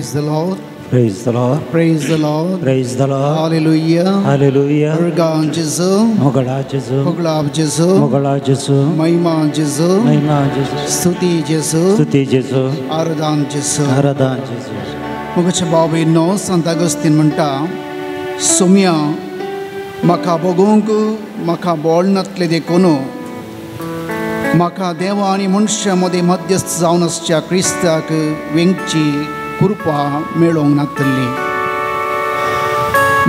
Praise the Lord. Praise the Lord. Praise the Lord. Praise the Lord. Hallelujah. Hallelujah. Urgan Jesu. Mogala Jesu. Moglab Jesu. Mogala Jesu. Mahima Jesu. Mahima Jesu. Stuti Jesu. Stuti Jesu. Aradan Jesu. Aradan Jesu. मोगाचे भाव-भयणो, संत अगस्तीन म्हणटा, सोम्या म्हाका भोगोवंक म्हाका बोळ नातलें देखून म्हाका देवा आनी मनशां मदीं मध्यस्थ जावन आसच्या क्रिस्ताक वेंगची कृपा मेळोवंक नातली.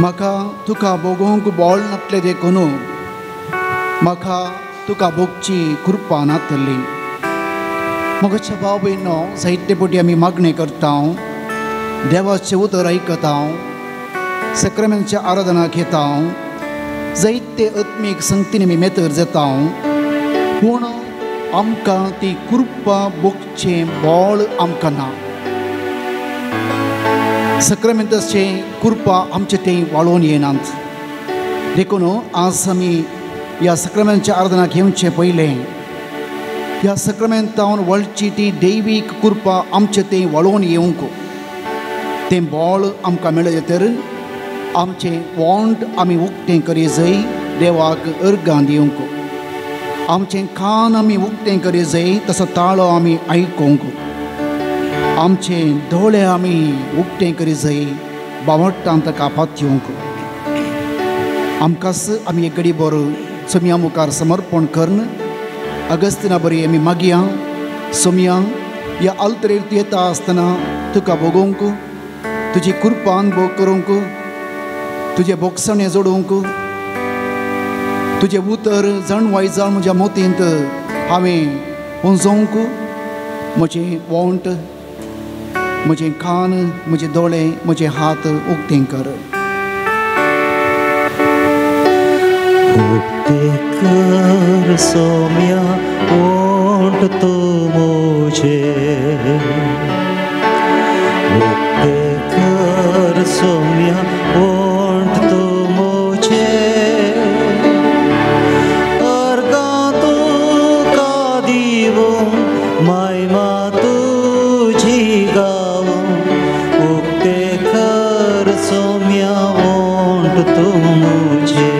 म्हाका तुका भोगोवंक बोळ नातलें देखून म्हाका तुका भोगची कृपा नातली. मोगाच्या भाव भयणो, जायते फावटी आमी मागणें करता, देवाचें उतर आयकता, सक्रामेंताच्या आराधना घेता, जायते आत्मीक संगतीन आमी मेतर जाता, पूण आमकां ती कृपा भोगचें बोळ आमकां ना. सक्रामेंताचें कृपा आमचे थंय वाळोवन येनात. देखून आज आमी ह्या सक्रामेंताच्या आराधना घेवचें पयलें ह्या सक्रामेंतावन वळची ती दैवीक कृपा आमचे थंय वाळोवन येवंक तें बोळ आमकां मेळ्ळें तर आमचें वोंट आमी उक्तें करी जाय देवाक अर्गां दिवंक, आमचें कान आमी उक्तें करी जाय तसो ताळो आमी आयकूंक, आमचे दोळे आमी उक्तें करी जाय बावट्टान ताका पातयेवंक. आमकांच आमी एक घडी बरो सोम्या मुखार समर्पण करून अगस्तिना बरी आमी मागया, सोम्या ह्या आल्तरेर तूं येता आसतना तुका भोगोवंक, तुजी कृपा अनुभव करूंक, तुजें भोगसणें जोडूंक, तुजें उतर जाणवाय जावन म्हज्या मोतींत हांवें पुंजोवंक, म्हजें वोंट, म्हजें कान, म्हजे दोळे, म्हजे हात उक्तें कर. उक्ते कर सोम्या वोंट तूं म्हजे, उक्ते कर सोम्या वोंट तूं म्हजे, अर्गां तुका दिवूं महिमा तुजी गावूं, उक्ते कर सोम्या वोंट तूं म्हजे,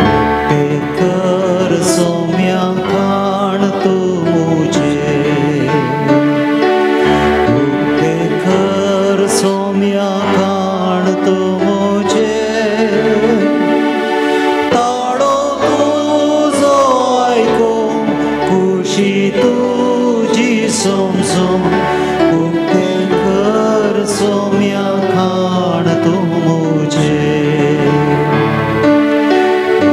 उक्ते कर सोम्या कान तूं म्हजे, उक्ते कर सोम्या कान तूं म्हजे, ताळो तुजो आयकूं खुशी तुजी समजूं, उक्ते कर सोम्या कान तूं म्हजे,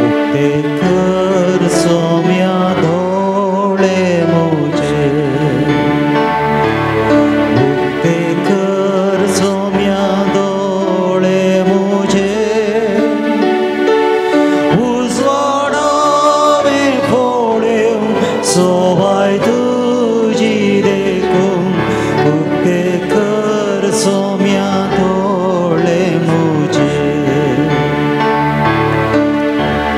उक्ते कर सोम्या दोळे म्हजे, उक्ते कर सोम्या दोळे म्हजे, उजवाडावे फोडेव सोबाय तुजी देखूं, उक्ते कर सोम्या दोळे म्हजे,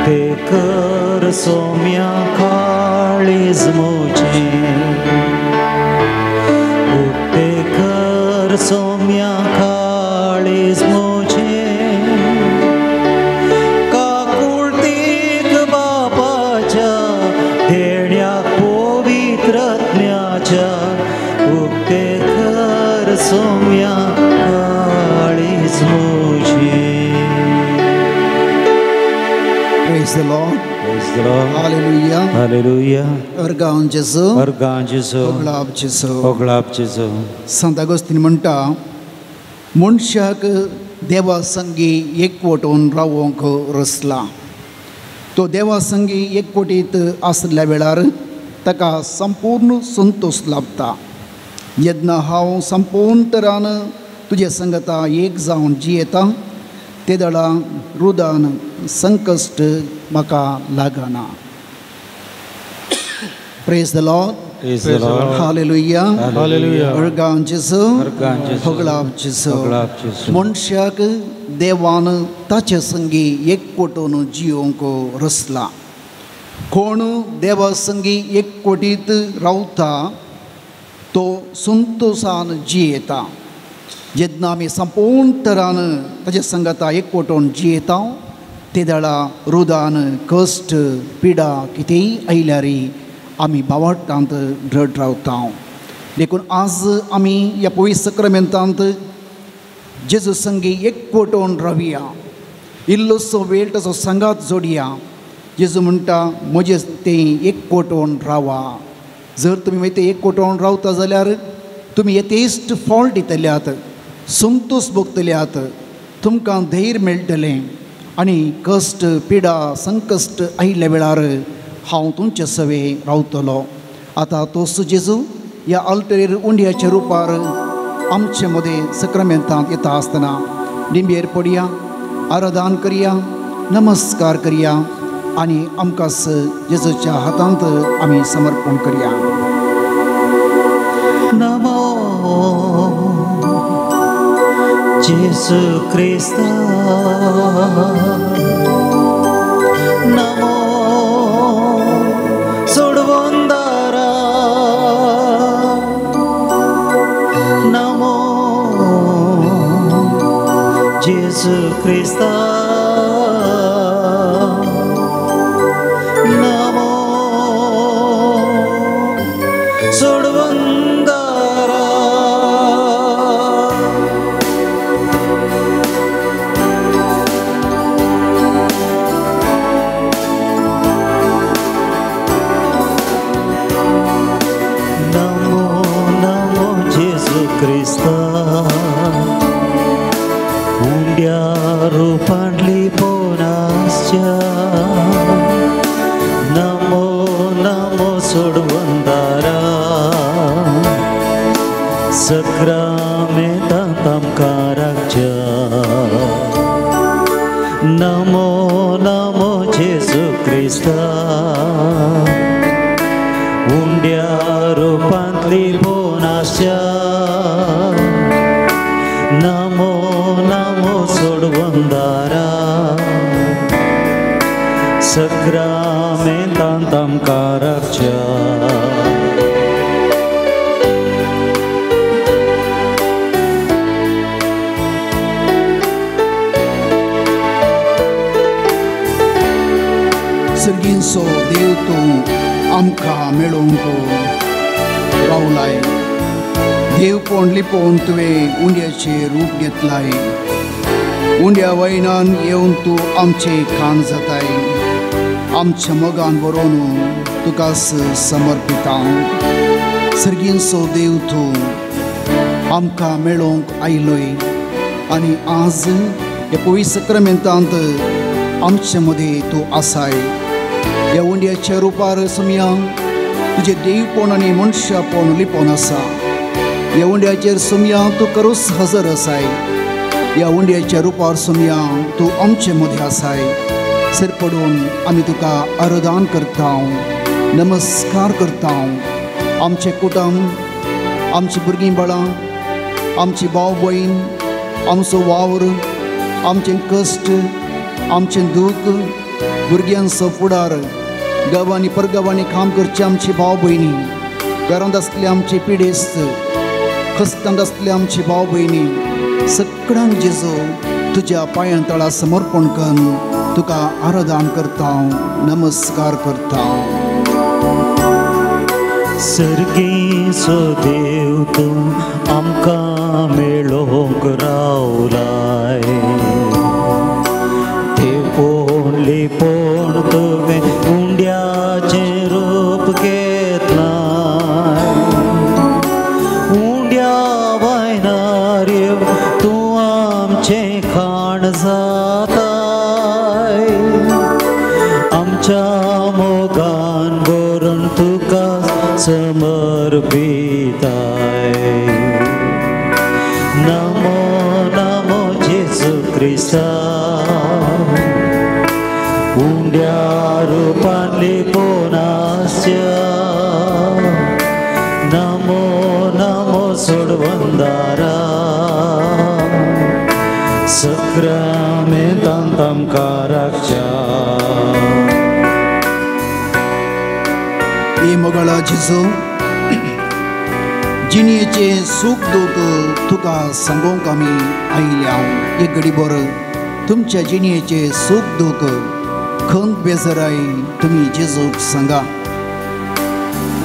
उक्ते कर सोम्या काळीज म्हजें, उक्ते कर सोम्या काळीज म्हजें, काकुळतीक बापाच्या देण्याक पवित्रत्म्याच्या, उक्ते कर सोम्या काळीज म्हजें. Praise the Lord. Praise the Lord. Hallelujah. Hallelujah. अर्गां जेजू. अर्गां जेजू. ओगळाप जेजू. ओगळाप जेजू. संत अगस्तीन म्हणटा, मनशाक देवा संगी एकवटून रावोंक रसला. तो देवा संगी एकवटीत आसल्या वेळार ताका संपूर्ण संतोश लाभता. जेन्ना हांव संपूर्ण तरान तुजे संगता एक जावन जियेता ते दळा रुदान संकश्ट म्हाका लागना. Praise the Lord. Praise the Lord. Hallelujah. Hallelujah. अर्गां जेजू. अर्गां जेजू. होगळाप जेजू. होगळाप जेजू. मनशाक देवान ताचे संगी एकवटून जियोवंक रसला. कोण देवा संगी एकवटीत रावता तो संतोशान जियेता. जेन्ना आमी संपूर्ण तरान ताजे संगता एकवटून जियेता ते दळा रुदान कश्ट पिडा कितेंय आयल्यार आमी बावटांत दृढ रावता. देखून आज आमी ह्या पवित्र सक्रामेंतांत जेजू संगी एकवटून रावया, इल्लोसो वेळ ताचो सांगात जोडया. जेजू म्हणटा म्हजें तें एकवटून रावा. जर तुमी मागीर तें एकवटून रावता जाल्यार तुमी यथेश्ट फॉल्ट दितल्यात, संतोश भोगतल्यात, तुमकां धैर्य मेळटलें आनी कश्ट पिडा संकश्ट आयिल्ल्या वेळार हांव तुमचे सवे रावतलो. आतां तोच जेजू ह्या आल्तरेर उंड्याच्या रुपार आमचे मदें सक्रामेंतांत येता आसतना लिंबेर पडया, आराधन करया, नमस्कार करया आनी आमकां जेजूच्या हातांत आमी समर्पण करया. नमो जेजू क्रिस्ता, नमो सोडवंदारा, नमो जेजू क्रिस्ता, नमो सोडवंदारा. नमो नमो जेजू क्रिस्ता, उंड्या रूपांतली पोनासच्या, नमो नमो सोडवंदारा, सक्रामेंतांत आमकां राखच्या. नमो नमो जेजू क्रिस्ता, उंड्या रूपांतली पोनासच्या, नमो नमो सोडवंदारा, सक्रामेंतांत आमकां राखच्या. सर्गींचो देव तूं आमकां मेळोवंक रावलाय. देवपण लिपोवन तुवें उंड्याचें रूप घेतलाय. उंड्या वयनान येवन तूं आमचें खाण जाताय. आमच्या मोगान बरोवन तुका समर्पिता. सर्गींचो देव तूं आमकां मेळोवंक आयलोय आनी आज ह्या पवित्र सक्रामेंतांत आमचे मदें तूं आसाय. ह्या उंड्याच्या रुपार सोमया तुजें देवपण आनी मनशापण लिपोवन आसा. ह्या उंड्याचेर सोमया तूं करूच हजर आसाय. ह्या उंड्याच्या रुपार सोमया तूं आमचे मदें आसाय. सर पडून आमी तुका आराधन करता, नमस्कार करता. आमचें कुटुंब, आमची भुरगीं बाळां, आमची भाव भयण, आमचो वावर, आमचें कश्ट, आमचें दूख, भुरग्यांचो फुडार, गांवांनी परगांवांनी काम करचे आमची भाव भयणी, घरांत आसले आमचे पिडेस्त, खस्तांत आसले आमची भाव भयणी, सगळ्यांक जेजू तुज्या पांयां तळा समर्पण करून तुका आराधन करता, नमस्कार करता. सर्गीचो देव तूं आमकां मेळोवंक रावलाय. देवपण लिपोवन तुवें उंड्याचें रूप घेतलाय. उंड्या वयनार तूं आमचें खाण जाताय. आमच्या मोगान भरून तुका समर्पिताय. नमो नमो जेजू क्रिस्ता, उंड्या रूपान लिपोनासच्या, नमो नमो सोडवंदारा, सक्रामेंतांत आमकां राखच्या. ही मोगाळा जेजू, जिणेचें सूख दूख तुका सांगूंक आमी आयल्या. एक घडी बर तुमच्या जिणेचें सूख दूख खंत बेजराय तुमी जेजूक सांगा.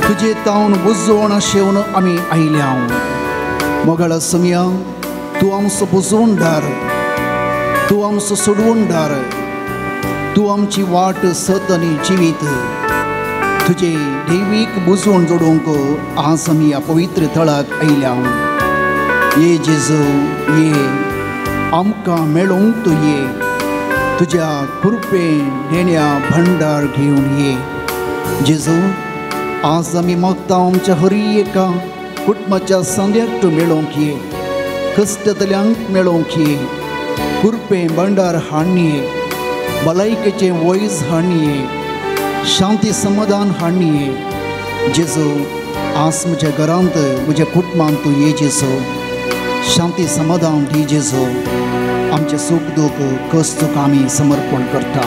तुजे तावन बुजवण शेवन आमी आयल्या. मोगाळ सोमया, तूं आमचो बुजवणदार, तूं आमचो सोडवणदार, तूं आमची वाट सत आनी जिवीत. तुजे दैवीक बुजवण जोडूंक आज आमी ह्या पवित्र थळाक आयल्या. ये जेजू ये, आमकां मेळोवंक तूं ये, तुज्या कृपे देण्या भंडार घेवन ये. जेजू आज आमी मागता आमच्या हरी एका कुटुंबाच्या सांद्याक तूं मेळोवंक ये, कश्टतल्यांक मेळोवंक ये, कृपे भंडार हाडये, भलायकेचें वैज हाडये, शांती समाधान हाडये. जेजू आज म्हज्या घरांत म्हज्या कुटुंबांत तूं ये जेजू, शांती समाधान दी जेजू. आमचें सूख दूख कश्ट तुका आमी समर्पण करता.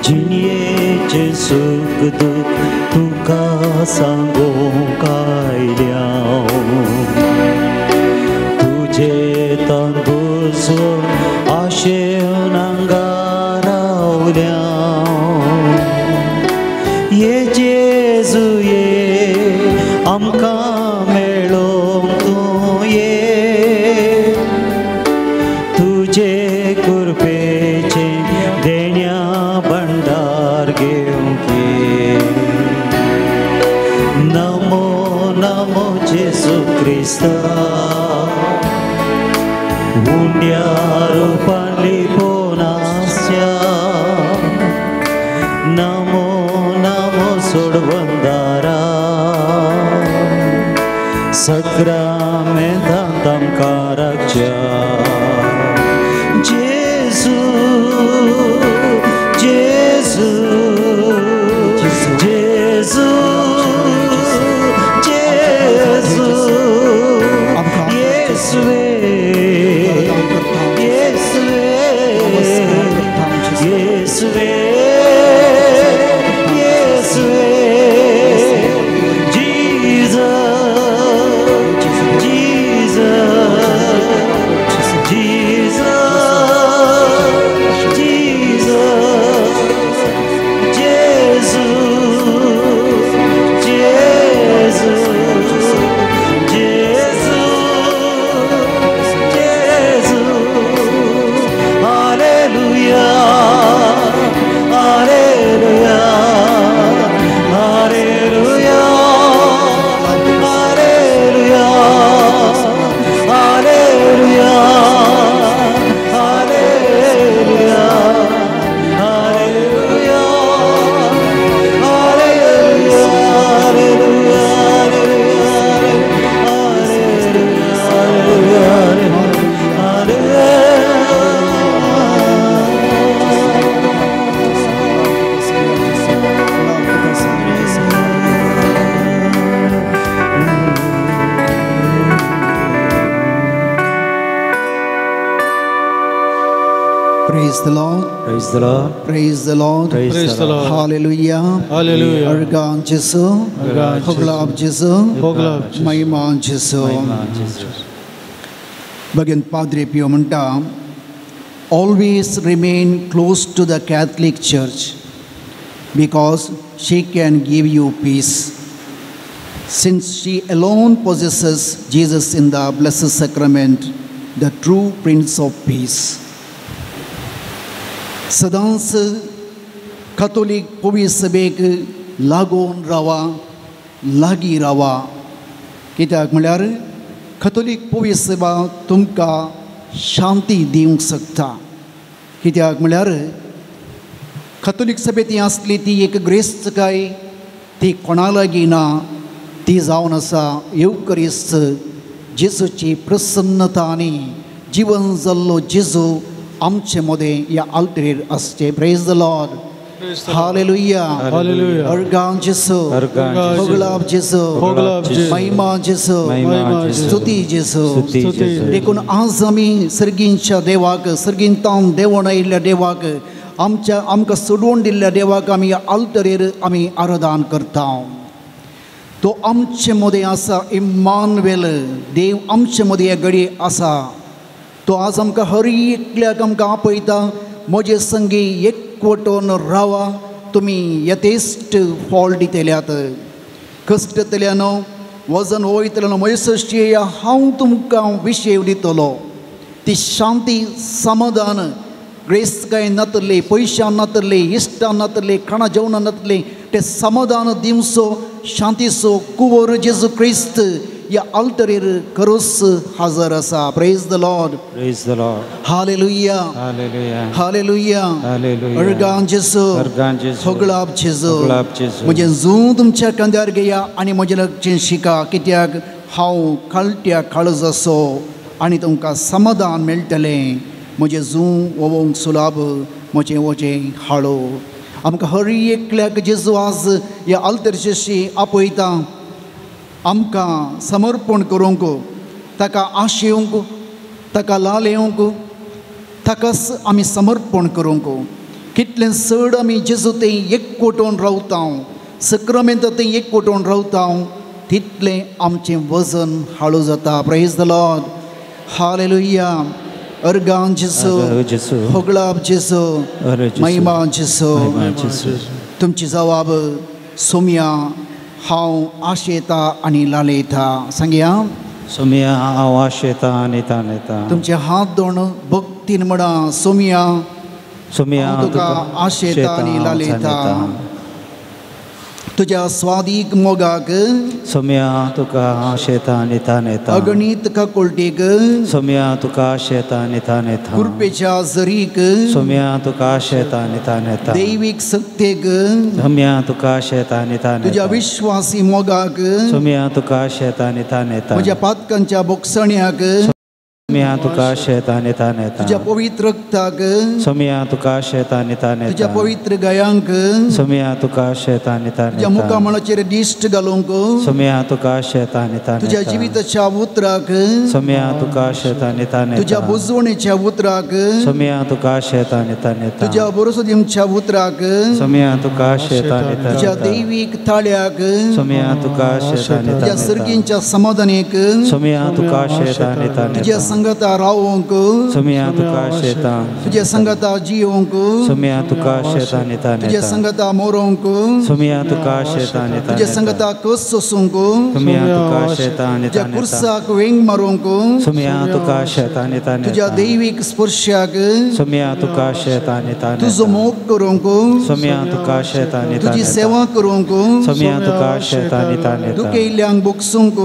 जिणेचें सूख दूख तुका सांगूंक आयल्या, तुजे तंबूसून आशेवन हांगा रावल्या. ये जेजू ये, आमकां मेळोवंक तूं ये, तुजे कृपेचें देण्या भंडार घेवंक ये. नमो नमो जेजू क्रिस्ता, उंड्या रुपान लिपोवन आसच्या. नमो नमो सोडवणदारा, सक्रामेंतांत आमकां राखच्या. जेजू जेजू जेजू जेजू, येसुवे येसुवे येसुवे येसुवे, Jesus Jesus Jesus Jesus, Jesu Jesu Jesu Jesu. Hallelujah hallelujah hallelujah hallelujah hallelujah hallelujah hallelujah hallelujah Praise the Lord. Praise the Lord. Praise the Lord. Praise the Lord. Hallelujah. Hallelujah. Argan Jesu. Hoglab Jesu. Hoglab Jesu. Mahima Jesu. Mahima Jesu. Bagin Padre Pio म्हणटा, always remain close to the Catholic Church because she can give you peace. Since she alone possesses Jesus in the Blessed Sacrament, the true Prince of Peace. सदांच कातोलीक पवित्र सभेक लागून रावा, लागीं रावा. कित्याक म्हळ्यार कातोलीक पवित्र सभा तुमकां शांती दिवंक शकता. कित्याक म्हळ्यार कातोलीक सभेंत ती आसली ती एक ग्रेस्तकाय, ती कोणा लागीं ना, ती जावन आसा येवकरिस्त जेजूची प्रसन्नता आनी जिवन जाल्लो जेजू आमचे मदें ह्या आल्तरेर आसचें. Praise the Lord. Hallelujah. Hallelujah. अर्गां जेजू, होगलाब जेजू, महिमा जेजू, स्तुती जेजू. देखून आज आमी सर्गींच्या देवाक, सर्गींतावन देवण आयिल्ल्या देवाक, आमच्या आमकां सोडवण दिल्ल्या देवाक आमी आल्तरेर आमी आराधन करता. तो आमचे मदें आसा. इम्मानुएल देव आमचे मदें ह्या घडये आसा. तो आज आमकां हर एकल्याक आमकां आपयता, म्हजे संगी एकवटून रावा, तुमी यथेश्ट फॉल दितल्यात, कश्टतल्यानो वजन वयतल्यानो म्हजे सश्टी हांव तुमकां विशेव दितलो. ती शांती समाधान ग्रेस्तकाय नातले, पयशां नातले, इश्टां नातले, खाणा जेवणां नातले, ते समाधान दिवचो शांतीचो कुंवर जेजू क्रिस्त ह्या आल्तरेर खरोच हाजर आसा. Praise the Lord. Praise the Lord. Hallelujah. Hallelujah. Hallelujah. Hallelujah. अर्गां जेजू, अर्गां जेजू, होगळाप जेजू, होगळाप जेजू. म्हजें जूं तुमच्या कांद्यार घेया आनी म्हजें लागचें शिका, कित्याक हांव काळट्या काळजाचो आनी तुमकां समाधान मेळटलें. म्हजें जूं ओवोंक सुलाब, म्हजें वजें हाळो. आमकां हर एकल्याक जेजू आज ह्या आल्तरशी आपयता, आमकां समर्पण करूंक, ताका आशेवंक, ताका लालेवंक, ताकाच आमी समर्पण करूंक. कितलें चड आमी जेजू तें एकवटून रावता, सक्रामेंत तें एकवटून रावता, तितलें आमचें वजन हाळू जाता. Praise the Lord. Hallelujah. अर्गां जेजू, होगळाप जेजू, महिमा जेजू. तुमची जवाब सोम्या हांव आशेता आनी लालयता. सांगया सोम्या हांव आशेता आनी तानेता. तुमचे हात दोन भक्तीन म्हणा, सोम्या सोम्या तुका आशेता आनी लालयता. तुज्या स्वादीक मोगाक सोम्या तुका आशेता आनी तानेता. अगणीत काकुळटेक सोम्या तुका आशेता आनी तानेता. कृपेच्या जरीक सोम्या तुका आशेता आनी तानेता. दैवीक सत्तेक सोम्या तुका आशेता आनी तानेता. तुज्या विश्वासी मोगाक सोम्या तुका आशेता आनी तानेता. म्हज्या पातकांच्या बोगसण्याक सोम्या तुका आशेता आनी तानेता. तुज्या पवित्र रक्ताक सोम्या तुका आशेता आनी तानेता. तुज्या पवित्र गायांक सोम्या तुका आशेता आनी तानेता. तुज्या मुखामळाचेर दिश्ट घालूंक सोम्या तुका आशेता आनी तानेता. तुज्या जिविताच्या उतराक सोम्या तुका आशेता आनी तानेता. तुज्या बुजवणेच्या उतराक सोम्या तुका आशेता आनी तानेता. तुज्या बरोसदिमच्या उतराक सोम्या तुका आशेता आनी तानेता. तुज्या दैवीक ताळ्याक सोम्या तुका आशेता आनी तानेता. तुज्या सर्गींच्या समाधानेक सोम्या तुका आशेता आनी तानेता. तुज्या संगता रावोंक सोम्या तुका आशेता. तुज्या संगता जियोंक सोम्या तुका आशेता आनी तानेता. तुज्या संगता मोरोंक सोम्या तुका आशेता आनी तानेता. तुज्या संगता कस सोसूंक सोम्या तुका आशेता आनी तुज्या तानेता. कुर्साक वेंग मारूंक सोम्या तुका आशेता आनी तानेता. तुज्या दैवीक स्पर्शाक सोम्या तुका आशेता आनी तानेता. तुजो मोग करूंक सोम्या तुका आशेता आनी तानेता. तुजी सेवा करूंक सोम्या तुका आशेता आनी तानेता. दुखेल्ल्यांक बोगसूंक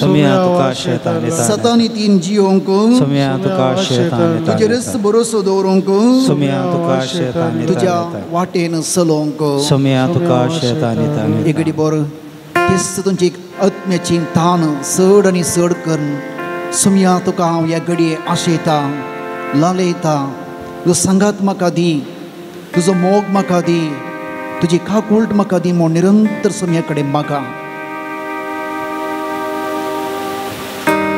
सोम्या तुका आशेता आनी तानेता. सतानितीन जियोंक सोम्या तुका आशेता आनी तानेता. तुजेरच भरोसो दवरूंक सोम्या तुका आशेता आनी तुज्या तानेता. वाटेन चलोवंक सोम्या तुका आशेता आनी तानेता. एकडे बरो तेच तुमची आत्म्याची तान चड आनी चड करून सोम्या तुका हांव ह्या घडये आशेता लालयता. तुजो सांगात म्हाका दी, तुजो मोग म्हाका दी, तुजी काकुळट म्हाका दी म्हूण निरंतर सोम्या कडेन मागा.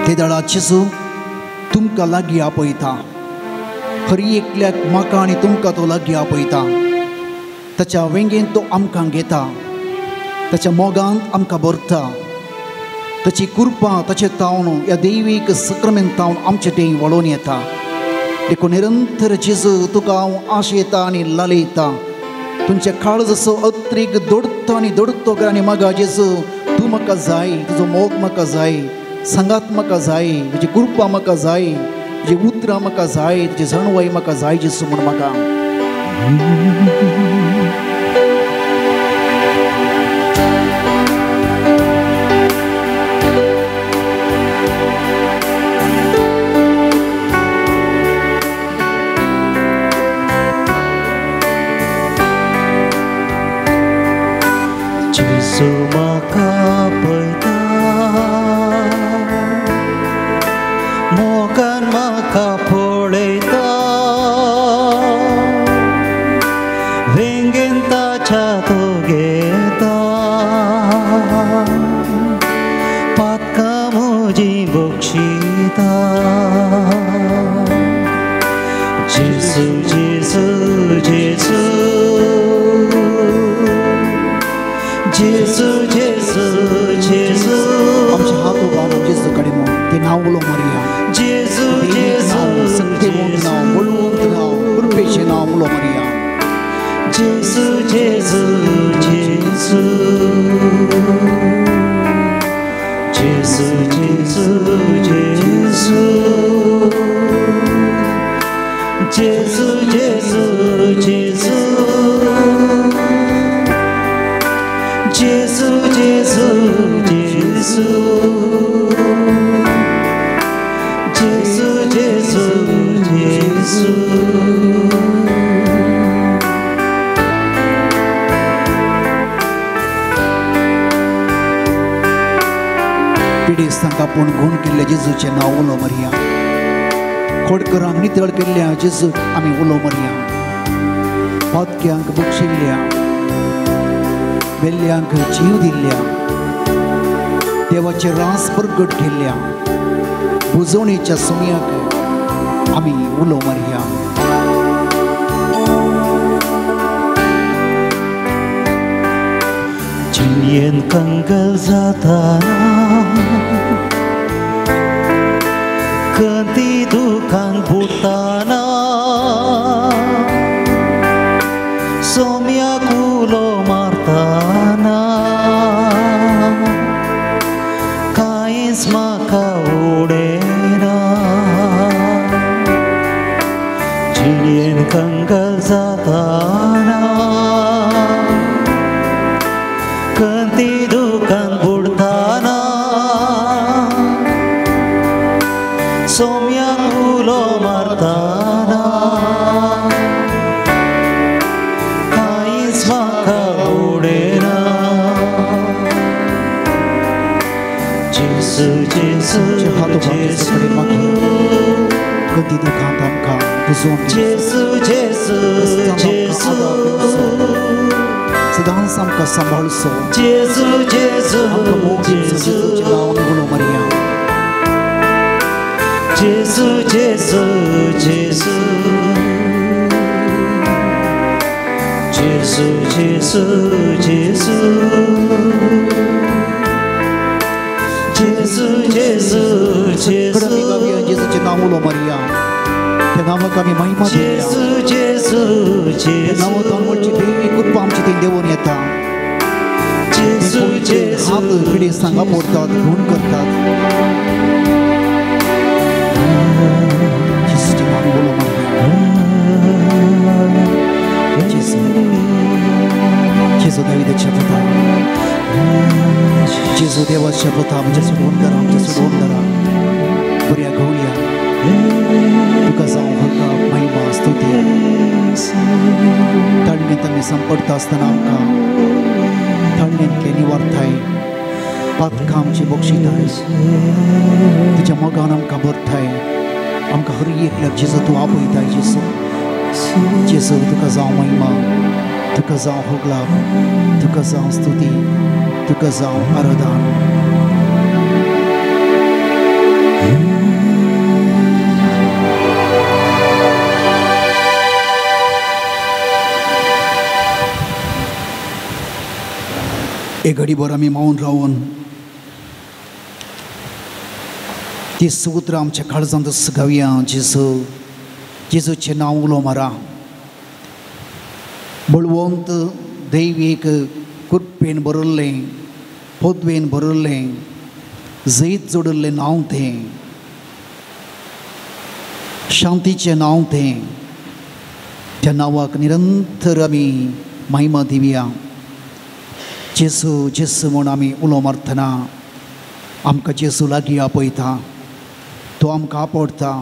ते दळा जेजू तुमकां लागीं आपयता, हर एकल्याक म्हाका आनी तुमकां तो लागीं आपयता. ताच्या वेंगेंत तो आमकां घेता, ताच्या मोगांत आमकां भरता. ताची कृपा ताचे तावन ह्या दैवीक सक्रमेंत तावन आमचे तें वळोवन येता. देखून निरंतर जेजू तुका हांव आशेता आनी लालयता. तुमच्या काळजाचो अत्रीक दोडतो आनी दोडतो आनी मागा जेजू तूं म्हाका जाय, तुजो मोग म्हाका जाय, सांगात म्हाका जाय, तुजी कृपा म्हाका जाय, तुजी उतरां म्हाका जाय, तुजी जाणवाय म्हाका जाय जेजू म्हूण म्हाका. जेजू म्हाका पळयता, मोगान म्हाका पळयता, वेंगेन ताच्या तो घेता, पातकां म्हजीं बक्षिता. जेजू जेजू जेजू जेजू जेजू जेजू जेजू जेजू जेजू जेजू जेजू जेजू जेजू जेजू जेजू जेजू जेजू जेजू। पिडेस्तांक आपूण गुण केल्ल्या जेजूचें नांव उलो मारया, खोडकरांक नितळ केल्ल्या जेजूक आमी उलो मारया, पातक्यांक बक्षिल्ल्या, वेल्ल्यांक जीव दिल्ल्या, देवाचे रास प्रगट केल्ल्या बुजवणेच्या सुमयाक आमी उलो मारया। जिणेन कंगल जाता कंती दुखान बुडटाना सोम्याक उलो मारताना कांयच म्हाका उडयना। जिणेन कंगल जाताना कंती दुखान बुडटाना सोम्याक उलो मारताना कांयच म्हाका उडयना। जेजू जेजू जेजू कधी दुखांत आमकां बुजोवन जेजू जेजू जेजू सदांच आमकां सांबाळचो जेजू जेजू आमकां मोग दिवचो। जेजूचें नांव आमी उलो मारया। जेजू जेजू जेजू जेजू जेजू जेजू जेजू जेजू जेजू आमी गावया जेजूचें नांव उलो मारया। त्या नांवाक आमी महिमा दिवया। जेजू जेजू त्या नांवांत आमची देवी कृपा आमची थंय देंवून येता। जेजू जेजू हात पिडेस्तांक आपोवतात, गुण करतात। जेजूचें नांव उलो मारया। जेजू जेजू दाविदाच्या पुता, जेजू देवाच्या पुता, आमच्या सोडोवन धरा, आमच्या सोडोवन धरा। बऱ्या गवया तुका जावं हक्का महिमा स्तुती। ताळणेंत आमी सांपडटा आसतना आमकां ताळणेंतले निवारताय, पातकां आमची बक्षिताय, तुज्या मोगान आमकां भरताय, आमकां हर एकल्याक जेजू तूं आपयताय। जेजू जेजू तुका जावं महिमा, तुका जावं होगलाब, तुका जावं स्तुती, तुका जावं आराधन। एक घडीभर आमी मौन रावन ती उतरां आमच्या काळजांत गावया। जेजू जेजूचें नांव उलो मारा। बळवंत दैवीक कृपेन भरिल्लें, पदवेन भरिल्लें, जैत जोडिल्लें नांव तें, शांतीचें नांव तें। त्या नांवाक निरंतर आमी महिमा दिवया। जेजू जेजू म्हूण आमी उलो मारतना आमकां जेजू लागीं आपयता, तो आमकां आपडटा,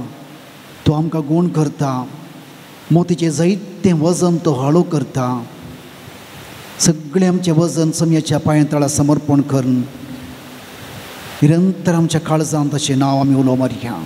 तो आमकां गूण करता, मोतीचें जायतें वजन तो हाळू करता। सगळें आमचें वजन समयाच्या पांया तळा समर्पण करून निरंतर आमच्या काळजांत अशें नांव आमी उलो मारया।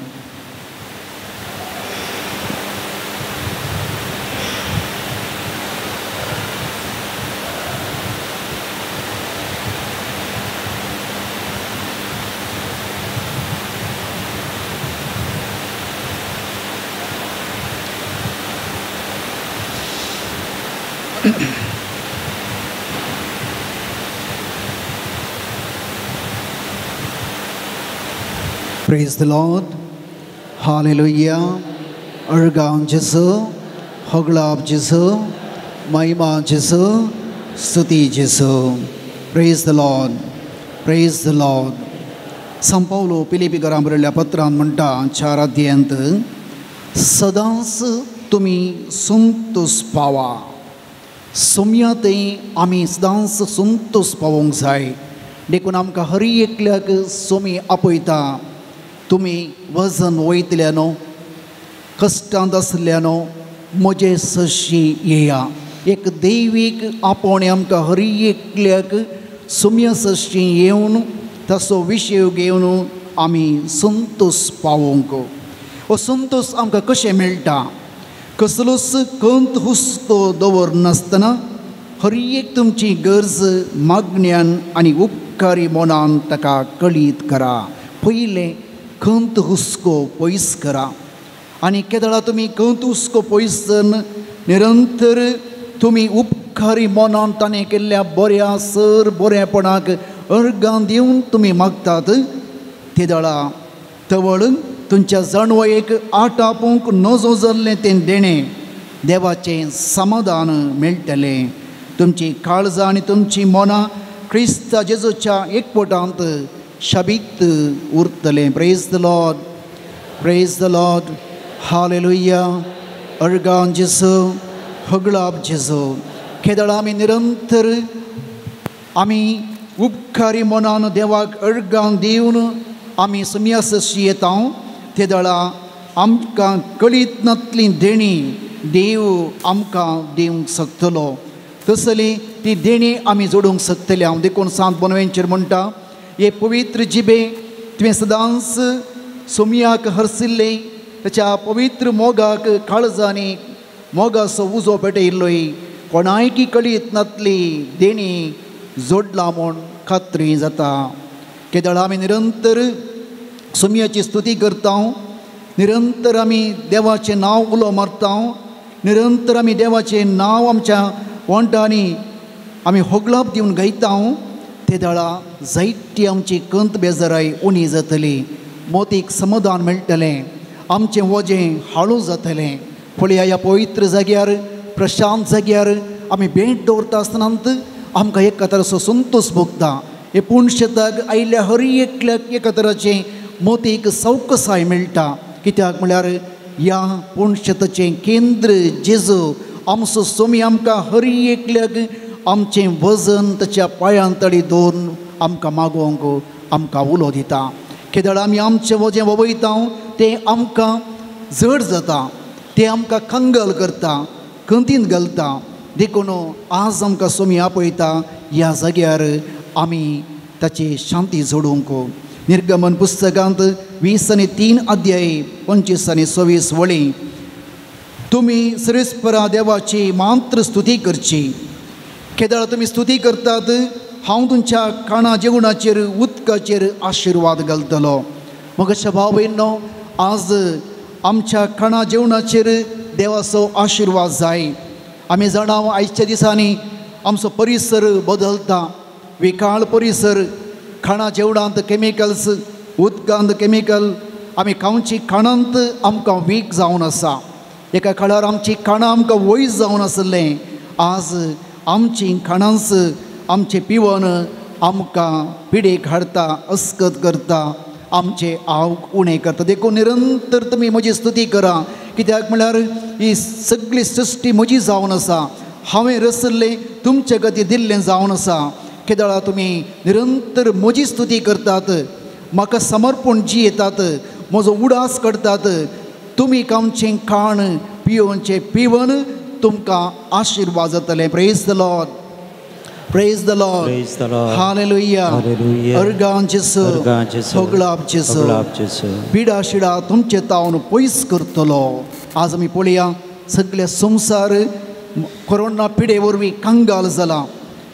Praise the Lord. Hallelujah. Argaon Jesu, Hoglab Jesu, महिमा जेजू, स्तुती जेजू. Praise the Lord, praise the Lord. सांत पावलो फिलिप्पीकरां बरयल्ल्या पत्रान म्हणटा 4 अध्यायांत, सदांच तुमी संतोस पावा. सोम्यातय आमी सदांच संतोस पावोंक जाय. देखून आमकां हर एकल्याक सोमी आपयता, तुमी वजन वयतल्यानो, कश्टांत आसल्यानो म्हजे सशी येया. एक दैवीक आपोवणें आमकां हर एकल्याक सोम्या सशी येवन ताचो विशय घेवन आमी संतोस पावोवंक. हो संतोस आमकां कशें मेळटा? कसलोच कंत हुस्को दवरनासतना हर एक तुमची गरज मागण्यान आनी उपकारी मनान ताका कळीत करा. पयलें खंत हुस्को पयस करा. आनी केदळा तुमी खंत हुस्को पयस निरंतर तुमी उपकारी मनान ताणें केल्ल्या बऱ्या सर बऱ्यापणाक अर्गां दिवन तुमी मागतात, तेदळा तवळ तुमच्या जाणवयेक आटापूंक नजो जाल्लें तें देणें देवाचें समाधान मेळटलें. तुमची काळजां आनी तुमची मनां क्रिस्ता जेजूच्या एकवटांत शाबीत उरतलें. Praise the Lord, praise the Lord. Hallelujah. अर्गां जेजू, हगळाप जेजू. केदळा आमी निरंतर आमी उपकारी मनान देवाक अर्गां दिवन आमी सुम्यासशी येता, तेदळा आमकां कळीत नातली देणी देव आमकां दिवंक शकतलो. तसली ती देणी आमी जोडूंक शकतले. हांव देखून सांत बोनवेंचेर म्हणटा, हे पवित्र जिबे तुवें सदांच सोमयाक हरसिल्लें, ताच्या पवित्र मोगाक काळजांनी मोगाचो उजो पेटयिल्लोय, कोणायकी कळीत नातली देणी जोडला म्हूण खात्री जाता. केदळा आमी निरंतर सोमयाची स्तुती करता, निरंतर आमी देवाचें नांव उलो मारता, निरंतर आमी देवाचें नांव आमच्या वण्टांनी आमी होगळाप दिवन गायता, तेदळा जायती आमची कंत बेजाराय उणी जातली, मोतीक समाधान मेळटलें, आमचें वजें हाळू जातलें. पळया ह्या पवित्र जाग्यार, प्रशांत जाग्यार आमी भेट दवरता आसतना आमकां एका तराचो संतोस भोगता. हे पूण शेताक आयिल्ल्या हर एकल्याक एका तराचें मोतीक सवकसाय मेळटा. कित्याक म्हळ्यार ह्या पूण शेताचें केंद्र जेजू आमचो सोमी आमकां हर एकल्याक आमचें वजन ताच्या पांयां तडी दवरून आमकां मागोवंक आमकां उलो दिता. केदळ आमी आमचें वजें वयता तें आमकां जड जाता, तें आमकां कंगल करता, कंतीन घालता. देखून आज आमकां सोमी आपयता ह्या जाग्यार आमी ताची शांती जोडूंक. निर्गमन पुस्तकांत 20 आनी 3 अध्याय 25 आनी 26 वळी, तुमी सरेस्परा देवाची मात्र स्तुती करची. केदळा तुमी स्तुती करतात, हांव तुमच्या खाणा जेवणाचेर उदकाचेर आशिर्वाद घालतलो. मग भाव भयणो, आज आमच्या खाणा जेवणाचेर देवाचो आशिर्वाद जाय. आमी जाणा आयच्या दिसांनी आमचो परिसर बदलता, विकाळ परिसर, खाणा जेवणांत केमिकल्स, उदकांत केमिकल, आमी खावची खाणांत आमकां वीक जावन आसा. एका काळार आमची खाणां आमकां वयस जावन आसलें, आज आमची खाणांच आमचें पिवन आमकां पिडेक हाडटा, अस्कत करता, आमचें आवक उणें करता. देखून निरंतर तुमी म्हजी स्तुती करा. कित्याक म्हळ्यार ही सगळी सृश्टी म्हजी जावन आसा, हांवें रचल्लें तुमचे खातीर दिल्लें जावन आसा. केदळा तुमी निरंतर म्हजी स्तुती करतात, म्हाका समर्पण जियेतात, म्हजो उडास करतात, तुमी खावचें खाण पिवनचें पिवन तुमकां आशिर्वाद जातलें. Praise the Lord, praise the Lord. Praise the Lord. Hallelujah. Hallelujah. अर्गां जेजू, अर्गां जेजू, होगळाप जेजू, होगळाप जेजू. पिडा शिडा तुमचे तावन पयस करतलो. आज आमी पळया सगळे संवसार कोरोना पिडे वरवीं कंगाल जाला.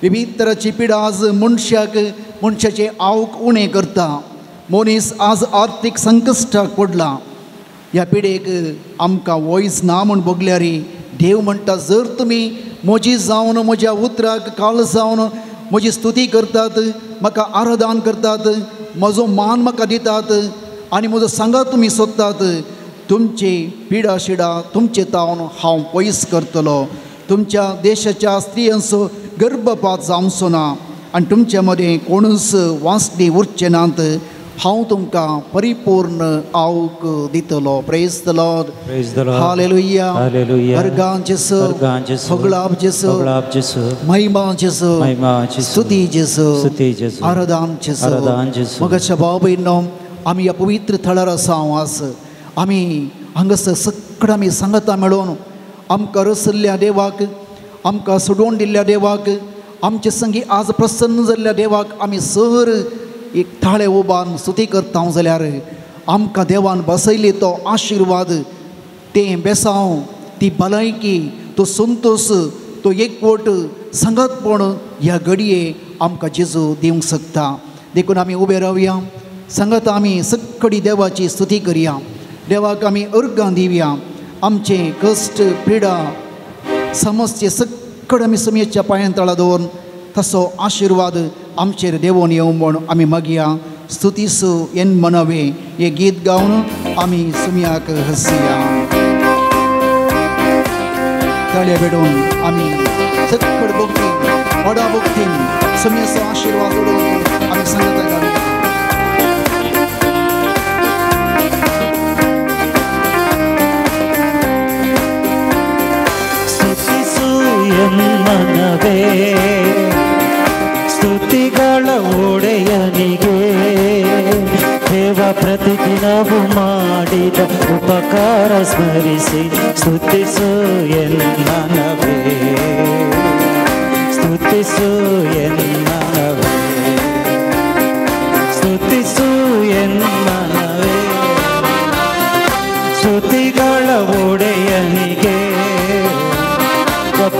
विविध तराची पिडा आज मनशाक मनशाचें आवक उणें करता. मनीस आज आर्थीक संकश्टाक पडला. ह्या पिडेक आमकां वयज ना म्हूण भोगल्यार देव म्हणटा, जर तुमी म्हजी जावन म्हज्या उतराक काळ जावन म्हजी स्तुती करतात, म्हाका आराधन करतात, म्हजो मान म्हाका दितात आनी म्हजो सांगात तुमी सोदतात, तुमची पिडा शिडा तुमचे तावन हांव पयस करतलो. तुमच्या देशाच्या स्त्रियांचो गर्भपात जावचो ना आनी तुमच्या मदें कोणूच वांचणी उरचे नात. हांव तुमकां परिपूर्ण आवक दितलो. Praise the Lord. Praise the Lord. Hallelujah. Hallelujah. अर्गां जेसू, फगळाप जेसू, महिमा जेसू, स्तुती जेसू, आराधन जेसू. मगाच्या भाव भयणो, आमी ह्या पवित्र थळार आसा. आज आमी हांगासर सगळं आमी सांगता मेळोवन आमकां रसल्ल्या देवाक, आमकां सोडोवन दिल्ल्या देवाक, आमचे संगी आज प्रसन्न जाल्ल्या देवाक आमी सर एक थाळे उबान स्तुती करता जाल्यार आमकां देवान बसयली तो आशिर्वाद, तें बेसांव, ती भलायकी, तो संतोश, तो एकवट, संगतपण ह्या घडये आमकां जेजू दिवंक शकता. देखून आमी उबे रावया, सांगत आमी सगळी देवाची स्तुती करया, देवाक आमी अर्गां दिवया. आमचे कश्ट, पिडा, समस्ये सगळें आमी सुमयेच्या पांयां तळा दवरून तसो आशिर्वाद आमचेर देवोन येवं म्हूण आमी मागया. स्तुतीसू एन मनवे हे गीत गावन आमी सुमयाक हसया. ताळ्या भेटून आमी सगळ भक्तीन, व्हडा भक्तीन सुमयेचो आशिर्वाद उडोवन आमी सांगता गावया. ಮನವೇ ಸ್ತುತಿಗಳ ಒಡೆಯನಿಗೆ, ದೇವ ಪ್ರತಿದಿನವೂ ಮಾಡಿದ ಉಪಕಾರ ಸ್ಮರಿಸಿ ಸ್ತುತಿಸು ಎನ್ನನವೇ, ಸ್ತುತಿಸು ಎನ್ನನವೇ, ಸ್ತುತಿಸು ಎನ್ನನವೇ, ಸ್ತುತಿಗಳ ಒಡೆಯನಿಗೆ,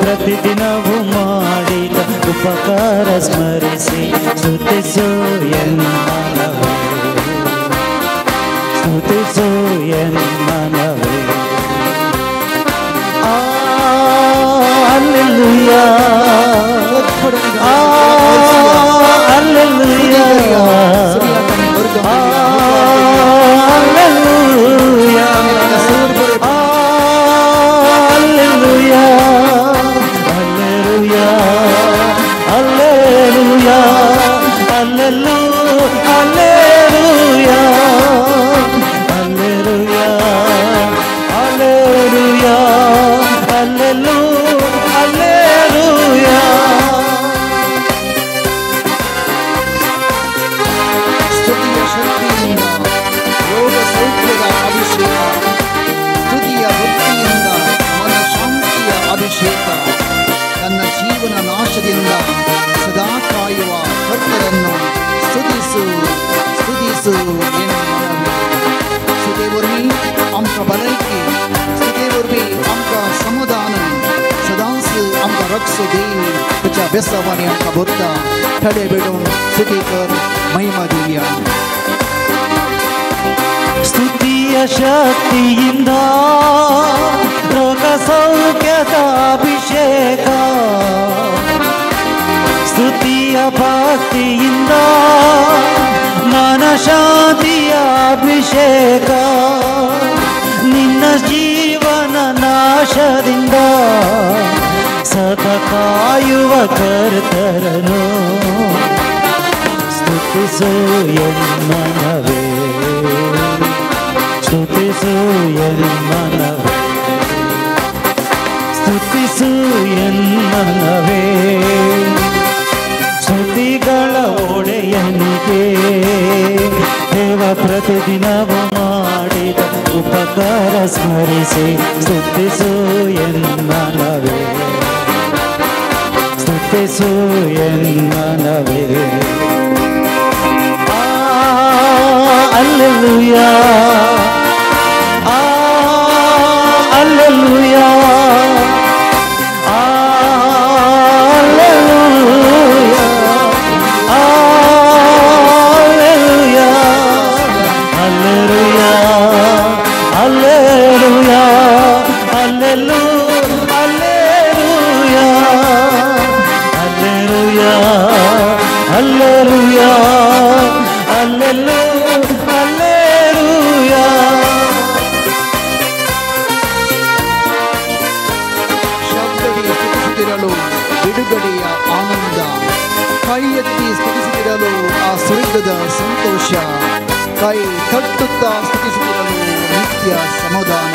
ಪ್ರತಿದಿನವೂ ಮಾಡಿದ ಉಪಕಾರ ಸ್ಮರಿಸಿ ಸ್ತುತಿಸು ಎನ್ನನವೇ, ಸ್ತುತಿಸು ಎನ್ನನವೇ. Hallelujah, hallelujah, hallelujah, hallelujah. Hallelujah, hallelujah, hallelujah, hallelujah. ಸ್ತುತಿಯ ಶಕ್ತಿಯಿಂದ ರೋಗ ಸೌಖ್ಯದ ಅಭಿಷೇಕ, ಸ್ತುತಿಯ ಭಕ್ತಿಯಿಂದ ಮನ ಶಾಂತಿಯ ಅಭಿಷೇಕ, ನನ್ನ ಜೀವನ ನಾಶದಿಂದ ಸದಾ ಕಾಯುವ ಕರ್ತರನ್ನು ಸ್ತುತಿಸು, ಸ್ತುತಿಸು ಎನ್ನನವೇ. ಸ್ತುತಿ वरवीं आमकां भलायकी, स्तुती वरवीं आमकां समाधान, सदांच आमकां रक्षो देव तुज्या बेसावांनी आमकां भरता. थडे भेटून स्तुती कर, महिमा दिवया. ಸ್ತುತಿಯ ಶಕ್ತಿಯಿಂದ ರೋಗ ಸೌಖ್ಯದ ಅಭಿಷೇಕ, ಸ್ತುತಿಯ ಭಕ್ತಿಯಿಂದ ಮನ ಶಾಂತಿಯ ಅಭಿಷೇಕ, ನಿನ್ನ ಜೀವನ ನಾಶದಿಂದ ಸದಾ ಕಾಯುವ ಕರ್ತರನು ಸ್ತುತಿಸು ಎನ್ನನವೇ, ಸ್ತುತಿಸು ಎನ್ನನವೇ, ಸ್ತುತಿಸು ಎನ್ನನವೇ, ಸ್ತುತಿಗಳ ಒಡೆಯನಿಗೆ, ದೇವ ಪ್ರತಿದಿನವೂ ಮಾಡಿದ ಉಪಕಾರ ಸ್ಮರಿಸಿ ಸ್ತುತಿಸು ಎನ್ನನವೇ, ಸ್ತುತಿಸು ಎನ್ನನವೇ. Hallelujah, hallelujah, hallelujah, hallelujah, hallelujah, hallelujah, hallelujah, hallelujah, hallelujah, hallelujah. ಸ್ತುತಿಸುತ್ತಿರಲು ನಿತ್ಯ ಸಮಾಧಾನ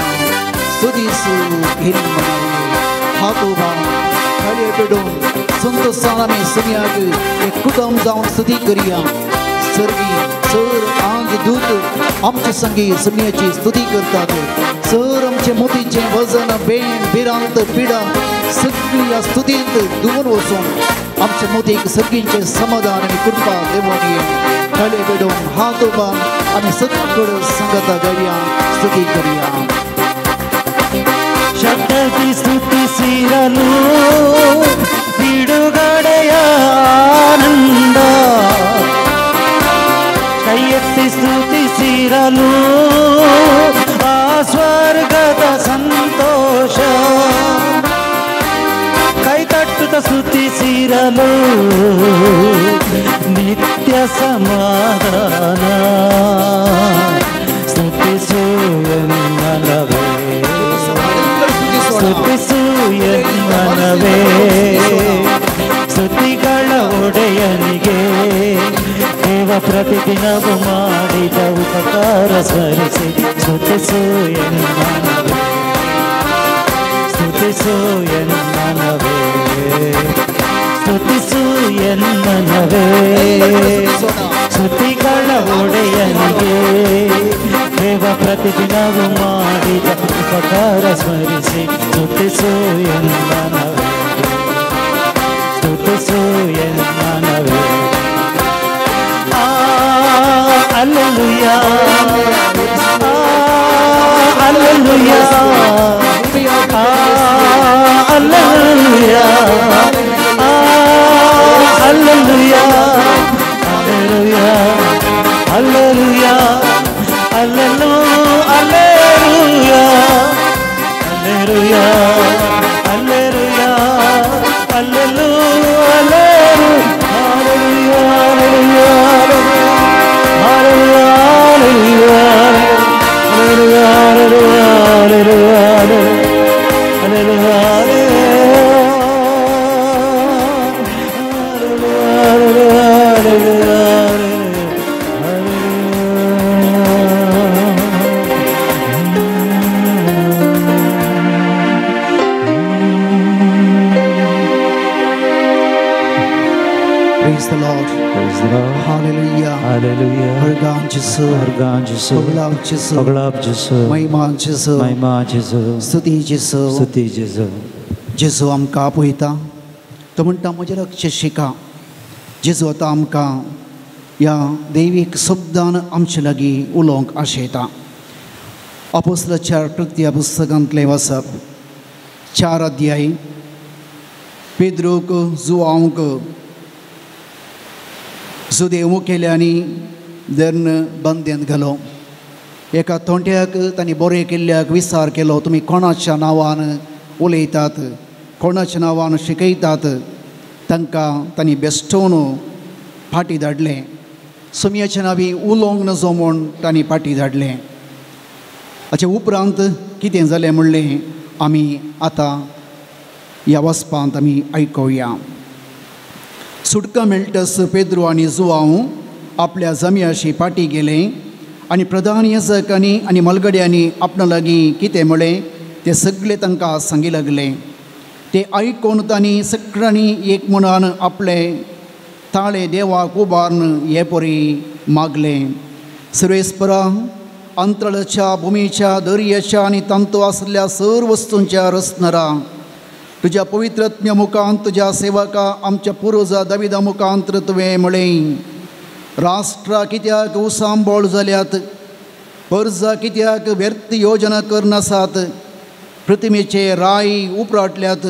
ಸ್ತುತಿಸು ಹಿರಿಮನವೇ हातोबा खाली पेडून संतोषान आमी सुम्याक एक कुटुंब जावन स्तुती करया. सर्गी सर आंग दूत आमचे संगी सुम्याची स्तुती करतात. सर आमचे मोतीचें वजन बेण भिरांत पिडा सगळी ह्या स्तुतींत धुवन वचून आमच्या मोतीक सर्गींचें समाधान आनी कृपा देवून ये. खाली पेडून हातोबा आमी सगळं संगता गावया स्तुती करया. ಶಬ್ದದಿ ಸ್ತುತಿಸಿರಲು ಬಿಡುಗಡೆಯ ಆನಂದ, ಕೈ ಎತ್ತಿ ಸ್ತುತಿಸಿರಲು ಆ ಸ್ವರ್ಗದ ಸಂತೋಷ, ಕೈ ತಟ್ಟುತ್ತ ಸ್ತುತಿಸಿರಲು ನಿತ್ಯ ಸಮಾಧಾನ. ಸ್ತುತಿಸು ಎನ್ನಲವೇ, ಸ್ತುತಿಸು ಎನ್ನನವೇ, ಸ್ತುತಿಗಳ ಒಡೆಯನಿಗೆ ದೇವ ಪ್ರತಿದಿನವೂ ಮಾಡಿದ ಉಪಕಾರ ಸ್ಮರಿಸಿ ಸ್ತುತಿಸು ಎನ್ನನವೇ, ಸ್ತುತಿಸು ಎನ್ನನವೇ, ಸ್ತುತಿಸು ಎನ್ನನವೇ, ಸ್ತುತಿಗಳ ಒಡೆಯನಿಗೆ ದೇವ ಪ್ರತಿದಿನವೂ ಮಾಡಿದ ಉಪಕಾರ ಸ್ಮರಿಸಿ ಸ್ತುತಿಸು ಎನ್ನನವೇ, ಸ್ತುತಿಸು ಎನ್ನನವೇ. Alleluia, alleluia, alleluia, alleluia, alleluia, alleluia, alleluia, alleluia, alleluia, alleluia, alleluia, alleluia, alleluia, alleluia, alleluia. Praise the Lord. Praise the Lord. Hallelujah. Hallelujah. हरगान जिसु, हरगान जिसु, पगलाव जिसु, पगलाव जिसु, महिमा जिसु, महिमा जिसु, स्तुती जिसु, स्तुती जिसु. जेजू आमकां आपयता, तो म्हणटा म्हजें लक्ष शिका. जेजू आतां आमकां ह्या दैवीक शब्दान आमचे लागीं उलोवंक आशयता. अपोस्तालाच्या कृत्या पुस्तकांतलें वाचप 4 अध्याय. पेद्रूक जुआंवक जुदेव मुखेल्यांनी धर्ण बंद्यांत घालो. एका तोंट्याक तांणी बरें केल्ल्याक विचार केलो, तुमी कोणाच्या नांवान उलयतात, कोणाच्या नांवान शिकयतात. तांकां तांणी बेश्टोवन फाटी धाडलें. सुमयाच्या नांवी उलोवंक नजो म्हूण तांणी फाटी धाडलें. हाचे उपरांत कितें जालें म्हणलें आमी आतां ह्या वचपांत आमी आयकुया. सुटका मेळटस पेद्रू आनी जुआंव आपल्या जमयाशी फाटी गेले आनी प्रधान याजकांनी आनी मलगड्यांनी आपणा लागीं कितें म्हळें तें सगळें तांकां सांगी लागले. ते आयकून तांणी सगळ्यांनी एक मनान आपले ताळे देवाक उबारून हे परी मागलें. सर्वेस्परा, अंतराळाच्या, भुमीच्या, दर्याच्या आनी तांतू आसल्या सर वस्तूंच्या रचणारा, तुज्या पवित्रत्म्या मुखांत तुज्या सेवका आमच्या पुर्वजा दाविदा मुखांत तुवें म्हळें, राष्ट्रां कित्याक उसांबोळ जाल्यात, परजा कित्याक व्यर्थ योजना करनासात, प्रतिमेचे राय उपराटल्यात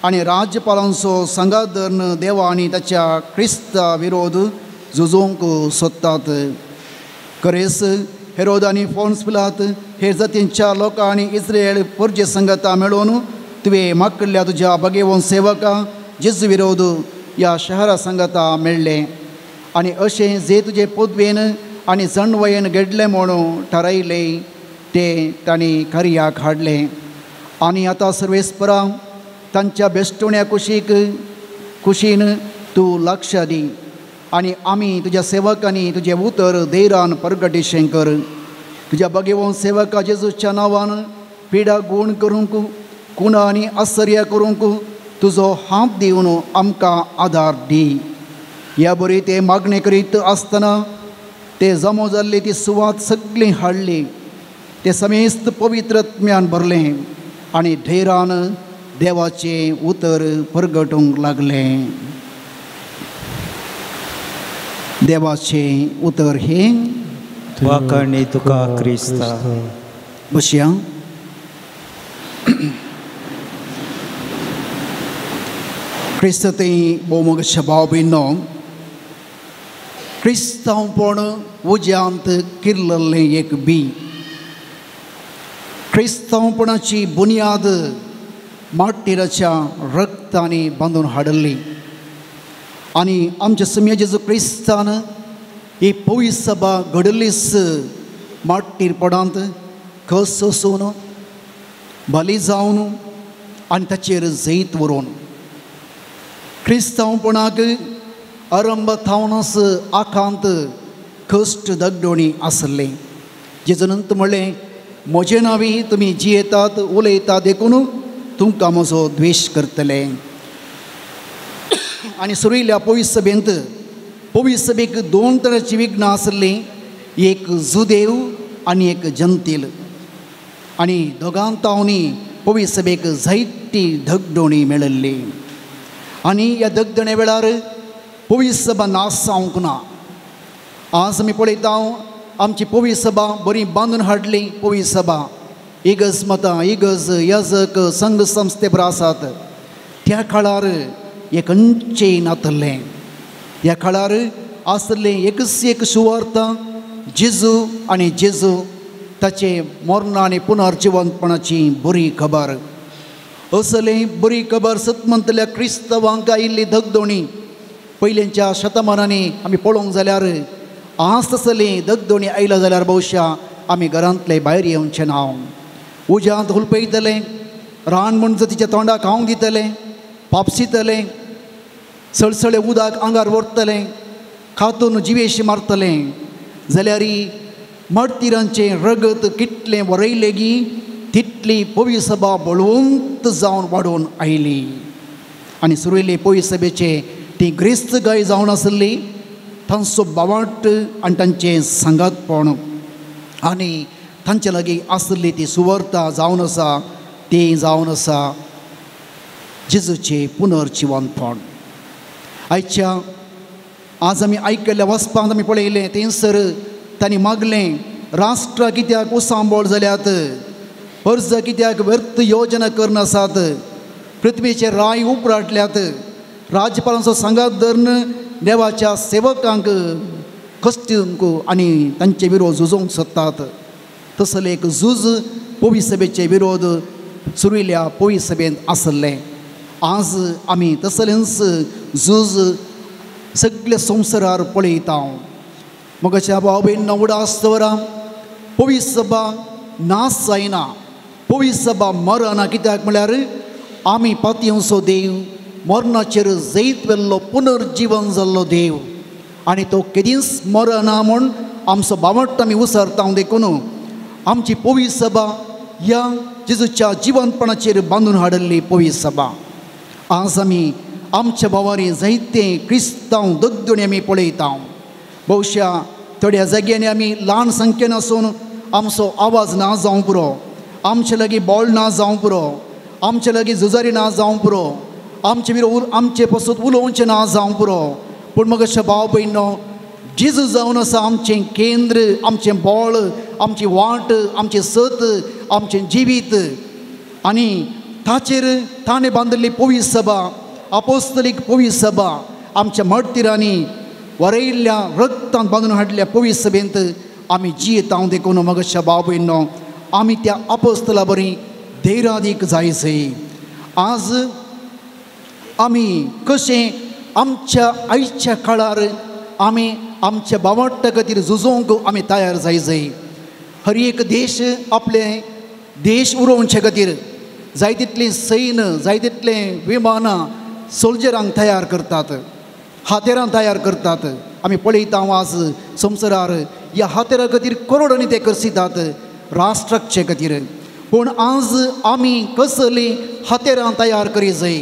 आनी राज्यपालांचो सांगात धरून देवा आनी ताच्या क्रिस्ता विरोध झुजोवंक सोदतात. खरेंच हेरोद आनी फोन्स पिलात हेर जातींच्या लोकां आनी इस्रायल परजे संगता मेळोवन तुवें माकडल्या तुज्या भगेवन सेवका जेजू विरोध ह्या शहरा संगता मेळ्ळें आनी अशें जे तुजे पदवेन आनी जणवयेन घडलें म्हणून थारायलें तें तांणी कार्याक हाडलें. आनी आतां सर्वेस्परा, तांच्या बेश्टोण्या कुशीन तूं लक्ष दी आनी आमी तुज्या सेवकांनी तुजें उतर धैर्यान परगटिशें कर. तुज्या भगेवन सेवका जेजूच्या नांवान पिडा गूण करूंक कुणा आनी आश्चर्य करूंक तुजो हात दिवन आमकां आदार दी. ह्या बरी ते मागणें करीत आसतना ते जमो जाल्ली ती सुवात सगळी हाडली. ते समेस्त पवित्रत्म्यान भरलें आनी धैरान देवाचें उतर परगटूंक लागलें. देवाचें उतर हें वाखाणी तुका क्रिस्ता. बसया. क्रिस्त थंय भोवमोगाच्या भाव भयणो, क्रिस्तांवपण उज्यांत किरललें एक बी. क्रिस्तांवपणाची बुन्याद मार्टिराच्या रक्तांनी बांदून हाडिल्ली आनी आमच्या सुम्या जेजू क्रिस्तान ही पवित्र सभा घडिल्लीच मार्टीरपणांत खस सोसून बली जावन आनी ताचेर जैत व्हरून क्रिस्तांवपणाक आरंभ थावनच आखांत कश्ट दगडोणी आसले. जेजून म्हणलें, म्हजे नांवी तुमी जियेतात उलयतात देखून तुमकां म्हजो द्वेश करतले. आनी सुरयल्या पवित्र सभेंत पवित्र सभेक दोन तरांची विघ्नां आसलीं, एक जुदेव आनी एक जनतील. आनी दोगां तावनी पवित्र सभेक जायती धगडोणी मेळिल्ली. आनी ह्या दगदणे वेळार पवित्र सभा नाश जावंक ना. आज आमी पळयता आमची पवित्र सभा बरी बांदून हाडली. पवित्र सभा इगर्ज मतां, इगर्ज याजक संघ संस्थे बरो आसात. त्या काळार एक खंयचें नातलें. ह्या काळार आसलें एकच एक सुवार्थ, जेजू आनी जेजू ताचें मरण आनी पुनर्जिवंतपणाची बरी खबर. असलें बरी खबर सतमंतल्या क्रिस्तांवांक आयिल्ली दगदोणी पयलींच्या शतमानांनी आमी पळोवंक जाल्यार आज तसली दगदोणी आयला जाल्यार भोवशा आमी घरांतले भायर येवचें ना. उज्यांत हुलपयतले, रान म्हूण तिच्या तोंडाक खावंक दितले, पापसितले, सळसळे उदक आंगार व्हरतले, खातून जिवेशी मारतले. जाल्यार मार्टिरांचें रगत कितलें वरयलें गी तितली पवित्र सभा बळवंत जावन वाडोवन आयली. आनी सुरयले पवित्र सभेचे ती ग्रेस्त गाय जावन आसली, तांचो बावाट आनी तांचें सांगातपण आनी तांचे लागीं आसली ती सुवार्ता जावन आसा, ती जावन आसा जेजूचें पुनर्जिवंतपण. आयच्या आज आमी आयकल्ल्या वचपांत आमी पळयलें थंयसर तांणी मागलें, राष्ट्रां कित्याक उसांबोळ जाल्यात, अर्ज कित्याक व्यर्थ योजना करून आसात, पृथ्वीचे राय उपराटल्यात, राज्यपालांचो सांगात धरून देवाच्या सेवकांक कश्टींक आनी तांचे विरोध झुजोवंक सोदतात. तसलें एक झूज पवित्र सभेचे विरोध सुरयल्या पवित्र सभेंत आसलें. आज आमी तसलेंच झूज सगळे संवसारार पळयता. मगाच्या भाव भयण उडास दवरा, पवित्र सभा नाश जायना, पवित्र सभा मरना. कित्याक म्हळ्यार आमी पातयेंचो देव, मरणाचेर जैत व्हेल्लो पुनर्जिवन जाल्लो देव आनी तो केदींच मरना म्हूण आमचो बावट आमी उसरता. देखून आमची पवित्र सभा ह्या जेजूच्या जिवनपणाचेर बांदून हाडिल्ली पवित्र सभा. आज आमी आमच्या भावांनी जायते क्रिस्तांव दगदोणी आमी पळयता. भोवशा थोड्या जाग्यांनी आमी ल्हान संख्येन आसून आमचो आवाज ना जावंक पुरो, आमचे लागीं बॉल ना जावंक पुरो, आमचे लागीं झुजारी ना जावंक पुरो, आमचे विरोध आमचे पसून उलोवचें ना जावंक पुरो. पूण मग भाव भयणो, जेजू जावन आसा आमचें केंद्र, आमचें बळ, आमची वाट, आमचें सत, आमचें जिवीत. आनी ताचेर ताणें बांदिल्ली पवित्र सभा, आपोस्तलीक पवित्र सभा, आमच्या मार्टिरांनी वरयल्ल्या रक्तान बांदून हाडल्या पवित्र सभेंत आमी जियेता. देखून मगशा भाव भयणो, आमी त्या आपोस्तला बरी धैर्यादीक जायचे. आज आमी कशें आमच्या आयच्या काळार आमी आमच्या बावट्टा खातीर झुजोवंक आमी तयार जायचे. हर एक देश आपले देश उरोवचे खातीर जाय तितलीं सैन्य, जाय तितलें विमानां सोल्जरांक तयार करतात, हातेरां तयार करतात. आमी पळयता आज संवसारार ह्या हातेरा खातीर करोडांनी ते करसितात राष्ट्राचे खातीर. पूण आज आमी कसली हातेरां तयार करी जाय,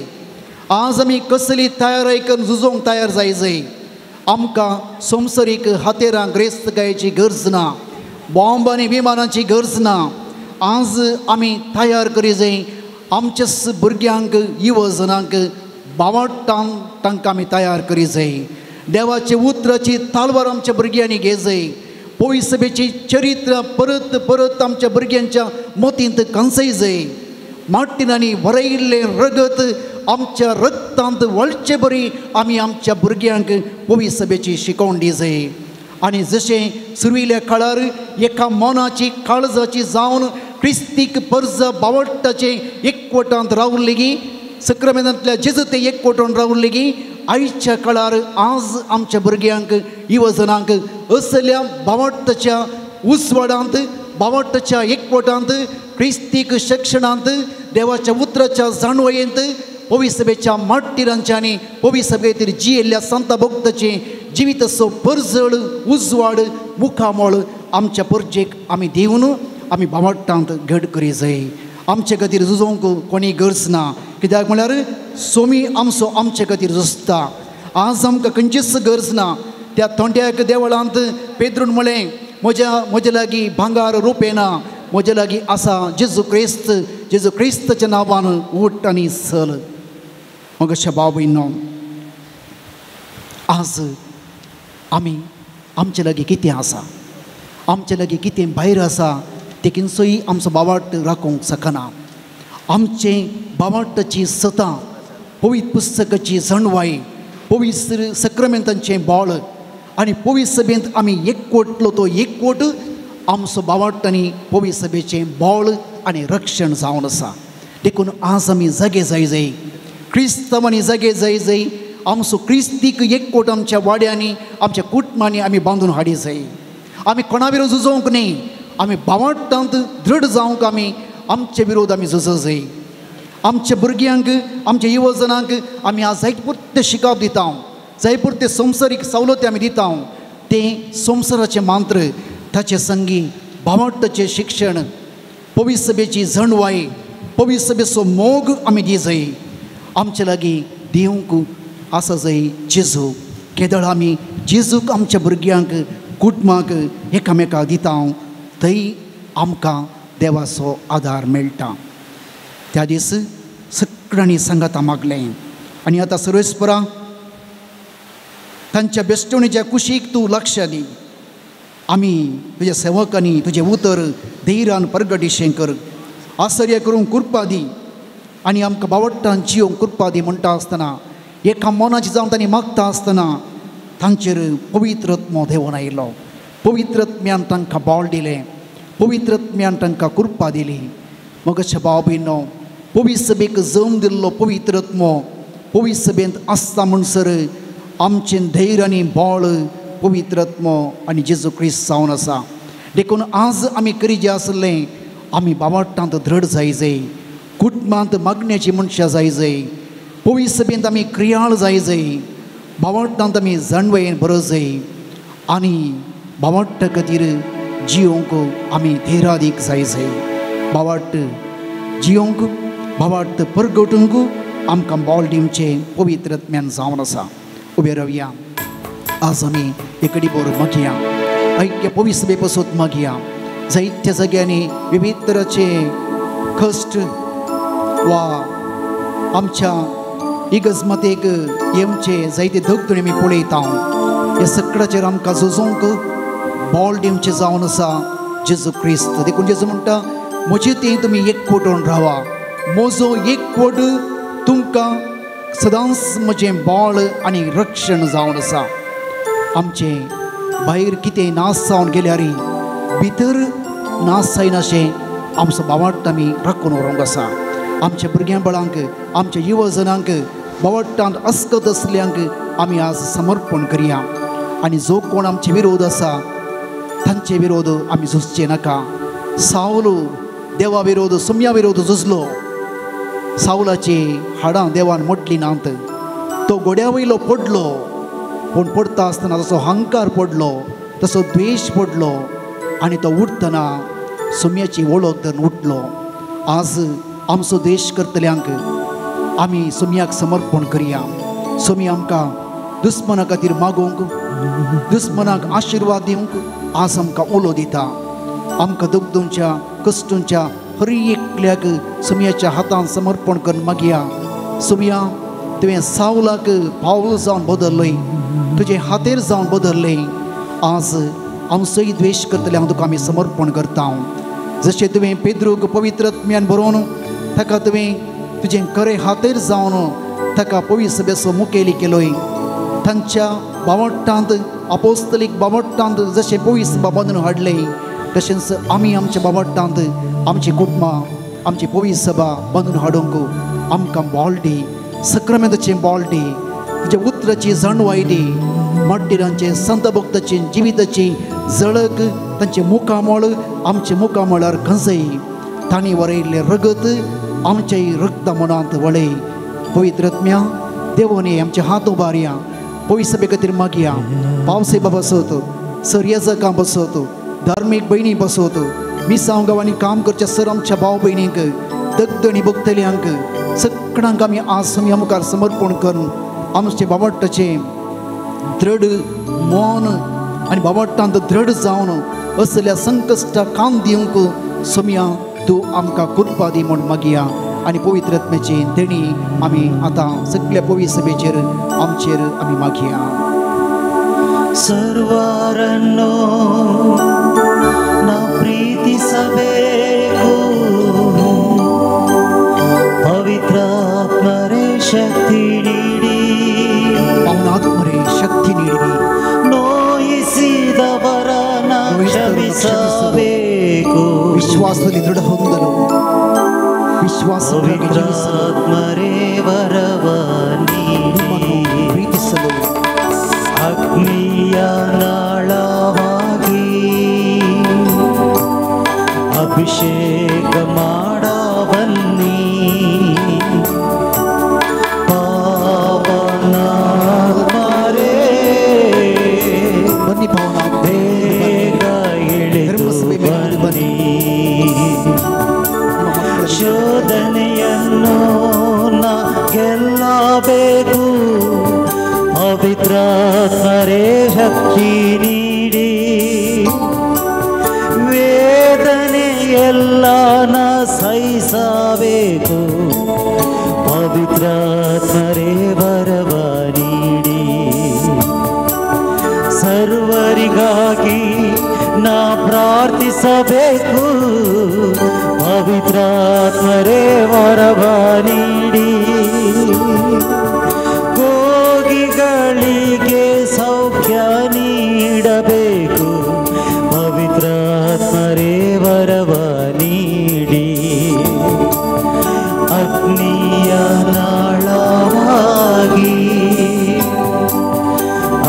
आज आमी कसली तयारी करून झुजोंक तयार जाय जाय. आमकां संवसारीक हातेरां ग्रेस्तकायेची गरज ना, बॉम्ब आनी विमानाची गरज ना. आज आमी तयार करी जाय आमच्या भुरग्यांक, युवजनांक बावटांक तांकां आमी तयार करी जाय. देवाचे उतराची तालवार आमच्या भुरग्यांनी घे जाय. पवित्र चरित्र परत परत आमच्या भुरग्यांच्या मतींत कंसय जाय. मार्टिनांनी वरयिल्लें रगत आमच्या रक्तांत वळचे बरी आमी आमच्या भुरग्यांक पवित्र सभेची शिकवण दी जाय. आनी जशें सुरविल्ल्या काळार एका मनाची काळजाची जावन क्रिस्तीक परजा बावट्टाचे एकवटांत रावले गी, सक्रामेंतांतल्या जेजू ते एकवटान रावले गी, आयच्या काळार आज आमच्या भुरग्यांक युवजनांक असल्या बावट्टाच्या उजवाडांत, बावट्टाच्या एकवटांत, क्रिस्तीक शिक्षणांत, देवाच्या उतराच्या जाणवयेंत, पवित्र सभेच्या मार्टिरांच्या आनी पवित्र सभेतील जियेल्ल्या संता भक्ताचें जिविताचो परजळ उजवाड मुखामळ आमच्या परजेक आमी दिवन आमी बावट्टांत घड करी जाय. आमचे खातीर झुजोंक कोणी गरज ना, कित्याक म्हळ्यार सोमी आमचो आमचे खातीर झुजता. आज आमकां खंयचीच गरज ना. त्या तोंड्याक देवळांत पेद्रून म्हळें, म्हज्या लागीं भांगार रुपें ना, म्हज्या लागीं आसा जेजू क्रिस्त, जेजू क्रिस्ताच्या नांवान उठ आनी चल. मगशा भाव भयणो, आज आमी आमचे लागीं कितें आसा, आमचे लागीं कितें भायर आसा तें किनसोय आमचो बावाट राखूंक शकना. आमचें बावाटाची सतां, पवित्र पुस्तकाची जाणवाय, पवित्र सक्रामेंतांचें बळ आनी पवित्र सभेंत आमी एकवटलो तो एकवट आमचो बावाट आनी पवित्र सभेचें बळ आनी रक्षण जावन आसा. देखून आज आमी जागे जाय जाय, क्रिस्तांवांनी जागे जाय जाय. आमचो क्रिस्तीक एकवट आमच्या वाड्यांनी, आमच्या कुटुंबांनी आमी बांदून हाडी जाय. आमी कोणा विरोध झुजोवंक न्ही, आमी बावट्टांत दृढ जावंक आमी आमचे विरोध आमी झुजो जाय. आमच्या भुरग्यांक, आमच्या युवजनांक आमी आज जायते पुरतें शिकप दिता, जाय पुरते संवसारीक सवलती आमी दिता. तें संवसाराचें मंत्र, ताचे संगी बावट्टाचें शिक्षण, पवित्र सभेची जाणवाय, पवित्र सभेचो मोग आमी दी जाय. आमचे लागीं दिवंक आसा जाय जेजू. केदळ आमी जेजूक आमच्या भुरग्यांक, कुटुंबाक एकामेकाक दिता थंय आमकां देवाचो आदार मेळटा. त्या दीस सगळ्यांनी सांगाता मागलें आनी आतां सर्वेस्परा तांच्या बेश्टवणीच्या कुशीक तूं लक्ष दी. आमी तुज्या सेवकांनी तुजें उतर धैर्यान परगटिशें कर, आश्चर्य करूंक कृपा दी आनी आमकां बावट्टान जियोंक कृपा दी. म्हणटा आसतना एका मनाची जावन तांणी मागता आसतना तांचेर पवित्र आत्मो देंवून आयलो. पवित्र आत्म्यान तांकां बळ दिलें, पवित्र आत्म्यान तांकां कृपा दिली. मगच्या भाव भयणो, पवित्र सभेक जम दिल्लो पवित्र आत्मो पवित्र सभेंत आसता म्हणसर आमचें धैर्य आनी बळ पवित्र आत्मो आनी जेजू क्रिस्त जावन आसा. देखून आज आमी करी जें आसलें आमी बावट्टांत दृढ जाय जाय, कुटुंबांत मागण्याची मनशां जाय जाय, पवित्र सभेंत आमी क्रियाळ जाय जाय, बावट्टांत आमी जाणवयेन बरो जाय आनी बावट्टा खातीर जियोंक आमी धैर्यादीक जाय जाय. बावट्ट जियोंक, बावट्ट परगटूंक आमकां बळ दिवचें पवित्र आत्म्यान जावन आसा. उबे रावया, आज आमी एकडे बोर मागया, ऐक्य पवित्र सभे पासत मागया. जायत्या जाग्यांनी विविध तराचे कश्ट वा आमच्या इगजमतेक येवचे जायते धगधणे आमी पळयता. ह्या सगळ्याचेर आमकां झुजोंक बळ दिवचें जावन आसा जेजू क्रिस्त. देखून जेजू म्हणटा, म्हजे ते तुमी एकवटून रावा, म्हजो एकवट तुमकां सदांच म्हजें बळ आनी रक्षण जावन आसा. आमचें भायर कितें नाश जावन गेल्यार भितर नाश जायनाशें आमचो बावट्ट आमी राखून व्हरूंक आसा. आमच्या भुरग्यां बाळांक, आमच्या युवजनांक, बावट्टांत अस्कत आसल्यांक आमी आज समर्पण करया. आनी जो कोण आमचे विरोध आसा तांचे विरोध आमी झुजचे नाका. सावलो देवा विरोध, सोम्या विरोध झुजलो. सावलाची हाडां देवान मोडली नात. तो घोड्या वयलो पडलो, पूण पडटा आसतना ताचो अहंकार पडलो. तसो द्वेश पडलो आनी तो उठतना सोम्याची वळख धरून उठलो. आज आमचो द्वेश करतल्यांक आमी सोम्याक समर्पण करया. सोमी आमकां दुस्मना खातीर मागूंक, दुस्मनाक आशिर्वाद दिवंक आज आमकां उलो दिता. आमकां दुखदुंच्या कश्टूंच्या हर एकल्याक सोम्याच्या हातान समर्पण करून मागया. सोम्या तुवें सावलाक पावल जावन बदललय, तुजें हातेर जावन बदललें. आज आमचोय द्वेश करतल्यांक तुका आमी समर्पण करता. जशें तुवें पेद्रूक पवित्र आत्म्यान बरोवन ताका तुवें तुजें खरें हातेर जावन ताका पवित्र सभेचो मुखेली केलोय. तांच्या बावट्टांत आपोस्तलीक बावट्टांत जशें पवित्र सभा बांदून हाडलें तशेंच आमी आमच्या बावट्टांत आमची कुटुंबां आमची पवित्र सभा बांदून हाडूंक आमकां बॉल दी, सक्रामेंताचें बॉल दी, तुज्या उतराची जाणवाय दी. माड्डिरांचें संत भक्ताची जिविताची झळक तांचें मुखामळ आमच्या मुखामळार खंसय. तांणी वरयल्लें रगत आमच्याय रगता मनांत वळय. पवित्र आत्म्या देवानी आमचे हात उबारया, पवित्र सभे खातीर मागया. पावसे बसत, सर येजकां बसत, धार्मीक भयणी बसत, मिसांव गांवांनी काम करच्या सर आमच्या भाव भयणींक, दगदणी भोगतल्यांक सगळ्यांक आमी आज सोम्या मुखार समर्पण करून आमचे बावट्टाचें दृढ मन आनी बावट्टांत दृढ जावन असल्या संकश्टाक कान दिवंक सोम्या तूं आमकां कृपा दी म्हूण मागया. आनी पवित्र आत्म्याची देणी आमी आतां सगल्या पवित्र सभेचेर आमचेर आमी मागया. ಸರ್ವರನ್ನು ನಾ ಪ್ರೀತಿಸಬೇಕು, ಪವಿತ್ರಾತ್ಮರೇ ಶಕ್ತಿ ನೀಡಿ, ಪವನಾತ್ಮರೇ ಶಕ್ತಿ ನೀಡಿರಿ. ನೋಯಿಸಿದವರನ್ನ ಕ್ಷಮಿಸಬೇಕು, ವಿಶ್ವಾಸದಲ್ಲಿ ದೃಢ ಹೊಂದಲು, ವಿಶ್ವಾಸಕ್ಕಾಗಿ ಜೀವಿಸಲು, ಪವಿತ್ರಾತ್ಮರೇ ವರವ ನಿಮ್ಮನ್ನು ನೀಡಿ, ಪ್ರೀತಿಸಲು, ಅಗ್ನಿಯ ನಾಳವಾಗಿ ಅಭಿಷೇಕ ಮಾಡಬನ್ನಿ, ಪಾವನಾತ್ಮರೇ ಬನ್ನಿ ಪವನಾತ್ಮರೇ, ಬೇಗ ಇಳಿದು ಧರ್ಮಸಭೆ ಮೇಲೆ ಬನ್ನಿ, ನಿಮ್ಮ ಮಕ್ಕಳ ಶೋಧನೆಯನ್ನು ನಾ ಗೆಲ್ಲಬೇಕು, ಪವಿತ್ರಾತ್ಮರೇ ಶಕ್ತಿ ನೀಡಿ, ವೇದನೆಯೆಲ್ಲ ನಾ ಸಹಿಸಬೇಕು, ಪವಿತ್ರಾತ್ಮರೇ ವರವ ನೀಡಿ, ಸರ್ವರಿಗಾಗಿ ನಾ ಪ್ರಾರ್ಥಿಸಬೇಕು, ಪವಿತ್ರಾತ್ಮರೇ ವರವ ನೀಡಿ, ರೋಗಿಗಳಿಗೆ ಸೌಖ್ಯ ನೀಡಬೇಕು, ಪವಿತ್ರಾತ್ಮರೇ ವರವ ನೀಡಿ, ಅಗ್ನಿಯ ನಾಳವಾಗಿ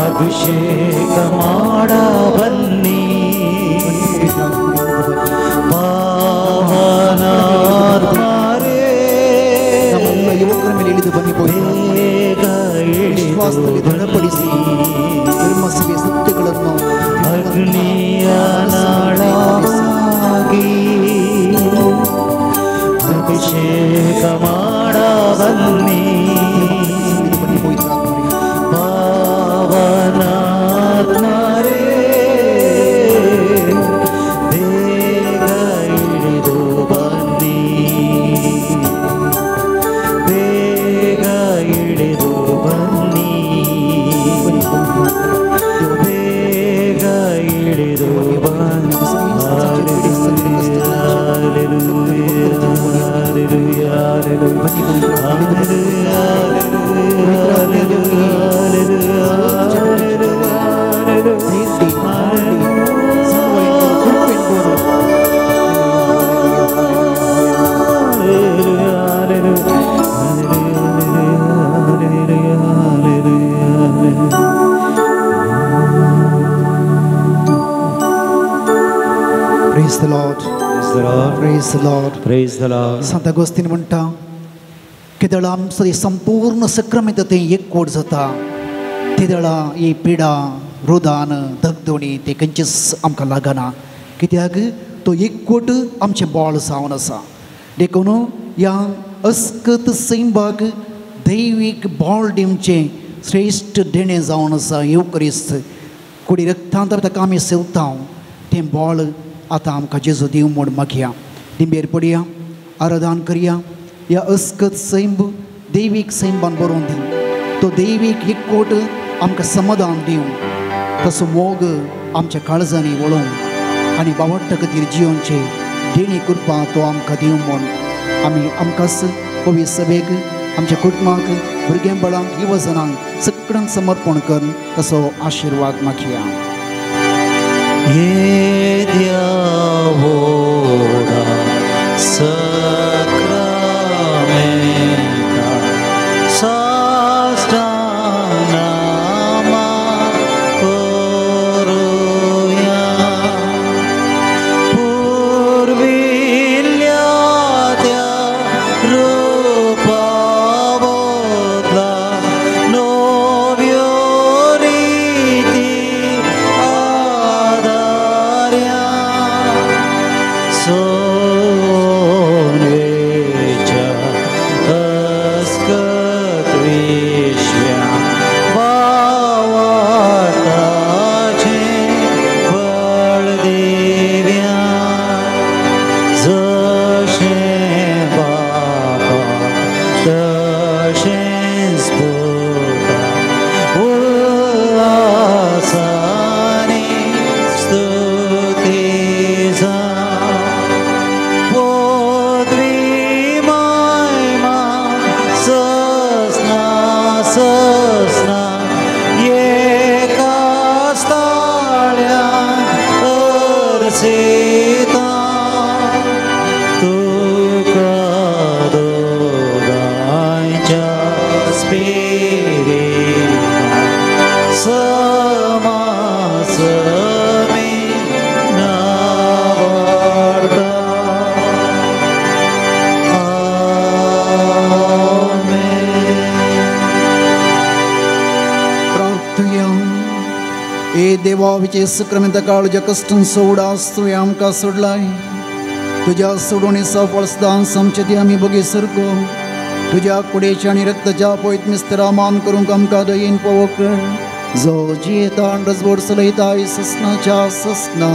ಅಭಿಷೇಕ ಮಾಡಬನ್ನಿ, ಪಾವನಾತ್ಮರೇ ನಮ್ಮೆಲ್ಲ ಯುವಕರ ಮೇಲೆ ಇಳಿದು ಬನ್ನಿ ಪವಿತ್ರಾತ್ಮರೇ. ಬೇಗ ವಿಶ್ವಾಸದಲ್ಲಿ ಇಳಿದು ದೃಢಪಡಿಸಿ ಬನ್ನಿ. ಧರ್ಮಸಭೆಯ ಸತ್ಯಗಳನ್ನು ಅಗ್ನಿಯ ನಾಳವಾಗಿ ಅಭಿಷೇಕ ಮಾಡಬನ್ನಿ, ಇಳಿದು ಬನ್ನಿ ಪವಿತ್ರಾತ್ಮರೇ. ಪಾವನಾತ್ಮರೇ ಬೇಗ ಇಳಿದು ಬನ್ನಿ, ಬೇಗ ಇಳಿದು ಬನ್ನಿ, ಬೇಗ ಇಳಿದು ಬನ್ನಿ. Hallelujah, hallelujah, hallelujah, hallelujah, hallelujah, Praise the Lord. Praise the Lord. Praise the Lord. Sant Agostinho म्हणटा केदळा आमचो संपूर्ण सक्रामेंत तें एकवट जाता, तेदळा ही पिडा रुदान दगदोणी ते खंयचेच आमकां लागना, कित्याक तो एकवट आमचें बळ जावन आसा. देखून ह्या अस्कत सैंबाक दैवीक बळ दिवचें श्रेश्ठ देणें जावन आसा येवक्रिस्त. कुडी रक्तांत ताका आमी सेवता तें बळ आतां आमकां जेजू दिवं म्हूण मागया. दिंबेर पडया, आराधन करया. ह्या अस्कत सैंब दैवीक सैंबान बरोवन दिवं, तो दैवीक एकवट आमकां समाधान दिवं, तसो मोग आमच्या काळजांनी वळोवं आनी बावडटा खातीर जियोनचे देणी कृपा तो आमकां दिवं म्हूण आमी आमकांच पवित्र सभेक, आमच्या कुटुंबाक, भुरग्यां बाळांक, युवजनांक सगळ्यांक समर्पण करून तसो आशिर्वाद मागया. देवा सक्रमेंत काळजा कश्टान सोडास तुवें आमकां सोडलाय. तुज्या सोडोवणी सफळ सदांच आमचे ती आमी बगी सरको. तुज्या कुडेच्या आनी रक्ताच्या पयत मिस्तरा मान करूंक आमकां दयेन पवो कर, जो जियेता आनी रजवड चलयता ससनाच्या ससना.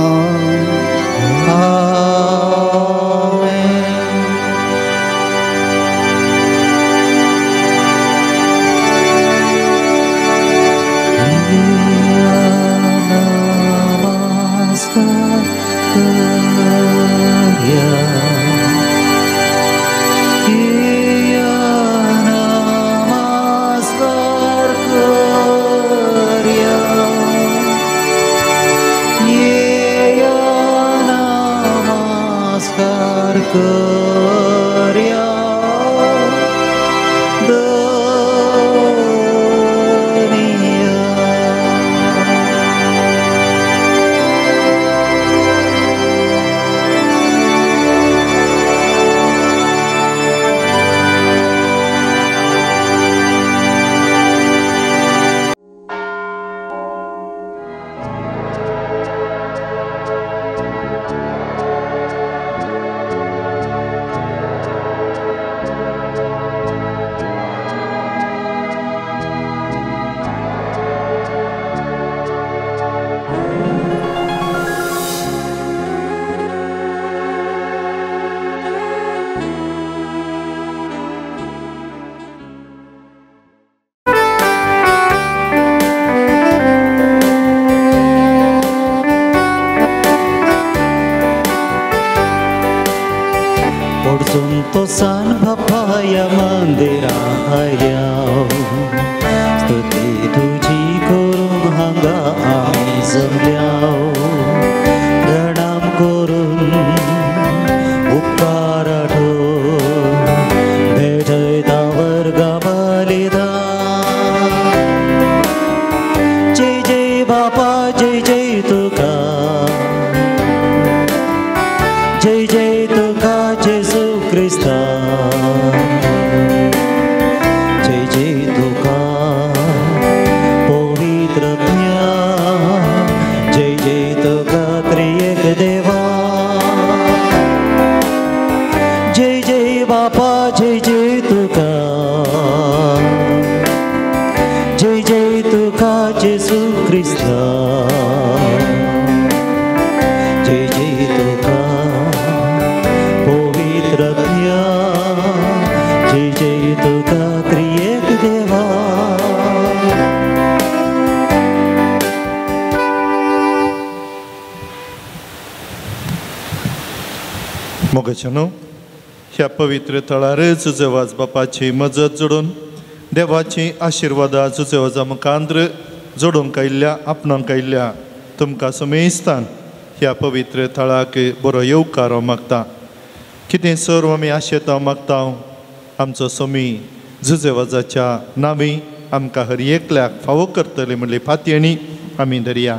जय जय तुका पवित्र ज्ञान. जय जय तुका, जय जय तुका जेजू क्रिस्ता, जय जय तुका पवित्र आत्म्या, जय जय तुका त्रिएक देवा. मोगाच्यानो, ह्या पवित्र थळारच जुजेवाज बापाची मजत जोडून देवाची आशिर्वादा जुजेवाजा मुखांद्र जोडूंक आयिल्ल्या आपणांक आयिल्ल्या तुमकां समेस्तान ह्या पवित्र थळाक बरो येवकार हांव मागता. कितें सर्व आमी आशेता मागता आमचो सोमी जुजेवाजाच्या नांवी आमकां हर एकल्याक फावो करतले म्हणली फातयणी आमी धरया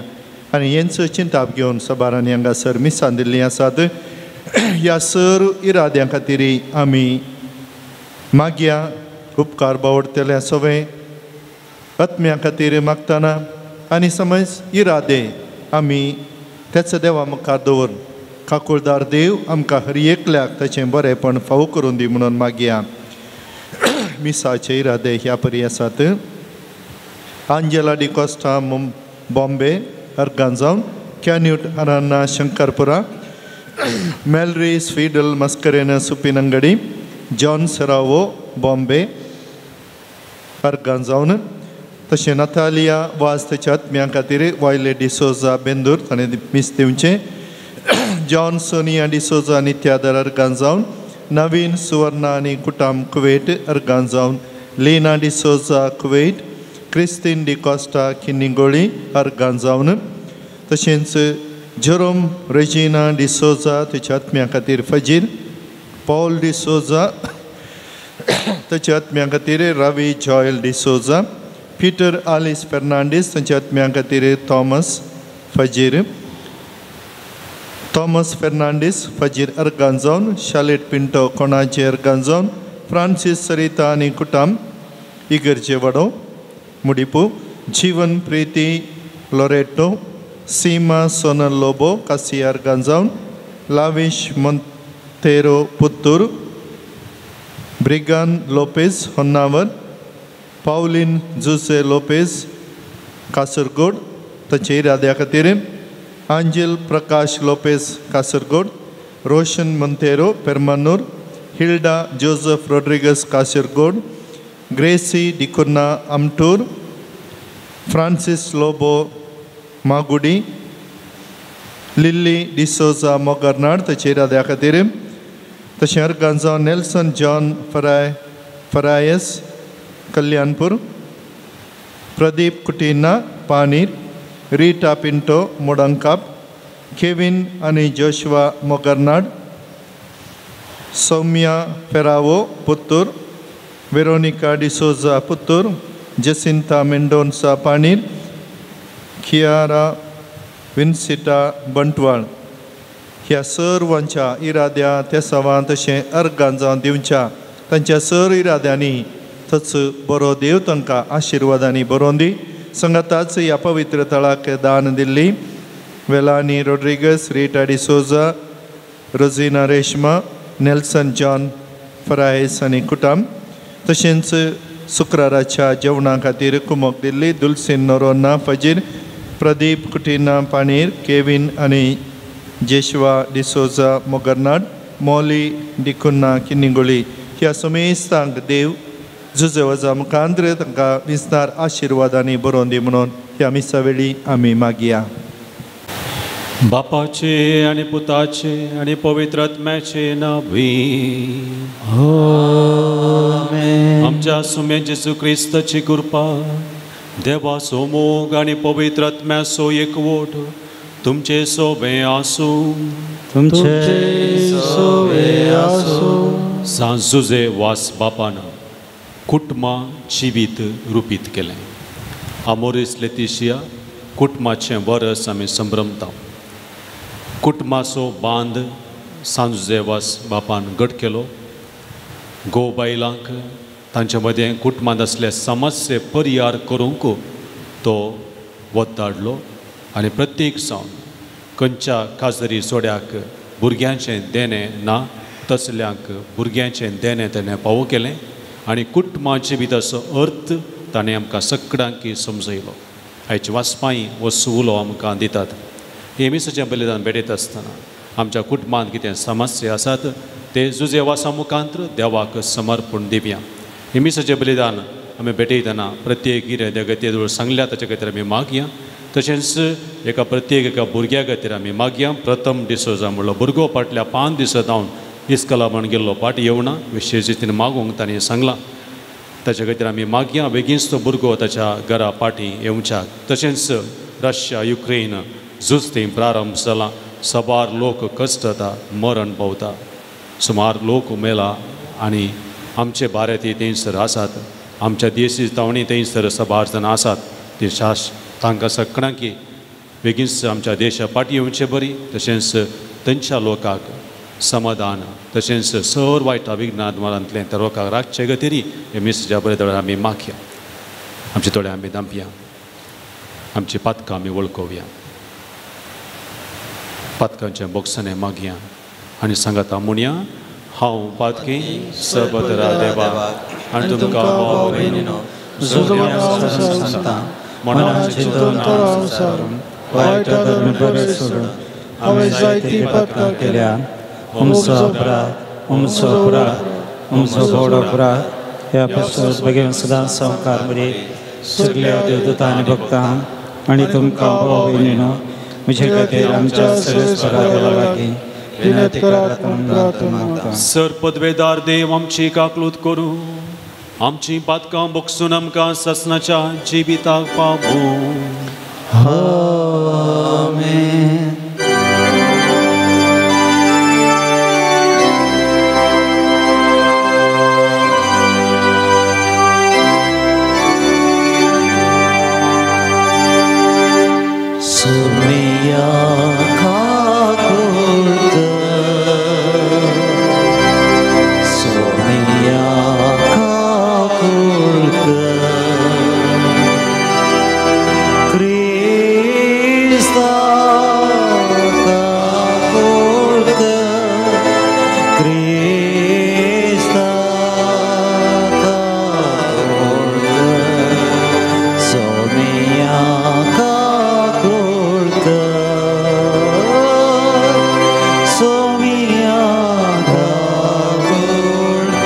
आनी हेंच चिंताप घेवन सबारांनी हांगासर मिसां दिल्लीं आसात. ह्या सर इराद्यां खातीर आमी मागया उपकार बावडटल्या सगळे आत्म्या खातीर मागतना आनी समज इरादे आमी त्याच देवा मुखार दवर काकुळदार देव आमकां हर एकल्याक ताचें बरेंपण फावो करून दी म्हणून मागया. मिसाचे इरादे ह्या परी आसात. आंजेला डिकॉस्टा बॉम्बे अर्गांजावन, कॅन्यूट अरान्ना शंकरपुरा, मेलरी स्वीडल मस्करेन सुपिनंगडी, जॉन सरावो बॉम्बे अर्गांजावन, तशें नतालिया वाज ताच्या आत्म्या खातीर वायले डिसोजा बेंदूर ताणें मीस दिवचें, जॉन सोनिया डिसोजा नित्यादर अर्गांजावन, नवीन सुवर्णा आनी कुटाम कुवेट अर्गांजावन, लीना डिसोजा कुवेट, क्रिस्तीन डिकॉस्टा किन्निगोळी अर्गांजावन, तशेंच जेरोम रेजिना डिसोजा ताच्या आत्म्या खातीर फजीर, पॉल डिसोजा ताच्या आत्म्या खातीर रवी जॉयल डिसोजा, पीटर आलिस फेर्नांडीस तांच्या आत्म्या खातीर थॉमस फजीर, थॉमस फेर्नांडीस फजीर अर्गांजावन, शालेट पिंटो कोणाचे अर्गांजावन, फ्रांसीस सरिता आनी कुटाम इगर्जे वडो मुडिपू, जीवन प्रीती लोरेटो, सीमा सोनल लोबो कासियार अर्गांजावन, लाविश मोंतेरो पुत्तूर, ब्रिगान लोपेज होन्नावर, पावलीन जुसे लोपेज कासरगोड ताचे इराद्या खातीर Angel Prakash Lopes Kasaragod, Roshan Monteiro Permannur, Hilda Joseph Rodrigues Kasaragod, Gracy D'Cunha Amthur, Francis Lobo Magudi, Lily D'Souza Mogernad ताचे इराद्या खातीर तशें अर्गांजाव नेल्सन जॉन फरायस कल्याणपूर, प्रदीप कुटिना पानीर, रीटा पिंटो मोडंकाप, केविन आनी जोशवा मोगरनाड, सौम्या फेरावो पुत्तूर, वेरोनिका डिसोजा पुत्तूर, जसिंता मेंडोन्सा पानीर, कियारा विन्सिटा बंटवाळ. ह्या सर्वांच्या इराद्या तेसावां तशें अर्गांजावन दिवच्या तांच्या सर इराद्यांनी थच बरो देव तांकां आशिर्वादांनी बरोवन दी. संगाताच ह्या पवित्र थळाक दान दिल्ली वेलानी Rodrigues, Rita D'Souza, Rosina Reshma, Nelson John Farias आनी कुटाम, तशेंच शुक्राराच्या जेवणा खातीर कुमक दिल्ली दुलसीन नोरोन्ना फजीर, प्रदीप कुटिना पाणीर, केविन आनी जेशवा डिसोजा मोगरनाड, मॉली डिकुन्ना किन्निगोळी. ह्या समेस्तांक देव जुजेवजा मुखांद्र तांकां विस्तार आशिर्वादांनी बरोवन दी म्हणून ह्या मिसा वेळी आमी मागया. बापाचे आनी पुताचे आनी पवित्र आत्म्याचे नांवी आमेन. आमच्या सुमे जेजू क्रिस्ताची कृपा, देवाचो मोग आनी पवित्र आत्म्याचो एकवट तुमचे सोबे आसूं. तुमचे सोबे आसूं. सांत जुजे वास बापान कुटुंबा जिवीत रुपीत केलें. आमोरीस लेतिशिया कुटुंबाचें वरस आमी संभ्रमता. कुटुंबाचो बांद सांत जुजे वास बापान घट केलो. घोव बायलांक तांचे मदें कुटुंबांत आसले समस्ये परिहार करूंक तो वत धाडलो आनी प्रत्येक जावन खंयच्या काजरी जोड्याक भुरग्यांचें देणें ना तसल्यांक भुरग्यांचें देणें ताणें पावो केलें आनी कुटुंबा जिविताचो अर्थ ताणें आमकां सगळ्यांक समजयलो. आयचे वाचपांय हो उलो आमकां दितात. हे मिसाचें बलिदान भेटयता आसतना आमच्या कुटुंबांत कितें समस्या आसात ते जुजे वासा मुखांत देवाक समर्पण दिवया. हे मिसाचें बलिदान आमी भेटयतना प्रत्येक कितें त्या खातीर सांगल्या ताच्या खातीर आमी मागया. तशेंच एका प्रत्येक एका भुरग्या खातीर आमी मागया. प्रथम डिसोजा म्हणलो भुरगो फाटल्या 5 दिसां जावन इस्कला म्हण गेल्लो फाटी येवना विशेश रितीन मागूंक ताणें सांगलां. ताच्या खातीर आमी मागया बेगीनच तो भुरगो ताच्या घरा फाटी येवच्याक. तशेंच रशिया युक्रेन झूज थंय प्रारंभ जाला. साबार लोक कश्टता मरण पावता, सुमार लोक मेला आनी आमचे भारतीय थंयसर आसात, आमच्या देशी तावणी थंयसर साबार जाणां आसात. ते शास तांकां सगळ्यांक बेगीनच आमच्या देशा फाटी येवचे बरी. तशेंच थंयच्या लोकांक समाधान तशेंच सर वायट विघ्नांतलें त्या लोकांक राखचे खातीर हे मिसाच्या बरें आमी मागया. आमचे थोडे आमी दांपया, आमची पातकां आमी वळखोवया, पातकांच्या बोक्सांनी मागया आनी सांगाता म्हणया, हांव पातकी सबदरा देवा आनी तुमकां भाव भयणीनो हांवें जायतीं पातकां केल्या. उमचो अपराध, उमचो अपराध, उमचो व्हड अपराध. ह्या पासून बेगीन सदां संवकार मरे सगल्या देवदूतां आनी भक्तांक आनी तुमकां भाव भयणीनो म्हजे खातीर आमच्या सर्वेस्परा देवा लागीं विनंती करात म्हूण प्रार्थना मागता. सर पदवेदार देव आमची काकलूत करूं, आमची पातकां बगसून आमकां ससनाच्या जिविताक पावूं. आमेन. सुमिया काकुळट, सुमिया काकुळट, क्रिस्ता काकुळट, क्रिस्ता काकुळट, सुमिया काकुळट, सोमिया काकुळट.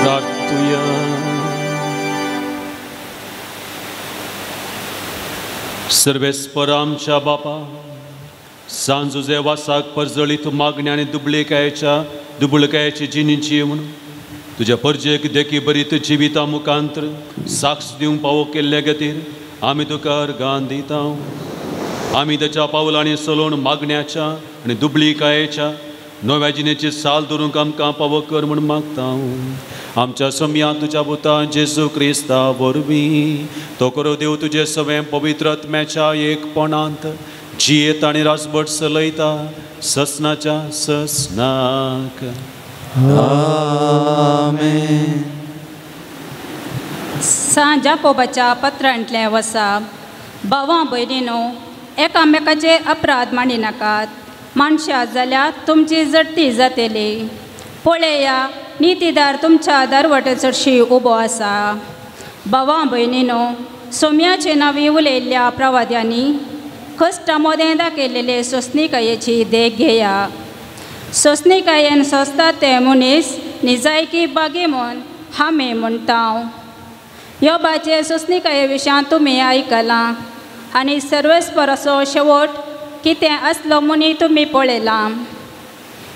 प्रार्थुया. सर्वेस्पर आमच्या बापा, सांजुजे वासाक परजळीत मागण्या आनी दुबळकायेची जिणेची म्हणून तुज्या परजेक देखी बरीत जिविता मुखांतर साक्ष दिवंक पावो केल्ले खातीर आमी तुका अर्गां दिता. आमी ताच्या पावलांनी चलोवन मागण्याच्या आनी दुबळीकायेच्या नव्या जिणेची साल धरूंक आमकां पावो कर म्हूण मागता. आमच्या सम्या तुज्या पुता जेजू क्रिस्ता वरवीं तो करो देव तुजे सवें पवित्र आत्म्याच्या एकपणांत जियेत आनी राजभट चलयता ससनाच्या ससनाक. आमेन. सांत जाकोबाच्या पत्रांतलें वसा. भावां भयणीनो, एकामेकाचे अपराध मांडिनाकात, मानशां जाल्यार तुमची जडती जातली. पळया, नितीदार तुमच्या दरवटे चडशी उबो आसा. भावां भयणीनो, सोम्याचे नांवी उलयल्ल्या प्रवाद्यांनी कश्टां मदें दाखयलेले सोंसणीकायेची देख घेया. सोंसणीकायेन सोंसता ते मनीस निजायकी बागी म्हूण हांवें म्हणटा. योबाचे सोंसणीकाये विशयान तुमी आयकलां आनी सर्वेस्पराचो शेवट कितें आसलो म्हूण तुमी पळयलां.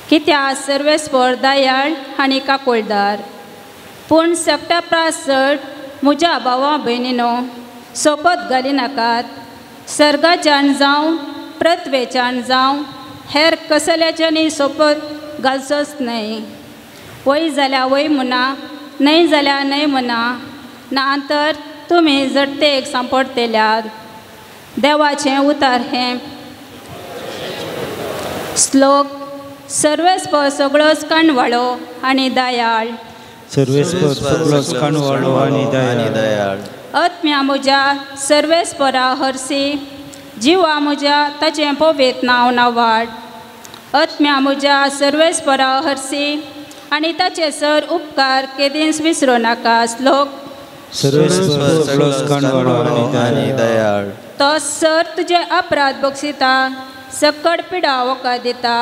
कित्याक सर्वेस्पर दयाळ आनी काकुळदार. पूण सगळ्या प्रास चड म्हज्या भावा भयणीनो, सोपत घालिनाकात. सर्गाच्यान जावं पृथ्वेच्यान जावं हेर कसल्याच्यानूय सोपत घालचोच न्हय. वय जाल्यार वय म्हणा, न्हय जाल्यार न्हय म्हणा, ना तर तुमी जडतेक सांपडटल्यात. देवाचें उतार हें. श्लोक. सर्वेस्पर सगळोच काणवाळो आनी दयाळ. सर्वेस्पर सगळोच काणवाळो आनी दयाळ. आत्म्या म्हज्या सर्वेस्परा हरसी, जिवा म्हज्या ताचें पवित्र नांव नावाड. आत्म्या म्हज्या सर्वेस्परा हरसी आनी ताचे सर उपकार केदींच विसरूं नाका. श्लोक. तो सर तुजे अपराध बक्षिता, सकट पिडा वखद दिता,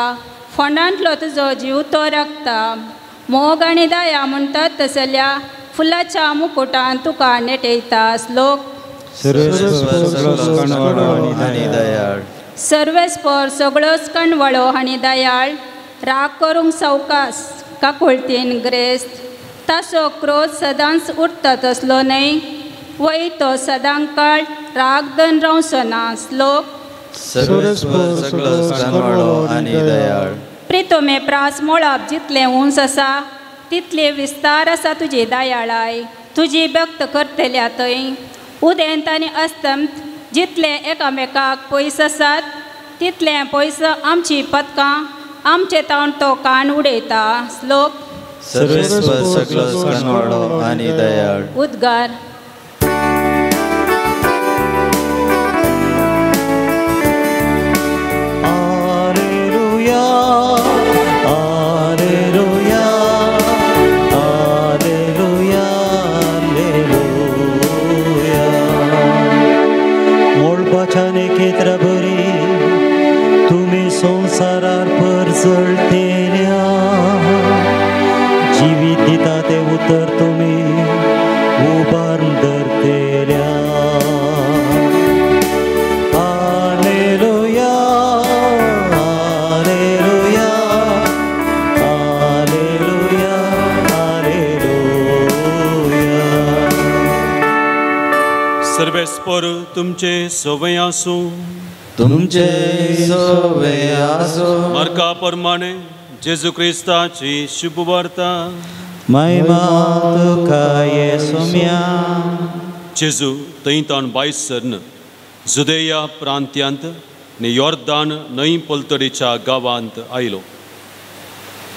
फोंडांतलो तुजो जीव तो राखता. मोग आनी दया म्हणटात तसल्या फुलाच्या मुकुटान तुका नेटयता. श्लोक. सर्वेस्पर सगळोच कणवाळो आनी दयाळ, राग करूंक सवकास, काकुळतीन ग्रेस्त, ताचो क्रोध सदांच उरता तसलो न्हय, वय तो सदां काळ राग दन रावचो ना. श्लोक. प्रितोमे प्रास मोळाप जितलें उंच आसा तितले विस्तार आसा तुजी दयाळाय, तुजी व्यक्त करतल्या थंय. उदेंत आनी अस्तंत जितले एकामेकाक पयस आसात तितलें पयस आमची पदकां आमचे तावन तो कान उडयता. श्लोक. उद्गार. संसारार परजळटेल्या जिवीत दिता तें उतर तुमी उबारून धरतेल्या. Hallelujah, hallelujah, hallelujah, hallelujah. सर्वेस्पर तुमचे सवय आसूं, तुमचे सवे आसो. मार्का प्रमाणे जेजू क्रिस्ताची शुभवार्ता. महिमा तुका येसुम्या. जेजू थंय तावन भायर सरन जुदेया प्रांत्यांत आनी योर्दान न्हंय पलतडीच्या गांवांत आयलो.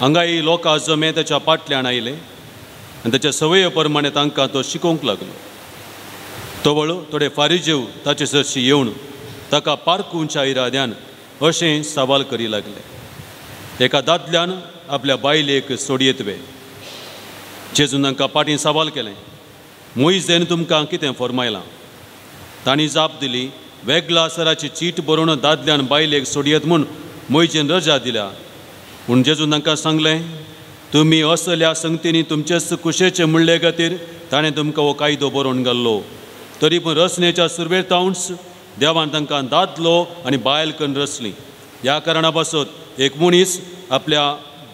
हांगाय लोकां जमे ताच्या फाटल्यान आयले आनी ताच्या सवये प्रमाणे तांकां तो शिकोवंक लागलो. तवळ थोडे फारिजेव ताचे सरशी येवन ताका पारखुंच्या इराद्यान अशें सवाल करी लागले, एका दादल्यान आपल्या बायलेक सोडयेत वे. जेजून तांकां पाटीं सवाल केलें, मोयजेन तुमकां कितें फरमायलां? तांणी जाप दिली, वेगळा सराची चीट बरोवन दादल्यान बायलेक सोडयेत म्हूण मोयजेन रजा दिल्या. पूण जेजून तांकां सांगलें, तुमी असल्या संगतींनी तुमचेच कुशेचे म्हणले खातीर ताणें तुमकां हो कायदो बरोवन घाल्लो. तरी पूण रचनेच्या सुरवेर तावंच देवान तांकां दादलो आनी बायल कन्न रचली. ह्या कारणा पासत एक मनीस आपल्या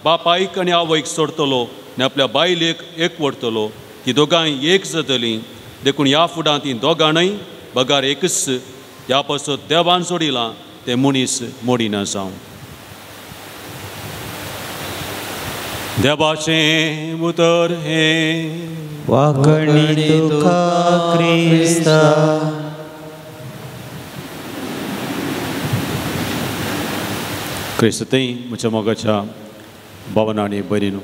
बापायक आनी आवयक सोडटलो आनी आपल्या बायलेक एकवटतलो, ती दोगांय एक जातलीं. देखून ह्या फुडां तीं दोगां न्हय बगार एकच. ह्या पासत देवान सोडिलां तें मनीस मोडिना जावं. देवाचें उतर हें. वाकणी तुका क्रिस्ता. क्रिस्तय म्हज्या मोगाच्या भावना आनी भयणीनू,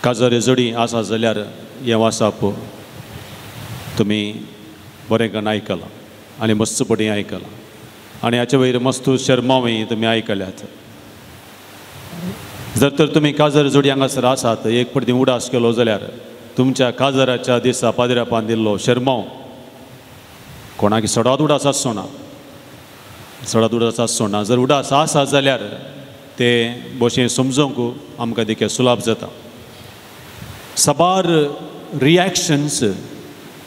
काजारी जोडी आसा जाल्यार हें वाचप तुमी बरें करून आयकलां आनी मस्त पटी आयकलां आनी हाचे वयर मस्त शर्मावूय तुमी आयकल्यात. जर तर तुमी काजार जोडी हांगासर आसात एक पटी उडास केलो जाल्यार तुमच्या काजाराच्या दिसा पाद्र्यापान दिल्लो शर्माव कोणाक सडात उडास आसचो ना, सडात उडास आसचो ना. जर उडास आसा जाल्यार ते भशेन समजूंक आमकां देखीक सुलाभ जाता. साबार रिएक्शन्स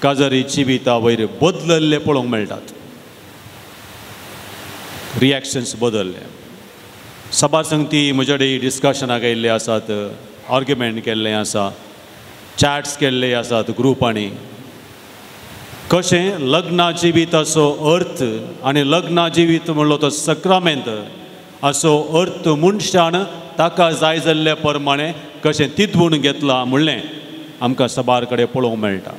काजारी जिविता वयर बदलल्ले पळोवंक मेळटात. रिएक्शन्स बदलले. साबार संगती म्हजे कडेन डिस्कशनाक आयिल्ले आसात, आर्ग्युमेंट केल्ले आसा, चॅट्स केल्ले आसात ग्रुपांनी. कशें लग्ना जिविताचो अर्थ आनी लग्ना जिवीत म्हणलो तो सक्रामेंत असो अर्थ मनशान ताका जाय जाल्ले प्रमाणे कशें तितवून घेतलां म्हणलें आमकां साबार कडेन पळोवंक मेळटा.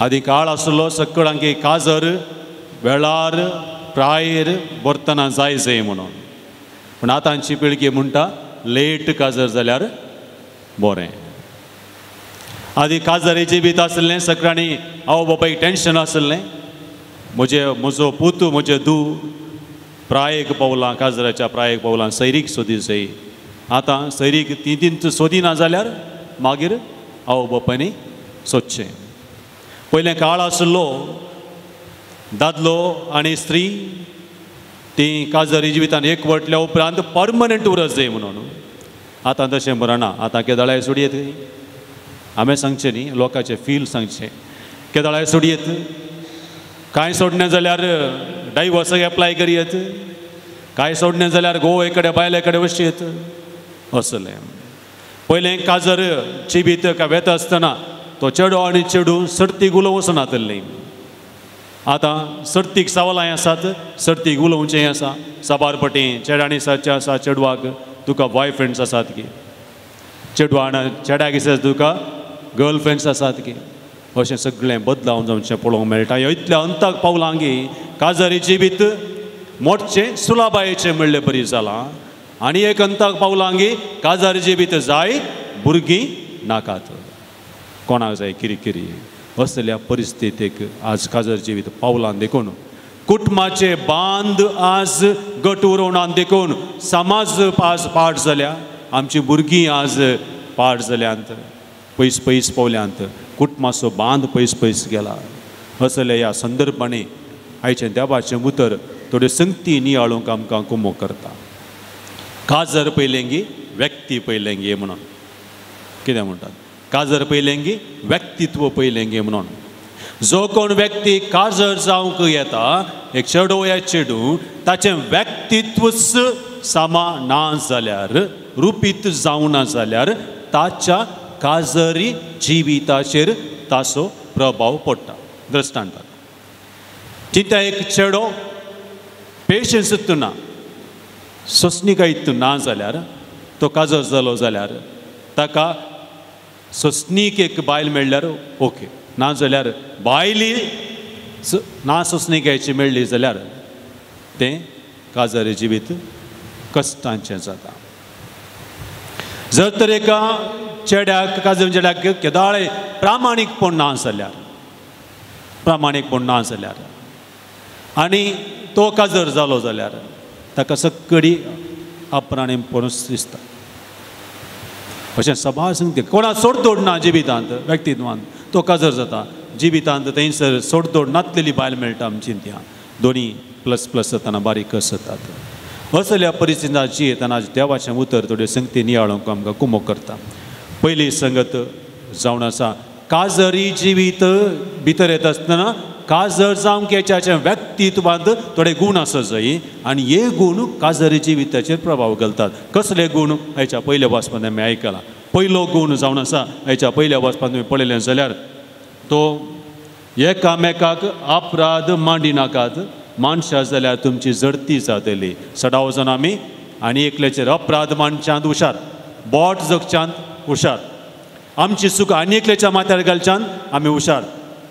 आदी काळ आसलो सगळ्यांकी काजर वेळार प्रायर भरतना जाय जाय म्हणून, पूण आतांची पिळगी म्हणटा लेट काजर जाल्यार बरें. आदी काजरी जिवीत आसलें सगळ्यांनी आवय बापायक टेंशन आसलें, म्हजे म्हजो पूत म्हजें धूव प्रायेक पावलां काजराच्या प्रायेक पावलां सैरीक सोदी जाय. आतां सैरीक ती तीन सोदिना जाल्यार मागीर आवय बापायनी सोदचें. पयलें काळ आसलो दादलो आनी स्त्री ती काजरी जिवितान एकवटल्या उपरांत परमनंट उरत जाय म्हणून. आतां तशें बरना. आतां केदळाय सोडयेत हांवें सांगचें न्ही, लोकांचें फील सांगचें. केदळाय सोडयेत, कांय सोडणें जाल्यार डायवोर्साक एप्लाय करयेत, कांय सोडणें जाल्यार गोवे कडेन बायले कडेन वचयेत असलें. पयलें काजर जिवीत काय वेता आसतना तो चेडो आनी चेडूं सर्तीक उलोवं वचनातलें. आतां सर्तीक सवालांय आसात, सर्तीक उलोवचें आसा. साबार पटी चेड्यांनी सारचें आसा चेडवाक तुका बॉयफ्रेंड्स आसात की, चेडवान चेड्याक दिसता तुका गर्लफ्रेंड्स आसात की, अशें सगळें बदलावन जावचें पळोवंक मेळटा. इतल्या अंताक पावलां की काजारी जिवीत मोटचें सुलाबायेचें म्हणलें बरी जालां. आनी एक अंताक पावलां की काजारी जिवीत जाय भुरगीं नाकात, कोणाक जाय किरकिरी. असल्या परिस्थितीक आज काजार जिवीत पावलां देखून कुटुंबाचे बांद आज गट उरोवणान देखून समाज आज पाड जाल्या, आमची भुरगीं आज पाड जाल्यांत, पयस पयस पावल्यांत, कुटुंबाचो बांद पयस पयस गेला. असल्या ह्या संदर्भांनी आयचें देवाचें उतर थोड्यो संगती नियाळूंक आमकां कुमो करता. काजर पयलेंगी व्यक्ती पयलेंगी म्हणून कितें म्हणटात? काजर पयलेंगी व्यक्तित्व पयलेंगी म्हणून. जो कोण व्यक्ती काजर जावंक येता एक चेडो या चेडूं ताचें व्यक्तित्वच सामा ना जाल्यार, रुपीत जावना जाल्यार ताच्या काजरी जिविताचेर ताचो प्रभाव पडटा. दृश्टांताक चिंता एक चेडो पेशन्स ना, सोंसणीकाय ना जाल्यार तो काजर जालो जाल्यार ताका सोंसणीक एक बायल मेळ्ळ्यार ओके, ना जाल्यार बायली ना सोंसणीकायची मेळ्ळी जाल्यार तें काजारी जिवीत कश्टांचें जाता. जर तर एका चेड्याक काजर चेड्याक केदाळे प्रामाणीकपण ना जाल्यार, प्रामाणीकपण ना जाल्यार आनी तो काजर जालो जाल्यार ताका सकडी अप्राणीपणूच दिसता. अशें सभा सांगते कोणा सोडतोड ना जिवितांत व्यक्तित्वान तो काजर जाता. जिवितांत थंयसर सोडतोड नातलेली बायल मेळटा आमची त्या दोनी प्लस प्लस जाताना बारीक जातात. असल्या परिस्थितीची येताना देवाचें उतर थोड्यो संगती नियाळूंक आमकां कुमो करता. पयली संगत जावन आसा काजरी जिवीत भितर येता आसतना काजर जावंक येच्याचें व्यक्तित्वांत थोडे गूण आसा जाय आनी हे गूण काजरी जिविताचेर प्रभाव घालतात. कसले गूण हाच्या पयल्या वाचपांत आमी आयकलां. पयलो गूण जावन आसा हाच्या पयल्या वाचपांत तुमी पळयलें जाल्यार तो एकामेकाक अपराध मांडिनाकात, मानशां जाल्यार तुमची जडती जातली. सदां वचून आमी आनी एकल्याचेर अपराध मानच्यांत हुशार, बोट जगच्यांत हुशार, आमची चूक आनी एकल्याच्या माथ्यार घालच्यान आमी हुशार.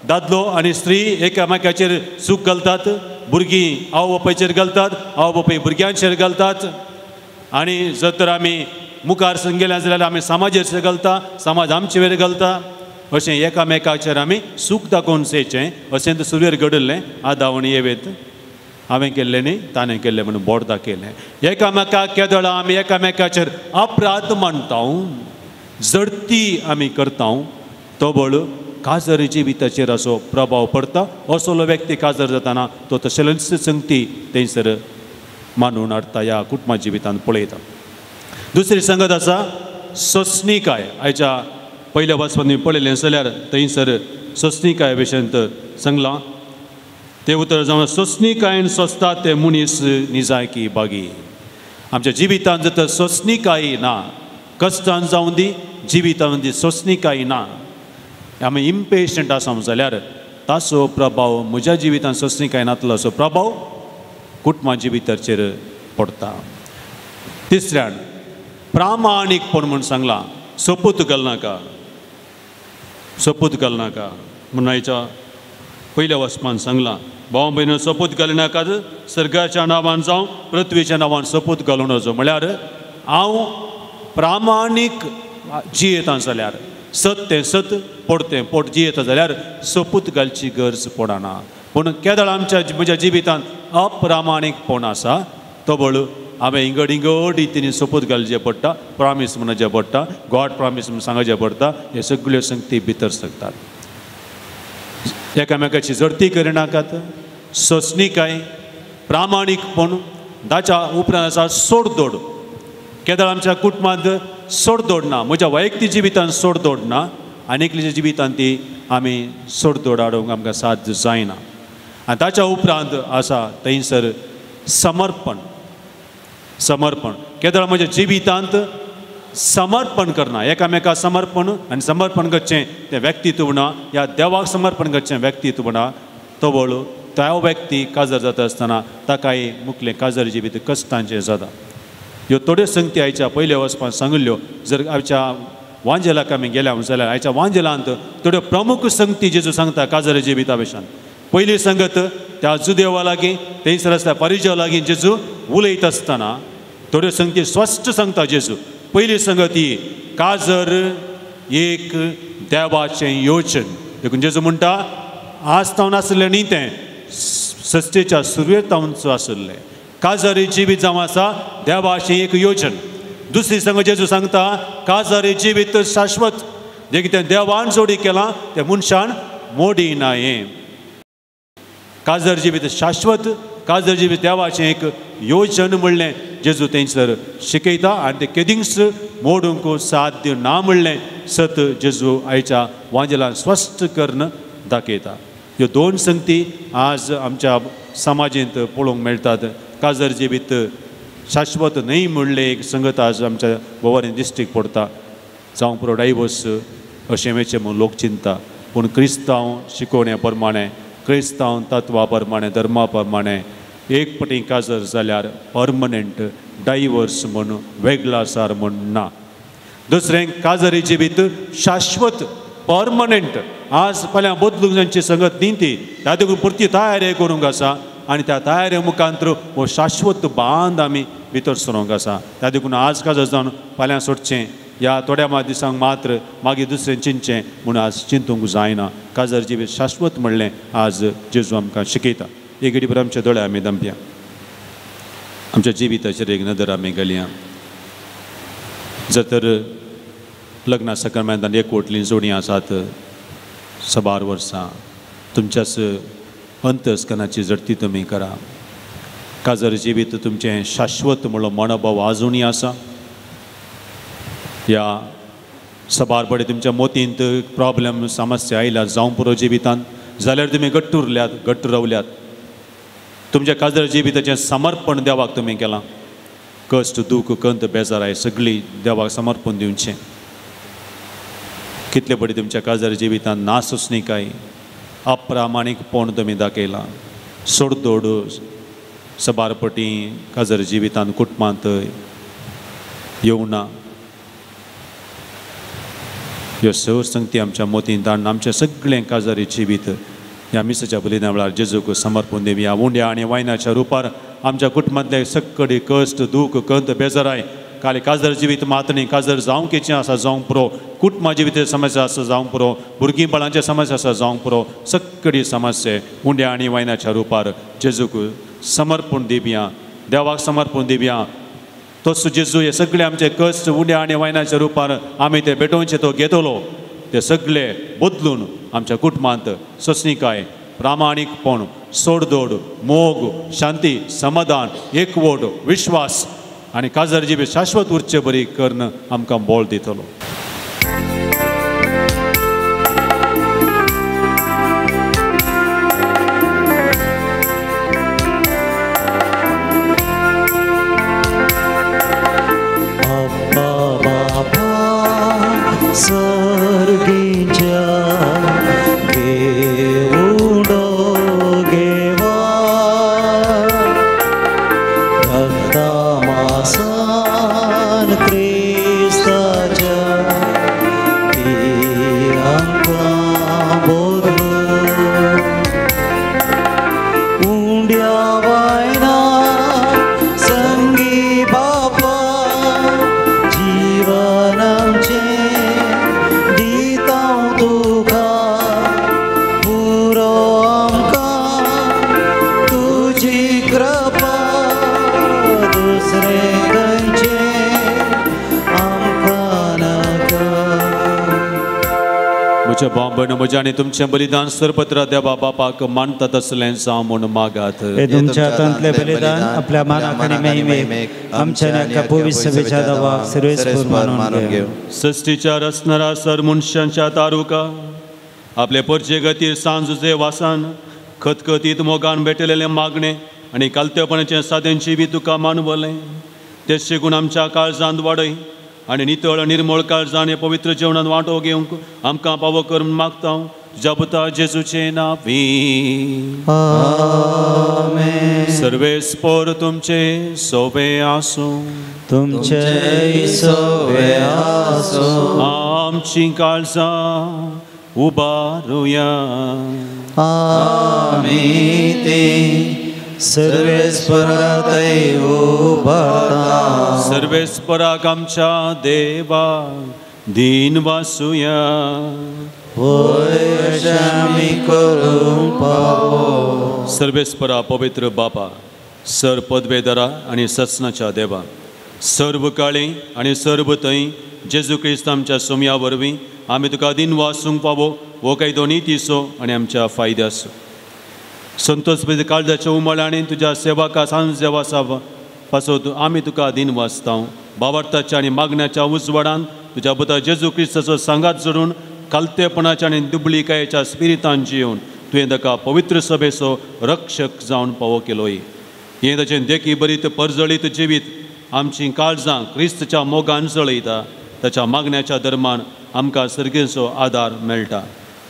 दादलो आनी स्त्री एकामेकाचेर चूक घालतात, भुरगीं आवय बापायचेर घालतात, आवय बापाय भुरग्यांचेर घालतात. आनी जर तर आमी मुखार सून गेल्या जाल्यार आमी समाजाचेर घालता, समाज आमचे वयर घालता. अशें एकामेकाचेर आमी सूख दाखोवन चेचें अशें तर सुरवेर घडिल्लें. आदाव आनी एवेत हांवें केल्लें न्ही ताणें केल्लें म्हणून बोट दाखयलें. एकामेकाक केदळा आमी एकामेकाचेर अपराध मानता, जडती आमी करता, तो बळ काजरी जिविताचेर असो प्रभाव पडटा. असलो व्यक्ती काजर जाताना तो तशेंच संगती थंयसर मानून हाडटा ह्या कुटुंबा जिवितांत पळयता. दुसरी संगत आसा सोंसणीकाय. आयच्या पयल्या वाचपांत पळयलें जाल्यार थंयसर सोंसणीकाय विशयांत सांगलां. तें उतर जावन सोंसणीकायेन सोंसता ते मनीस निजायकी बागी. आमच्या जिवितांत जर तर सोंसणीकाय ना, कश्टान जावं दी जिवितान दी सोंसणीकाय ना, आमी इम्पेशंट आसा जाल्यार ताचो प्रभाव म्हज्या जिवितांत सोंसणीकाय नातलो असो प्रभाव कुटुंबा जिविताचेर पडटा. तिसऱ्यान प्रामाणीकपण म्हूण सांगलां, सोपूत घालनाका, सोपूत घालनाका म्हूण आयच्या पयल्या वाचपान सांगलां. भाव भयणीनो सोपूत घालनाकात, सर्गाच्या नांवान जावं पृथ्वीच्या नांवान सोपूत घालूं नजो. म्हळ्यार हांव प्रामाणीक जियेता जाल्यार, सत तें सत, पोट तें पोट जियेता जाल्यार सोपूत घालची गरज पडना. पूण केदळ आमच्या म्हज्या जिवितांत अप्रामाणीकपण आसा तबळ हांवें इंगड इंगड तिणी सोपूत घालचें पडटा, प्रॉमीस म्हणचें पडटा, गॉड प्रॉमीस म्हूण सांगचें पडटा. हे सगळ्यो संगती भितर सरतात. एकामेकाची जडती करिनाकात, सोंसणीकाय, प्रामाणीकपण. ताच्या उपरांत आसा सोडदोड. केदळ आमच्या कुटुंबांत सोडदोड ना, म्हज्या वैयक्तीक जिवितांत सोडदोड ना, आनी एकल्याच्या जिवितांत ती आमी सोडदोड हाडूंक आमकां साध्य जायना. आनी ताच्या उपरांत आसा थंयसर समर्पण. समर्पण केदळ म्हज्या जिवितांत समर्पण करना, एकामेका समर्पण आनी समर्पण करचें तें व्यक्तित्व ना, ह्या देवाक समर्पण करचें व्यक्तित्व ना. तवळ त्या व्यक्ती काजार जाता आसतना ताकाय मुखलें काजार जिवीत कश्टांचें जाता. ह्यो थोड्यो संगती आयच्या पयल्या वचपान सांगिल्ल्यो. जर आयच्या वांजेलाक आमी गेल्या जाल्यार आयच्या वांजेलांत थोड्यो प्रमुख संगती जेजू सांगता काजार जिविता विशयान. पयली संगत त्या जुदेवा लागीं, थंयसर आसल्या परिजवा लागीं जेजू उलयत आसतना थोड्यो संगती स्पश्ट सांगता जेजू. पयली संगत ही काजर एक देवाचें योजन. देखून जेजू म्हणटा आज तावन आसलें न्ही, तें सस्तेच्या सुरवेक तावनचो आसलें. काजर जिवीत जावन आसा देवाचें एक योजन. दुसरी संगत जेजू सांगता काजर जिवीत शाश्वत, जे कितें देवान जोडी केलां तें मनशान मोडी ना. हें काजर जिवीत शाश्वत, काजर जिवीत देवाचें एक योजन म्हणलें जेजू थंयसर शिकयता आनी तें केदींच मोडूंक साध्य ना म्हणलें सत जेजू आयच्या वांजेलान स्पश्ट करून दाखयता. ह्यो दोन संगती आज आमच्या समाजेंत पळोवंक मेळटात. काजर जिवीत शाश्वत न्हय म्हणलें एक संगत आज आमच्या गोवानी दिश्टीक पडटा. जावं पुरो डायवर्स अशें वेचें म्हूण लोक चिंता, पूण क्रिस्तांव शिकोवण्या प्रमाणें, क्रिस्तांव तत्वा प्रमाणें, धर्मा प्रमाणें एक पटी काजर जाल्यार परमनंट डायवर्स म्हूण वेगळासार म्हूण ना. दुसरें काजरी जिवीत शाश्वत परमनंट. आज फाल्यां बदलूंक जांची संगत न्ही ती, त्या देखून परती तयारी करूंक आसा आनी त्या तयारे मुखांत हो शाश्वत बांद आमी भितर सरूंक आसा. त्या देखून आज काजर जावन फाल्यां सोडचें ह्या थोड्या दिसांक मात्र मागीर दुसरें चिंतचें म्हूण आज चिंतूंक जायना. काजर जिवीत शाश्वत म्हणलें आज जेजू आमकां शिकयता. एक घडीभर आमचे दोळे आमी दमया, आमच्या जिविताचेर एक नदर आमी घालया. जर तर लग्ना सक्रमेंतान एकवटलीं जोडीं आसात सबार वर्सां, तुमच्याच अंतस्कनाची जडती तुमी करा. काजर जिवीत तुमचें शाश्वत म्हणलो मनोभाव आजुनूय आसा. ह्या सबार पडे तुमच्या मोतींत प्रॉब्लम समस्या आयल्या जावं पुरो जिवितांत, जाल्यार तुमी घट्ट उरल्यात, घट्ट रावल्यात. तुमच्या काजर जिविताचें समर्पण देवाक तुमी केलां. कश्ट, दूख, कंत, बेजाराय सगळी देवाक समर्पण दिवचें. कितले पडी तुमच्या काजर जिवितांत ना सोंसणीकाय, अप्रामाणीकपण तुमी दाखयलां, सोडदोड सबार पटी काजर जिवितांत कुटुंबांत येवना. ह्यो सर संगती आमच्या मोतींत हाडून आमचें सगळें काजारी जिवीत ह्या मिसाच्या बलिदाना वेळार जेजूक समर्पण दिवया. उंड्या आनी वायनाच्या रुपार आमच्या कुटुंबांतले सगळे कश्ट, दूख, कंत, बेजाराय काल काजर जिवीत मात्र न्ही, काजर जावंकेचें आसा जावंक पुरो, कुटुंबा जिविताची समस्या आसा जावंक पुरो, भुरगीं बाळांचे समस्या आसा जावंक पुरो, सगळी समस्या उंड्या आनी वायनाच्या रुपार जेजूक समर्पण दिवया, देवाक समर्पण दिवया. तसो जेजू हे सगळे आमचे कश्ट उंड्या आनी वायनाच्या रुपार आमी ते भेटोवचे तो घेतलो, ते सगळे बदलून आमच्या कुटुंबांत सोंसणीकाय, प्रामाणीकपण, सोडदोड, मोग, शांती, समाधान, एकवट, विश्वास आनी काजर जिवीत शाश्वत उरचे बरी करून आमकां बळ दितलो. Krishna. आमच्या भाव भयणो, म्हजें आनी तुमचें बलिदान सरपत्र देवा बापाक मानता तसलें जावं म्हूण मागात. हे तुमच्या हातांतलें बलिदान आपल्या मानाक आनी महिमेक आमच्या आनी पवित्र सभेच्या देवाक सर्वेस्पर मानून घेवं. सृश्टीच्या रचणारा सर मनशांच्या तारुका आपले परचे गतीर सांजुचे वासान खतखतीत मोगान भेटलेलें मागणें आनी कालतेपणाचें सादें जिवीत तुका मानवलें तें शिकून आमच्या काळजांत वाडय आनी नितळ निर्मळ काळजान हे पवित्र जेवणान वांटो घेवंक आमकां पावो कर म्हूण मागता तुज्या पुता जेजूचे नांवी. आमेन. सर्वेस्पर तुमचे सोबे आसूं. तुमचे सोबे आसूं. आमची काळजां उबारुया. आमी ती सर्वेस्परातय उबारता. सर्वेस्पराक आमच्या देवा दीन वासुया. होय अशें आमी करूंक पावो. सर्वेस्परा पवित्र बापा, सर पदवेदारा आनी ससनाच्या देवा, सर्व काळी आनी सर्व थंय जेजू क्रिस्त आमच्या सोमया वरवीं आमी तुका दीन वासूंक पावो हो कायदो नितीचो आनी आमच्या फायद्याचो. संतोष काळजाच्या उमळांनी तुज्या सेवाका सांज देवासा पासत आमी तुका दीन वाचता. बाबार्थाच्या आनी मागण्याच्या उजवाडान तुज्या पुता जेजू क्रिस्ताचो सांगात जोडून कालतेपणाच्या आनी दुबळिकायेच्या स्पिरितान जिवन तुवें ताका पवित्र सभेचो रक्षक जावन पावो केलोय. हें ताचें देखी बरीत परजळीत जिवीत आमची काळजां क्रिस्तच्या मोगान जळयता. ताच्या मागण्याच्या दरम्यान आमकां सर्गीचो आदार मेळटा.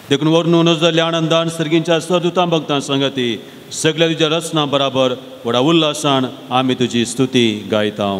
देखून वर्णू नजरल्या आनंदान सर्गींच्या सरदुतां भक्तां संगती सगळ्या तुज्या रचना बराबर व्हडा उल्हासान आमी तुजी स्तुती गायता.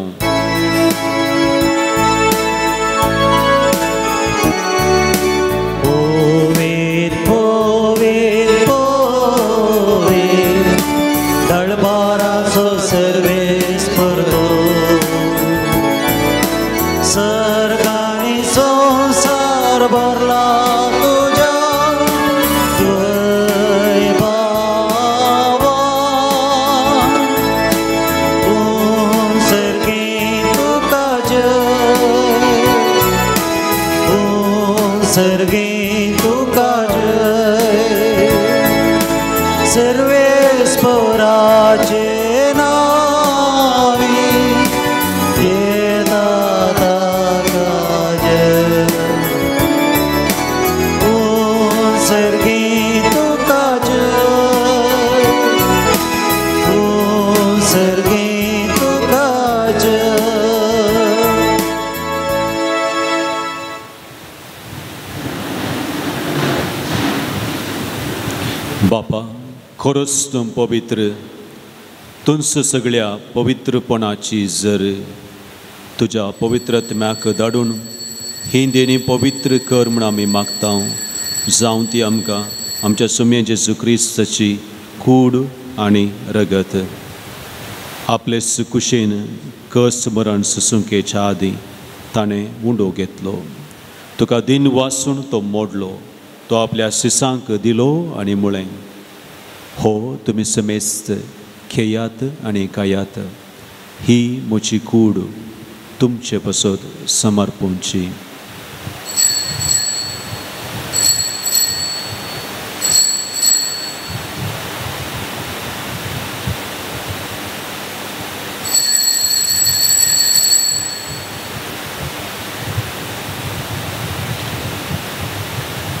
बापा, खरोच तूं पवित्र, तुंच सगळ्या पवित्रपणाची जर तुज्या पवित्रत्म्याक धाडून ही देणी पवित्र कर म्हूण आमी मागता. जावं ती आमकां आमच्या सुम्ये जेजू क्रिस्ताची कूड आनी रगत. आपले कुशेन कस मरण सुसुंकेच्या आदीं ताणें उंडो घेतलो, तुका दिन वासून तो मोडलो, तो आपल्या सिसांक दिलो आनी म्हळें, हो तुमी समेस्त खेयात आनी खायात, ही म्हजी कूड तुमचे पसत समर्पूंची.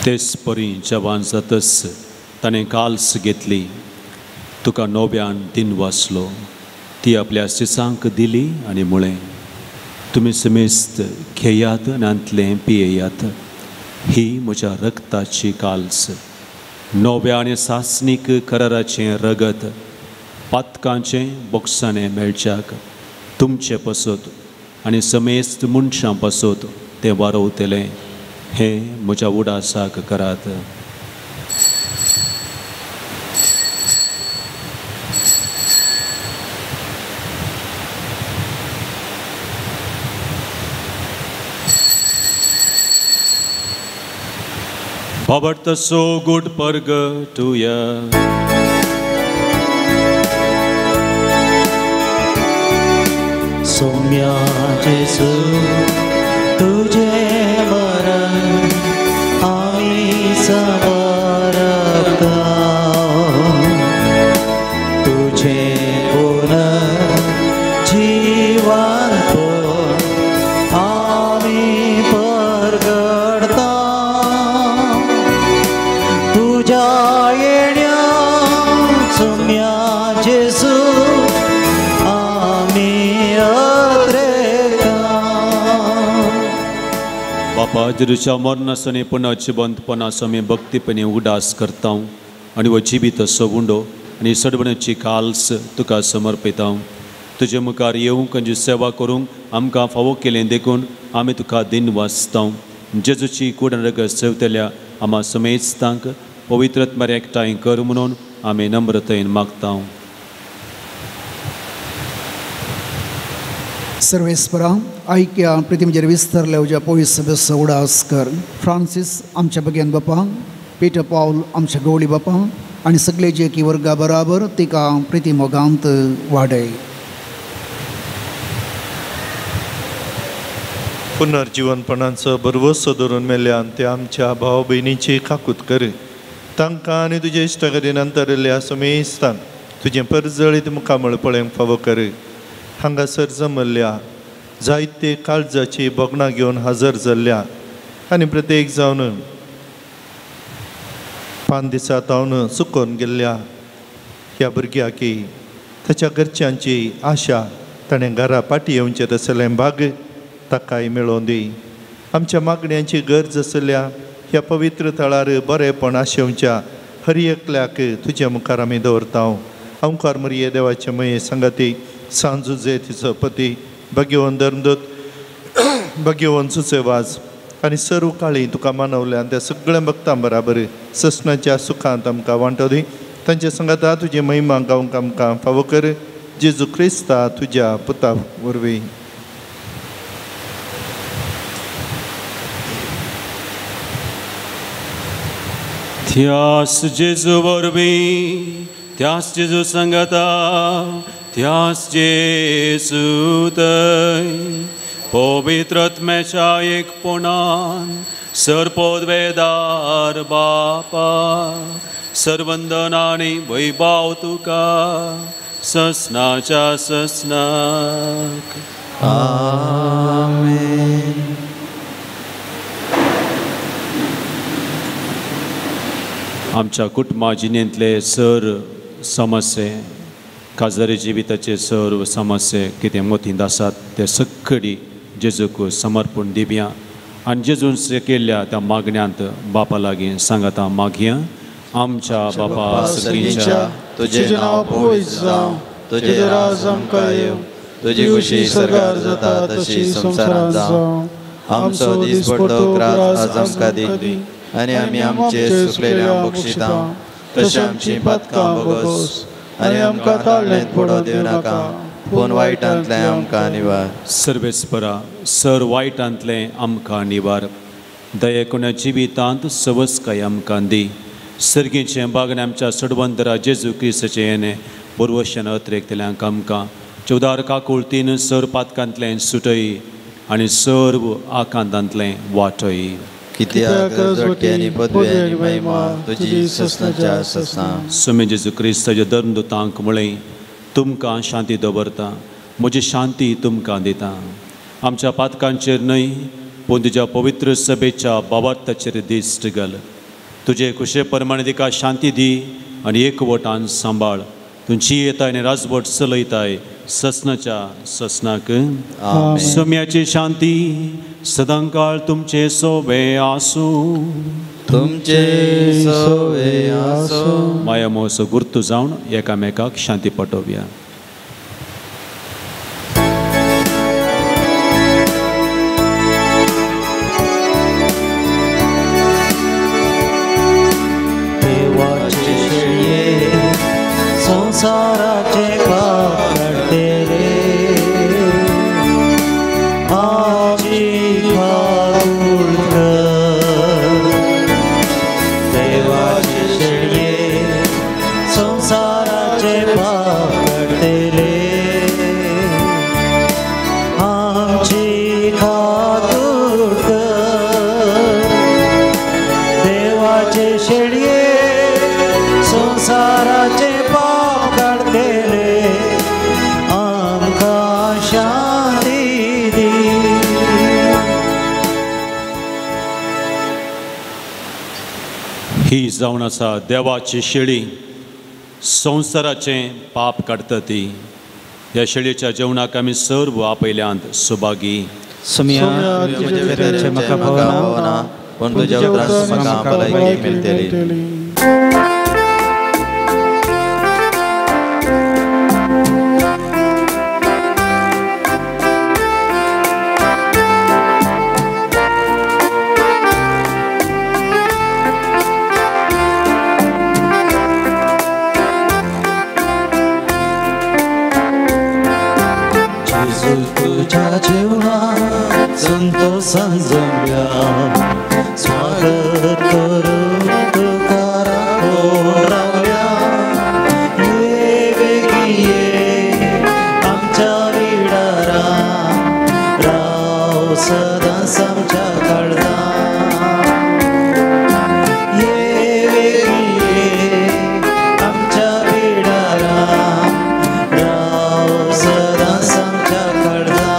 तेच परी जवान जातच ताणें काल्स घेतली, तुका नव्यान दिन वाचलो, ती आपल्या सिसांक दिली आनी म्हळें, तुमी समेस्त खेयात आनी पियेयात, ही म्हज्या रक्ताची काल्स, नव्या आनी सासणीक कराराचें रगत, पातकांचें बोगसाणें मेळच्याक तुमचे पसत आनी समेस्त मनशां पसत तें वारवतलें. हें म्हज्या उडासाक करात. बाबट सो गुड परगटुया. सोम्या जेजू तुझे मरण आमी समरता तुझे पुनर्जीवन आमी परगडता तुझ्या येण्या सुम्या जेजू आमी अद्रेता. बापा जेजूच्या मरणासनी पुनर्जिवंतपणाचो आमी भक्तीपणी उगडास करता आनी हो जिवीत असो उंडो आनी सडवण्याची काल्स तुका समर्पिता. तुजे मुखार येवंक आनी सेवा करूंक आमकां फावो केलें देखून आमी तुका दिन वाचता. जेजूची कूड आनी रगत सेवतल्या आमा समेस्तांक पवित्रत्मार एकठांय कर म्हणून आमी नम्रतायेन मागता. सर्वेस्परा आयक्या प्रितीमजेर विस्तारल्या उज्या पवित्र सभेचो उडास कर. फ्रांसीस आमच्या बगेन बापा, पीटर पावल आमच्या गवळी बापा आनी सगळे जे की वर्गा बराबर तिका प्रिती मोगांत वाडय. पुनर्जीवनपणाचो भरवसो धरून मेल्यान ते आमच्या भाव भयणीची काकूत कर. तांकां आनी तुजे इश्टागतीन अंतरिल्ल्या समेस्तांक तुजें परजळीत मुखामळ पळोवंक फावो कर. हांगासर जमल्ल्या जायते काळजाची भोगणां घेवन हजर जाल्ल्या आनी प्रत्येक जावन पांच दिसा तावन चुकोवन गेल्ल्या ह्या भुरग्याकी ताच्या घरच्यांची आशा ताणें घरा फाटीं येवचें तसलें भाग ताकाय मेळोवन दी. आमच्या मागण्यांची गरज आसल्या ह्या पवित्र थळार बरेपण आशेवच्या हर एकल्याक तुज्या मुखार आमी दवरता. ओंकार मरिये देवाचे मये संगाती सांजुजे तिचो पती भगेवन धर्मदूत भगेवन सुचेवाज आनी सर्व काळी तुका मानवल्या आनी त्या सगळ्या भक्तां बराबर ससनाच्या सुखांत आमकां वांटो दी. तांच्या संगाता तुजी महिमा गावंक आमकां फावो कर. जेजू क्रिस्ता तुज्या पुता वरवीं. त्यास जेजू वरवीं, त्यास जेजू संगता, त्यास जेजू थंय पवित्रत्म्याच्या एकपणान सर्पोद्वेदार बापा सर्वंदन आनी वैभाव तुका ससनाच्या ससनाक. आमेन. आमच्या कुटुंबा जिणेंतले सर समस्ये, काजारी जिविताचे सर्व समस्ये कितें मोतींत आसात ते सगळी जेजूक समर्पण दिवया आनी जेजून केल्ल्या त्या मागण्यांत बापा लागीं सांगाता मागया. आमच्या बापा सगळींच्या तुजें नांव पवित्र जावं, तुजें राज आमकां येवं, तुजी खुशी स्वर्गार जाता तशी संवसारांत जावं. आमचो दिसपडतो ग्रास आज आमकां दी आनी आमी आमचे सुकलेल्या बक्षिता तशें आमची पातकां भोगोस आनी आमकां ताळणेंत पडोवंक दिवं नाका, पूण वायटांतलें आमकां निवार. सर्वेस्परा सर वायटांतलें आमकां निवार. दयेकुण्या जिवितांत सवसकाय आमकां दी. सर्गीचें बागणें आमच्या सडवंतरा जेजू क्रिस्ताचें येणें बरवशान अत्रेकतल्यांक आमकां चवदार काकुळतीन सर पातकांतलें सुटय आनी सर्व आकांतांतलें वाटय. कित्याक राजवटी आनी पदवी आनी महिमा तुजी ससनाच्या ससना. स्वामी जेजू क्रिस्ताच्या धर्मदूतांक म्हळें, तुमकां शांती दवरता, म्हजी शांती तुमकां दिता. आमच्या पातकांचेर न्हय पूण तुज्या पवित्र सभेच्या बाबार्थाचेर दिश्ट घाल. तुजे खुशे प्रमाणे तिका शांती दी आनी एकवटान सांबाळ. तुमची येताय आनी राजवट चलयताय ससनाच्या ससनाक. सोम्याची शांती सदांकाळ तुमचे सोबे आसूं. तुमचे सोबे आसूं. माया मोसो गुर्तू जावन एकामेकाक शांती पटोवया. देवाचे शेळये संसाराचे पाप काडटले, आमची काकूळ कर. देवाचे शेळये संसाराचे पाप काडटले, संवसाराचे पाप काडटले आमकां शांती दी. ही जावन आसा देवाची शेळी, संवसाराचें पाप काडटा ती. ह्या शेळयेच्या जेवणाक आमी सर्व आपयल्यांत सुभागी. म्हाका भावना पूण तुज्या उपरांत म्हाका भलायकी मेळटली. संतोषान जमया स्वागत करूं तुका राखून रावया. ये बेगी ये आमच्या विडारा राव सदांच आमच्या काळजा. ये बेगी ये आमच्या विडारा राव सदांच आमच्या काळजा.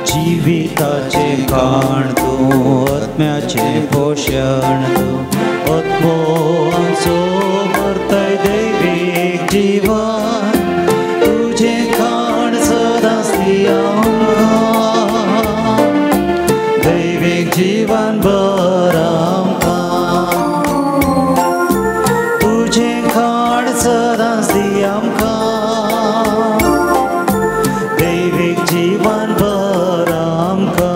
जिविताचे काण तूं, आत्म्याचे पोशण तूं, आत्मो आमचो भरतय दैवीक जीवन. तुजें खाण सदांच दी आमकां, दैवीक जीवन भर आमकां. तुजें खाण सदांच दी आमकां, दैवीक जीवन भर आमकां.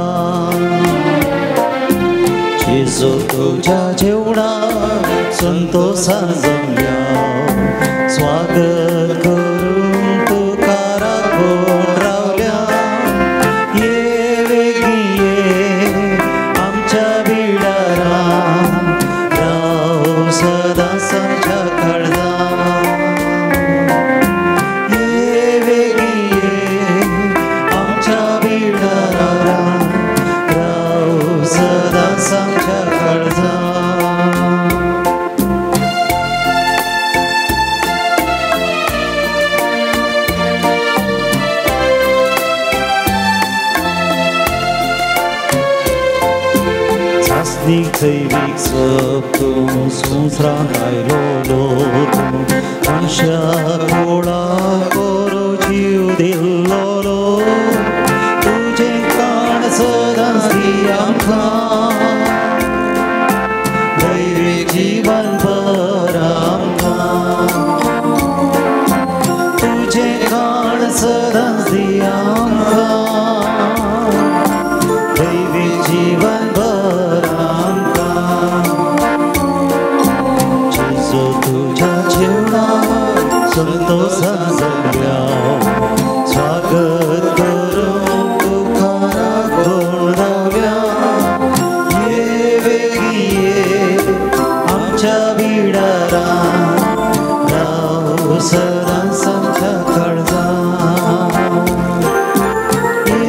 जेजू तुज्या जेवणाक संतोषान जमया स्वागत करूं तुका राखून रावल्या. ये बेगी ये आमच्या बिडारा राव सदांच आमच्या काळजा. ये बेगी ये आमच्या बिडारा राव सदांच आमच्या काळजा. चांचणीक दैवीक सप तूं, संवसारांत आयलोलो तूं, मनशाक गोळा करूं जीव दिल्लोलो. तुजें काण सदांच दी आमकां, दैवीक जीवन भर आमकां. तुजें काण सदांच दी आमकां, दैवीक जीवन भर आमकां. जेजू तुज्या जेवणाक संतोषान जमया स्वागत करूं तुका राखून रावया. ये बेगी ये आमच्या बिडारा राव सदांच आमच्या काळजा. ये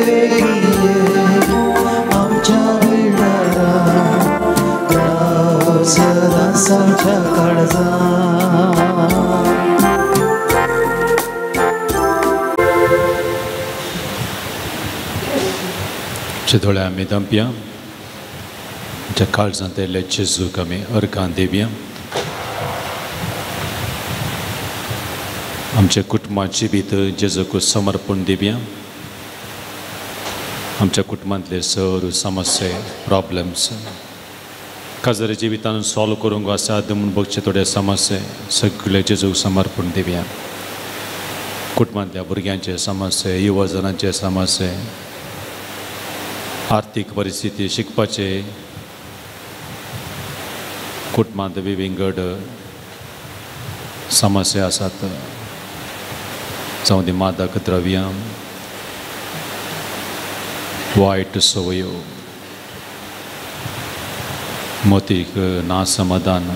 बेगी ये आमच्या बिडारा राव सदांच आमच्या काळजा. दोळे आमी दंपया, आमच्या काळजांत आयिल्ल्या जेजूक आमी अर्गां दिवया. आमच्या कुटुंबाची भितर जेजूक समर्पण दिवया. आमच्या कुटुंबांतले सर्व समस्या, प्रॉब्लम्स काजारी जिवितान सॉल्व करूंक आसात म्हूण बगचे थोडे समस्या सगळे जेजूक समर्पण दिवया. कुटुंबांतल्या भुरग्यांचे समस्या, युवा जणांचे समस्या, आर्थीक परिस्थिती, शिकपाचे, कुटुंबांत विंगड समस्या आसात, जावं ती मादक द्रव्यां, वायट संवयो, मोतीक ना समाधान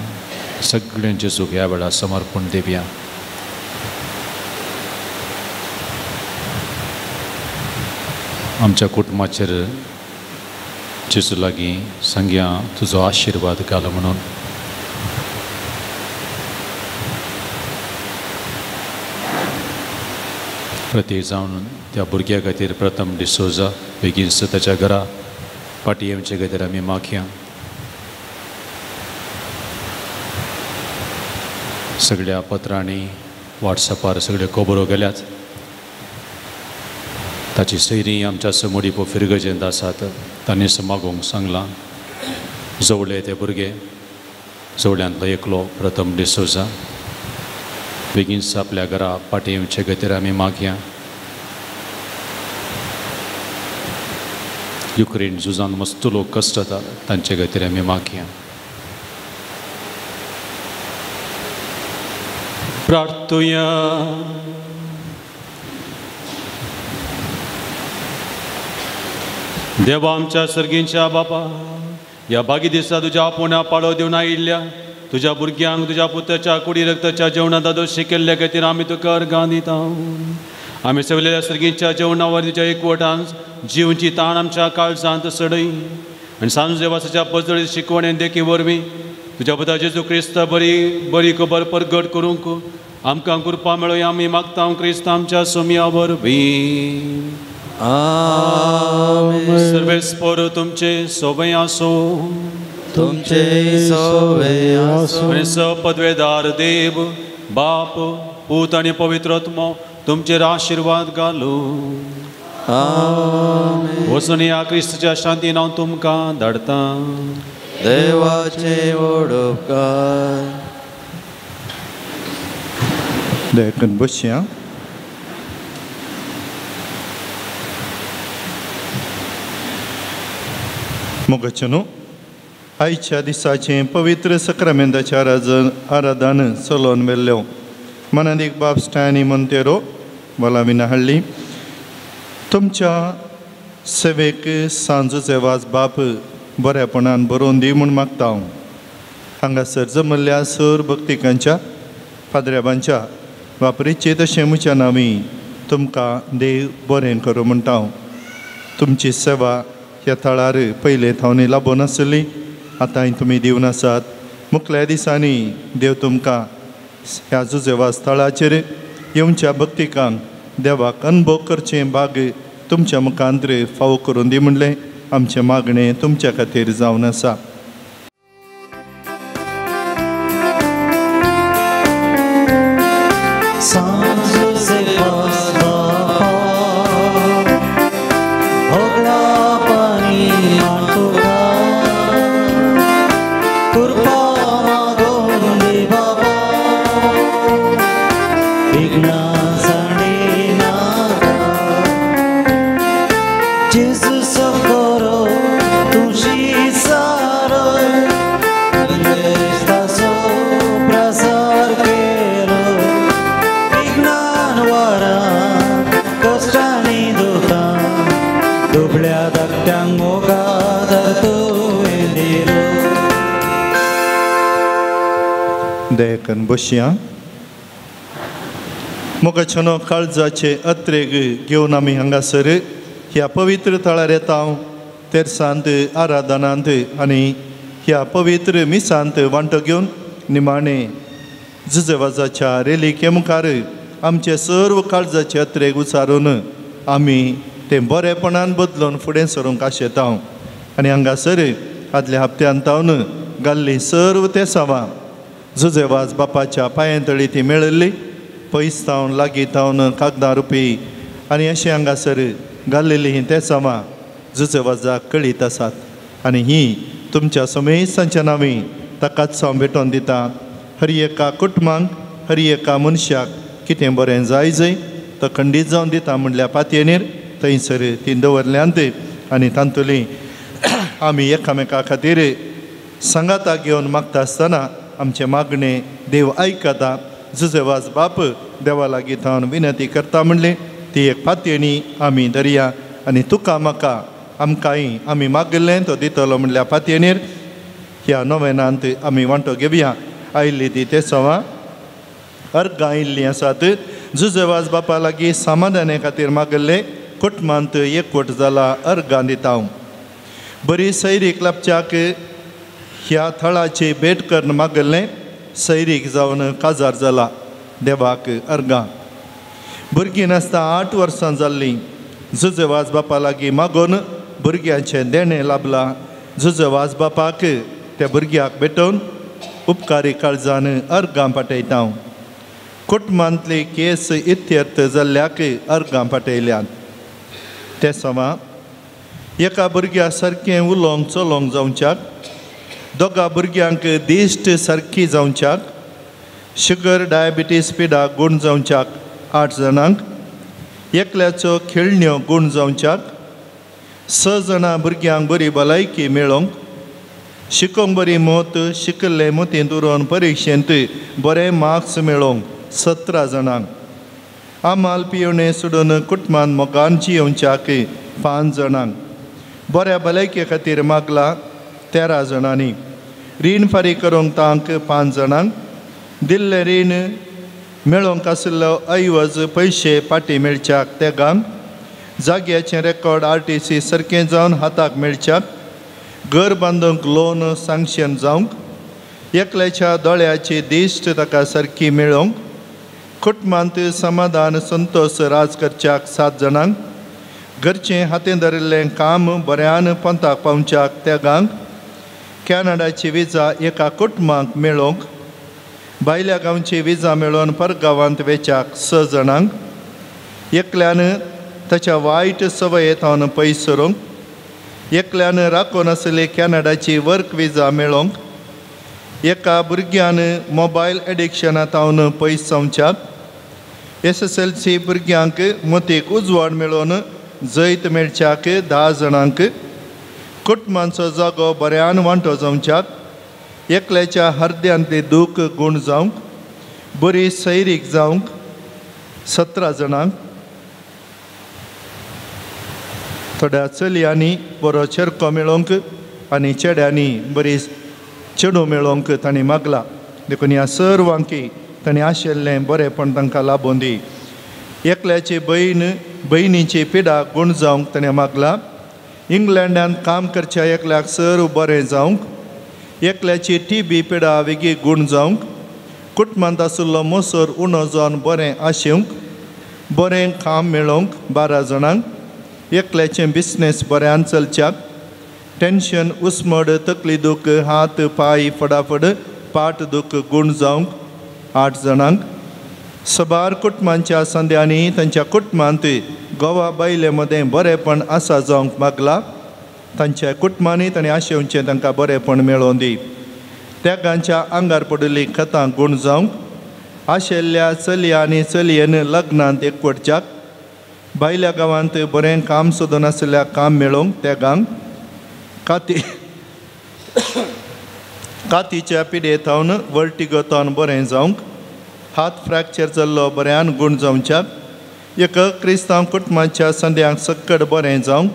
सगळ्यांचे जेजूक ह्या वेळार समर्पण दिवया. आमच्या कुटुंबाचेर जेजू लागीं सांगया तुजो आशिर्वाद घालो म्हणून. प्रत्येक जावन त्या भुरग्या खातीर प्रथम डिसोजा बेगीन ताच्या घरा फाटी येवचे खातीर आमी मागया. सगळ्या पत्रांनी वॉट्सॅपार सगळ्यो खबरो गेल्यात. ताची सैरी आमच्या समोडी फिरगजेंत आसात. तांणी मागूंक सांगलां जवळे ते भुरगे जवळ्यांतलो एकलो प्रथम डिसोजा बेगीन आपल्या घरा फाटी येवचे खातीर आमी मागया. युक्रेन झुजान मस्त लोक कश्टतात तांचे खातीर आमी मागया. प्रार्थुया. देवा आमच्या सर्गींच्या बापा, ह्या बागी दिसा तुज्या आपोवण्या पाळो दिवन आयिल्ल्या तुज्या भुरग्यांक तुज्या पुताच्या कुडी रक्ताच्या जेवणांत दादोशी केल्ल्या खातीर आमी तुका अर्गां दिता. आमी सगल्या सर्गींच्या जेवणावर तुज्या एकवटान जिवची ताण आमच्या काळजांत सडय आनी सांजवासाच्या पजळी शिकवण देखी वरवीं तुज्या पुता जेजू क्रिस्त बरी बरी खबर परगट करूंक आमकां कृपा मेळोया आमी मागता क्रिस्त आमच्या सोम्या वरवीं. आमेन. सर्वेस्पर तुमचे सोबे आसो. तुमचे सोबे आसो. आनी सपदवेदार देव बाप पूत आनी पवित्र आत्मो तुमचेर आशिर्वाद घालू. आमेन. वचून ह्या क्रिस्ताच्या शांतीन हांव तुमकां धाडटा. देवाचे व्हड उपकार. देखून बसया. मोगाचे न्हू आयच्या दिसाचें पवित्र सक्रामेंताचें आराधन चलोवन व्हेल्ल्यो मनादीक बाब स्टॅनी मोंतेरो बोलाविना हाडली. तुमच्या सेवेक सांजूचे वाज बाप बऱ्यापणान बरोवन दी म्हूण मागता हांव. हांगासर जमल्ल्या सर भक्तिकांच्या पाद्र्याबांच्या वापरीचे तशें म्हज्या नांवी तुमकां देव बरें करूं म्हणटा हांव. तुमची सेवा ह्या थळार पयले थावन लाबोन आसली आतांय तुमी दिवन आसात. मुखल्या दिसांनी देव तुमकां ह्या जुजेवा स्थळाचेर येवच्या भक्तिकांक देवाक अनुभव करचें भाग तुमच्या मुखांत फावो करून दी म्हणलें आमचें मागणें तुमच्या खातीर जावन आसा. देखून बसया. मोगाच्यानो काळजाचे अत्रेग घेवन आमी हांगासर ह्या पवित्र थळार येता तेरसांत आराधनांत आनी ह्या पवित्र मिसांत वांटो घेवन निमाणे जुजेवाजाच्या रेलिके मुखार आमचे सर्व काळजाचे अत्रेग उचारून आमी तें बरेपणान बदलून फुडें सरूंक आशेता. आनी हांगासर आदल्या हप्त्यान तावन घाल्ली सर्व तेसांवां जुजेवाज बापाच्या पांयां तळी ती मेळिल्ली पयस तावन लागीं तावन कागदां रुपी आनी अशें हांगासर घाल्लेली ही तेसांवां जुजेवाजाक कळीत आसात. आनी ही तुमच्या समेस्तांच्या नांवी ताकाच हांव भेटोवन दिता. हर एका कुटुंबांक हर एका मनशाक कितें बरें जाय जंय तो खंडीत जावन दिता म्हणल्या पातयेनीर थंयसर ती दवरल्यांत आनी तांतुली आमी एकामेका खातीर सांगाता घेवन मागता आसतना आमचें मागणें देव आयकता. जुजेवाज बाप देवा लागीं थावन विनंती करता म्हणलें ती एक पातयेणी आमी धरया आनी तुका म्हाका आमकांय आमी मागिल्लें तो दितलो म्हणल्या पातयेनीर ह्या नोवेनांत आमी वांटो घेवया. आयिल्ली ती ते सवा अर्गां आयिल्लीं आसात. जुजेवाज बापा लागीं समाधाने खातीर मागल्ले कुटुंबांत एकवट जाला अर्गां दिता हांव. बरी सैरीक लाभच्याक ह्या थळाची भेट करून मागल्लें सैरीक जावन काजार जाला देवाक अर्गां. भुरगीं नासता 8 वर्सां जाल्लीं जुजेवाज बापा लागीं मागून भुरग्यांचें देणें लाभलां. जुजेवाज बापाक त्या भुरग्याक भेटोवन उपकारी काळजान अर्गां पाठयता हांव. कुटुंबांतली केस इत्यर्थ जाल्ल्याक अर्गां पाठयल्यात. ते समा एका भुरग्या सारकें उलोवंक चलोवंक जावच्याक, दोगा भुरग्यांक दिश्ट सारकी जावच्याक, शुगर डायबिटीस पिडा गूण जावच्याक 8 जाणांक, एकल्याचो खेळण्यो गूण जावच्याक, 6 जाणां भुरग्यांक बरी भलायकी मेळोवंक, शिकोवंक बरी मत शिकल्ले मतींत उरोवन परिक्षेंत बरे मार्क्स मेळोवंक 17 जाणांक, आमाल पिवणें सोडून कुटुंबान मोगान जियोवच्याक 5 जाणांक, बऱ्या भलायके खातीर मागला 13 जाणांनी, रीण फारीक करूंक तांक 5 जाणांक, दिल्लें रीण मेळोवंक आशिल्लो ऐवज पयशे फाटीं मेळच्याक तेगांक, जाग्याचें रेकॉर्ड RTC सारकें जावन हाताक मेळच्याक, घर बांदूंक लोन सँक्शन जावंक, एकल्याच्या दोळ्याची दिश्ट ताका सारकी मेळोवंक, कुटुंबांत समाधान संतोष राज करच्याक 7 जाणांक, घरचें हातीन धरिल्लें काम बऱ्यान पंताक पावच्याक तेगांक, कॅनडाची विजा एका कुटुंबाक मेळोवंक, भायल्या गांवची विजा मेळोवन परगांवांत वेच्याक 6 जाणांक, एकल्यान ताच्या वायट संवये थावन पयस सरूंक, एकल्यान राखून आशिल्ली कॅनडाची वर्क विजा मेळोवंक, एका भुरग्यान मोबायल एडिक्शना थावन पयस जावच्याक, SSLC भुरग्यांक मतीक उजवाड मेळोवन जैत मेळच्याक 10 जाणांक, कुटुंबांचो जागो बऱ्यान वांटो जावच्याक, एकल्याच्या हरद्यांतली दूख गूण जावंक, बरी सैरीक जावंक 17 जाणांक, थोड्या चलयांनी बरो चेरको मेळोवंक आनी चेड्यांनी बरी चेडूं मेळोवंक तांणी मागला. देखून ह्या सर्वांकी तांणी आशिल्लें बरेंपण तांकां लाबोवन दी. एकल्याची बयण बयणीची पिडा गूण जावंक ताणें मागला. इंग्लंडांत काम करच्या एकल्याक सर्व बरें जावंक, एकल्याची TB पिडा वेगीं गूण जावंक, कुटुंबांत आशिल्लो मोसर उणो जावन बरें आशिवंक, बरें काम मेळोवंक 12 जाणांक, एकल्याचें बिजनेस बऱ्यान चलच्याक, टेन्शन उस्मड तकली दूख हात पांय फडाफड पाट दूख गूण जावंक 8 जाणांक, सबार कुटुंबांच्या संद्यांनी तांच्या कुटुंबांत गोवा बायले मदें बरेंपण आसा जावंक मागला. तांच्या कुटुंबांनी तांणी आशेवचें तांकां बरेंपण मेळोवन दी. त्यागांच्या आंगार पडिल्लीं खतां गूण जावंक, आशिल्ल्या चलया आनी चलयेन लग्नांत एकवटच्याक, भायल्या गांवांत बरें काम सोदून आशिल्ल्या काम मेळोवंक तेगांक, कातीच्या पिडे थावन वर्टिगो थावन बरें जावंक, हात फ्रॅक्चर जाल्लो बऱ्यान गूण जावच्याक, एक क्रिस्तांव कुटुंबाच्या संद्यांक सक्कड बरें जावंक,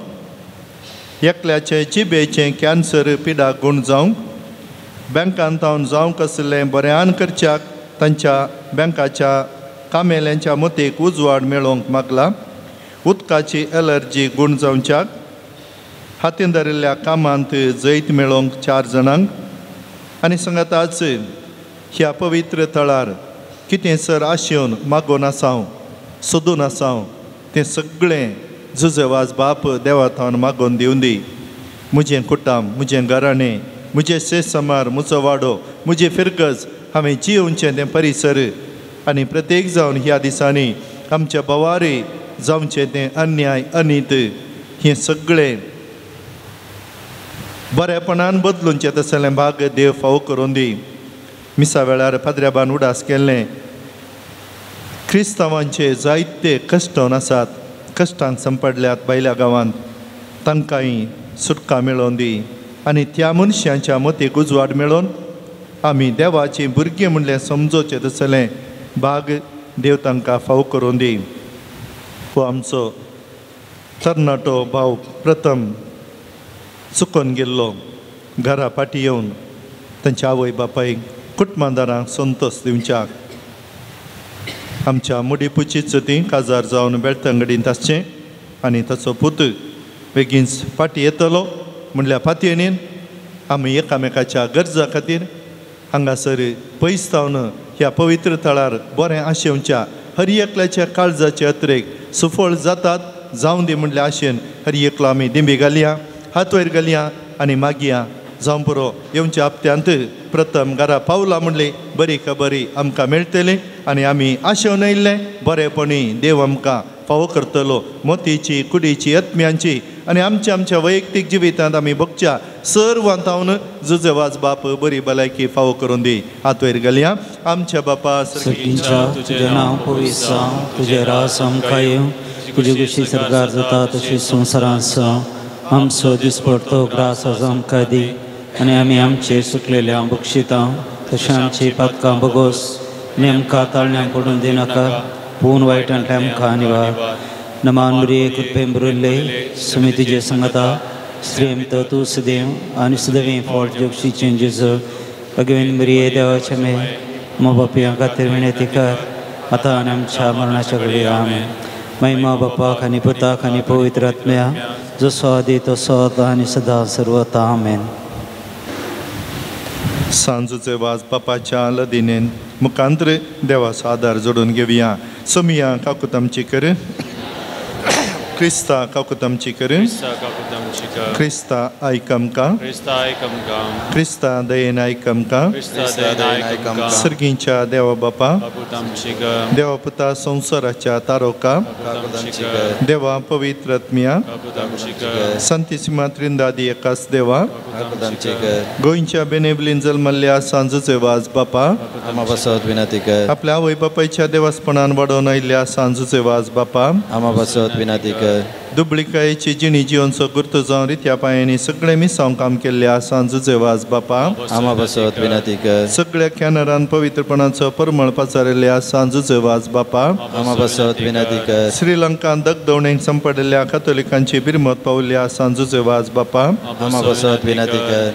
एकल्याचे जिबेचें कॅन्सर पिडा गूण जावंक, बँकान थावन जावंक आशिल्लें बऱ्यान करच्याक तांच्या बँकाच्या कामेल्यांच्या मतीक उजवाड मेळोवंक मागला. उदकाची एलर्जी गूण जावच्याक, हातीन धरिल्ल्या कामांत जैत मेळोवंक 4 जाणांक, आनी सांगाताच ह्या पवित्र थळार कितें सर आशेवन मागून आसाव सोदून आसाव तें सगळें जुजेवाज बाप देवा थावन मागून दिवन दी. म्हजें कुटाम, म्हजें घराणें, म्हजें शेतसमार, म्हजो वाडो, म्हजी फिरगज, हांवें जियोवचें तें परिसर आनी प्रत्येक जावन ह्या दिसांनी आमच्या भवारी जावचें तें अन्याय अनीत हें सगळें बरेपणान बदलूनचें तसलें भाग देव फावो करून दी. मिसा वेळार पाद्र्याबान उडास केल्लें क्रिस्तांवांचे जायते कश्टन आसात, कश्टांक संपडल्यात भायल्या गांवांत, तांकांय सुटका मेळोवन दी आनी त्या मनशांच्या मतीक उजवाड मेळोवन आमी देवाची भुरगीं म्हणलें समजोचें तसलें भाग देव तांकां फावो करून दी. हो आमचो तरणाटो भाव प्रथम चुकोन गेल्लो, घरा फाटीं येवन तांच्या आवय बापायक कुटुंबादारांक संतोष दिवच्याक आमच्या मुडीपुचीच ती काजार जावन बेळतंगडींत आसचें आनी ताचो पूत बेगीनच फाटीं येतलो म्हणल्यार फातयेन आमी एकामेकाच्या गरजा खातीर हांगासर पयस जावन ह्या पवित्र थळार बरें आशेवच्या हर एकल्याच्या काळजाचे अत्रेक सुफळ जातात जावं दी म्हणल्या आशेन हर एकलो आमी दिंबी घालया, हात वयर घालया आनी मागया जावं पुरो येवच्या हप्त्यांत प्रथम घरा पावला म्हणली बरी खबरी आमकां मेळटली आनी आमी आशेवन आयिल्लें बरेपणी देव आमकां फावो करतलो. मोतीची कुडीची आत्म्यांची आनी आमच्या आमच्या वैयक्तीक जिवितांत आमी भोगच्या सर्वांतावन जुजेवाज बाप बरी भलायकी फावो करून दी. हात वयर घालया. आमच्या बापा सर्गींच्या तुजें नांव पवित्र जावं, तुजें राज आमकां येवं, तुजी खुशी सरकार जाता तशी संवसारांत जावं. आमचो दिसपडतो ग्रास आज आमकां दी आनी आमी आमचे सुकलेल्या बक्षितां तशें आमची पातकां भोगोस आनी आमकां ताळण्यांक पडून दिनाका, पूण वायटांतल्या आमकां निवार. नमान मुरये कृपेन भरिल्ले सुमी तुजे सांगता, स्त्रीम तर तूं सदैव आनी सदैव फॉल्ट जोक्षीचें जेजू भगवेन मुरये देवाचे मे मा बापया खातीर विनंती कर आतां आनी आमच्या मरणाच्या घडये. आमेन. महिमा बापाक आनी पुताक आनी पवित्र आत्म्या, जसो आदी तसो आतां आनी सदां सर्वता. आमेन. सांजूचे वाज बापाच्या लदिनेन मुखांत्र देवाचो आदार जोडून घेवया. सोमिया काकूत आमची कर, क्रिस्ता काकूत आमची कर, क्रिस्ता आयक आमकां, क्रिस्ता दयेन आयक आमकां. सर्गींच्या देवा बापा, देवा पुता संवसाराच्या तारोका, देवा पवित्र आत्म्या, संतीसिमा त्रिंदादी एकाच देवा, गोंयच्या बेनेबलीन जल्मल्ल्या सांजूचे वाज बापा, आपल्या आवय बापायच्या देवासपणान वाडोवन आयिल्ल्या सांजूचे वाज बापा, दुबळिकायेची जिणी जिवनचो गुर्त जावन रित्या पांयांनी सगळे मिसांव काम केल्ल्या सांजूचे वाज बापा, सगळ्या कॅनरान पवित्रपणाचो परमळ पाचारिल्ल्या सांजूचे वाज बापा, श्रीलंकान दगदवणेक संपडिल्ल्या कथोलिकांची बिरमत पावल्ल्या सांजूचे वाज बापा,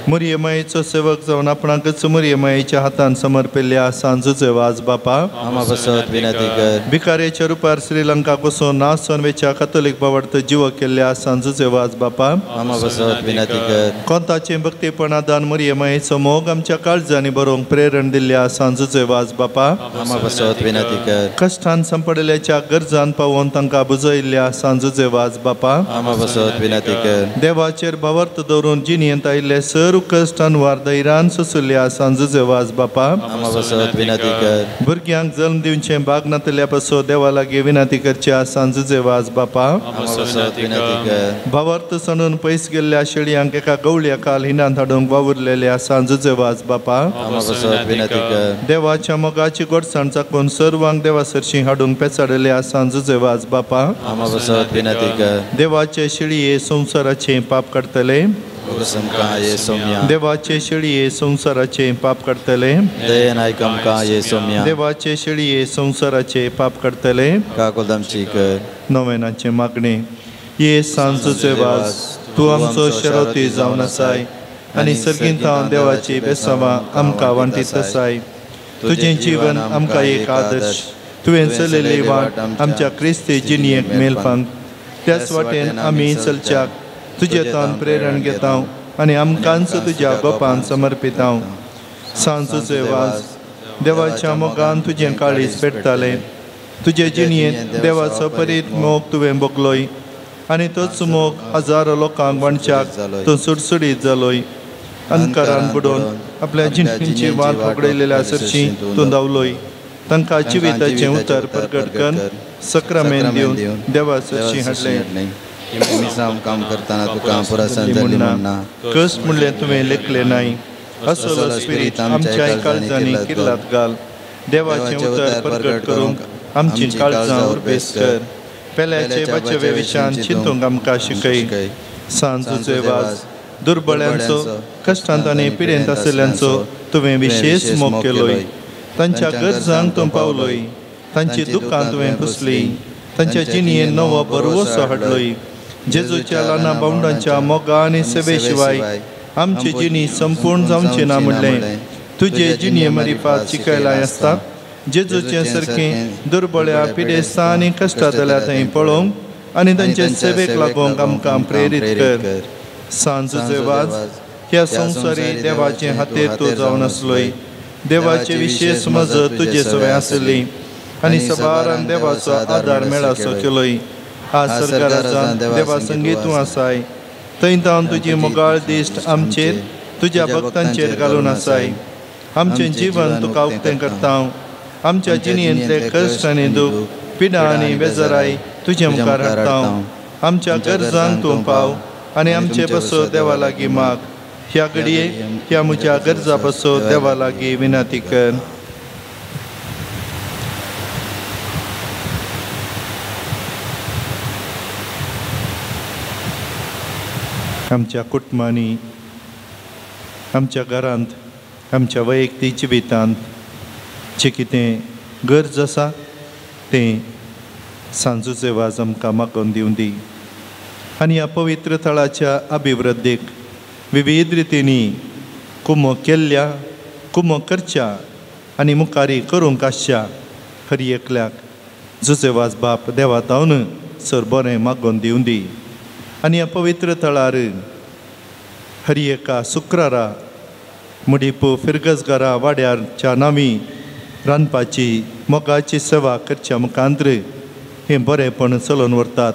मुरयेमायेचो सेवक जावन आपणाकच मुरयेमायेच्या हातान समर्पिल्ल्या सांजूचे वाज बापा, भिकारेच्या रुपार श्रीलंका वचून नासोन वेच्या कथोलीक बावडत जीव केल्ल्या सांजूचे वाज बापा, कोंताचें भक्तीपण आदान मुरयेमायेचो मोग आमच्या काळजांनी बरोवंक प्रेरण दिल्ल्या सांजूचे वाज बापा, कश्टान संपडल्याच्या गरजान पावोवन तांकां बुजयल्ल्या सांजूचे वाज बापा, देवाचेर भावार्थ दवरून जिणेंत आयिल्ले सर्व कश्ट अनवार धैर्यान सोंशिल्ल्या सांजूचे वाज बापा, भुरग्यांक जल्म दिवचें भाग नातल्या पासून देवा लागीं विनंती करच्या सांजूचे वाज बापा, भावार्थ सणून पयस गेल्ल्या शेळयांक एका गवळ्या काल हिनांत हाडूंक वावुरलेल्या सांजूचे वाज बापा, देवाच्या मोगाची गोडसाण चाकून सर्वांक देवा सरशी हाडूंक पेचाडलेल्या सांजूचे वाज बापा, देवाचे शेळये संवसाराचें पाप काडटले, देवाचे शेळये संवसाराचें पाप काडटले, देवाचे शेळये संवसाराचें पाप काडटले. नोवेनाचें मागणें. ये सांजूचे वाज तूं आमचो शरोती जावन आसाय आनी सर्गींत देवाची बेसांवां आमकां वांटीत आसाय. तुजें जीवन आमकां एक आदर्श, तुवें चलयल्ली वाट आमच्या क्रिस्ती जिणेक मेलपांक, त्याच वाटेन आमी चलच्याक तुजे तान प्रेरण घेता आनी आमकांच तुज्या गोपान समर्पिता. सांजूचे वाज देवाच्या मोगान तुजें काळीज पेटतालें, तुजे जिणेंत देवाचो परीत मोग तुवें भोगलोय आनी तोच मोग हजारो लोकांक वांटच्याक तूं सुडसुडीत जालोय. अंधकारान बुडोवन आपल्या जिणेची वाट पकडयलेल्या सरशी तूं धांवलोय, तांकां जिविताचें उतर प्रगट करून सक्रामेन दिवन देवा सरशी हाडलें. कश्ट म्हणलें तुवें लेखलें नाय, असलो स्पिरीत आमच्या काळजांनी किल्लात घाल. देवाचें उतर प्रगट करूंक आमची काळजां उर्बेस कर. पेल्याचे बचवे विशयान चिंतूंक आमकां शिकय. सांजूचे वाज दुर्बळ्यांचो, कश्टांत आनी पिडेंत आशिल्ल्यांचो तुवें विशेष मोग केलोय. तांच्या गरजांक तूं पावलोय, तांची दुकां तुवें पुसली, तांच्या जिणेंत नवो भरवसो हाडलोय. जेजूच्या ल्हाना भावंडांच्या मोगा आनी सेवे शिवाय आमची जिणी संपूर्ण जावचें ना म्हणलें तुजे जिणये मरिफात शिकयलाय आसता जेजूचे सारकें दुर्बळ्या पिडेस्तां आनी कश्टांतल्या थंय पळोवंक आनी तांचे सेवेक लागूंक आमकां प्रेरीत कर. सांजूचे वाज ह्या संवसारी देवाचे हातेर तूं जावन आसलोय. देवाचे विशेश मजत तुजे सवें आसली आनी सबारान देवाचो आदार मेळासो केलोय. आज सरकारान देवा संगी तूं आसाय थंय तावन तुजी मोगाळ दिश्ट आमचेर तुज्या भक्तांचेर घालून आसाय. आमचें जीवन तुका उक्तें करता. आमच्या जिणेंतले कश्ट आनी दूख पिडा आनी बेजाराय तुजे मुखार हाडटा. आमच्या गरजांक तूं पाव आनी आमचे बसो देवा लागीं माग. ह्या घडये ह्या म्हज्या गरजा बसो देवा लागीं विनंती कर. आमच्या कुटुंबांनी, आमच्या घरांत, आमच्या वैयक्तीक जिवितांत जें कितें गरज आसा तें सांजूचे वाज आमकां मागोवन दिवं दी आनी ह्या पवित्र थळाच्या अभिवृद्धीक विविध रितींनी कुमो केल्ल्या, कुमो करच्या आनी मुखारी करूंक आसच्या हर एकल्याक जुजे वाज बाप देवा तावन सर बरें मागोवन दिवं दी आनी ह्या पवित्र थळार हर एका शुक्रारा मुडीपू फिरगजगारा वाड्यारच्या नांवी रांदपाची मोगाची सेवा करच्या मुखांत्र हें बरेंपण चलोवन व्हरतात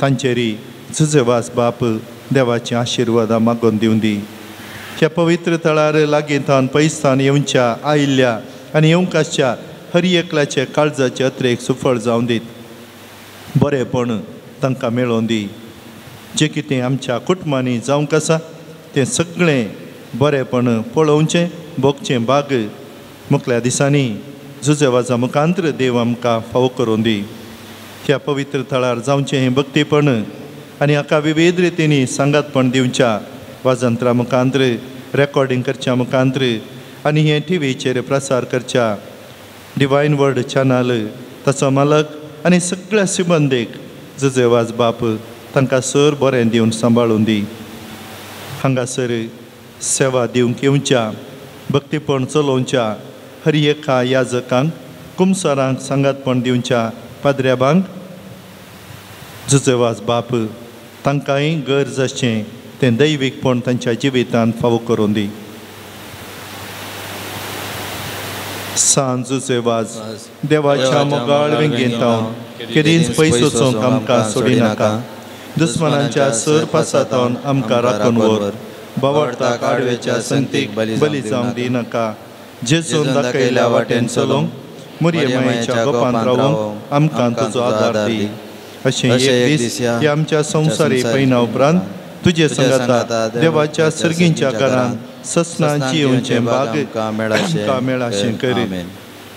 तांचेरी जुजेवास बाप देवाचे आशिर्वादां मागोवन दिवं दी. ह्या पवित्र थळार लागीं थावन पयसान येवच्या आयिल्ल्या आनी येवंक आसच्या हर एकल्याचे काळजाचे अत्रेक सुफळ जावं दीत. बरेंपण तांकां मेळोवन दी. जें कितें आमच्या कुटुंबांनी जावंक आसा तें सगळें बरेंपण पळोवचें भोगचें बाग मुखल्या दिसांनी जुजेवाजा मुखांत्र देव आमकां फावो करून दी. ह्या पवित्र थळार जावचें हें भक्तीपण आनी हाका विविध रितींनी सांगातपण दिवच्या वाजंत्रा मुखांत्र, रेकॉर्डिंग करच्या मुखांत्र आनी हें टिवीचेर प्रसार करच्या डिवायन वर्ड चॅनल ताचो मालक आनी सगळ्या सिबंदीक जुजेवाज बाप तांकां सर बरें दिवन सांबाळून दी. हांगासर सेवा दिवंक येवच्या, भक्तीपण चलोवच्या हर एका याजकांक, कुमसारांक सांगातपण दिवच्या पाद्र्याबांक जुजेवाज बाप तांकांय गरज आसचें तें दैवीकपण तांच्या जिवितांत फावो करून दी. सांजुजेवाज देवाच्या मोगाळ वेंगेंत केदींच पयस वचूंक आमकां सोडिनाका. दुस्मनांच्या सर पासातावन आमकां राखून व्हर. बावडताक आडवेच्या संगतीक बली जावंक दिनाका. जेजून दाखयल्या वाटेन चलोवंक मुरयेमायेच्या गोपांत रावूंक आमकां तुजो आदार दी. अशें एक दीस ह्या आमच्या संवसारी पयना उपरांत तुजे संगाता देवाच्या सर्गींच्या घरांत ससनां जियेवचें भाग आमकां मेळाशें करी.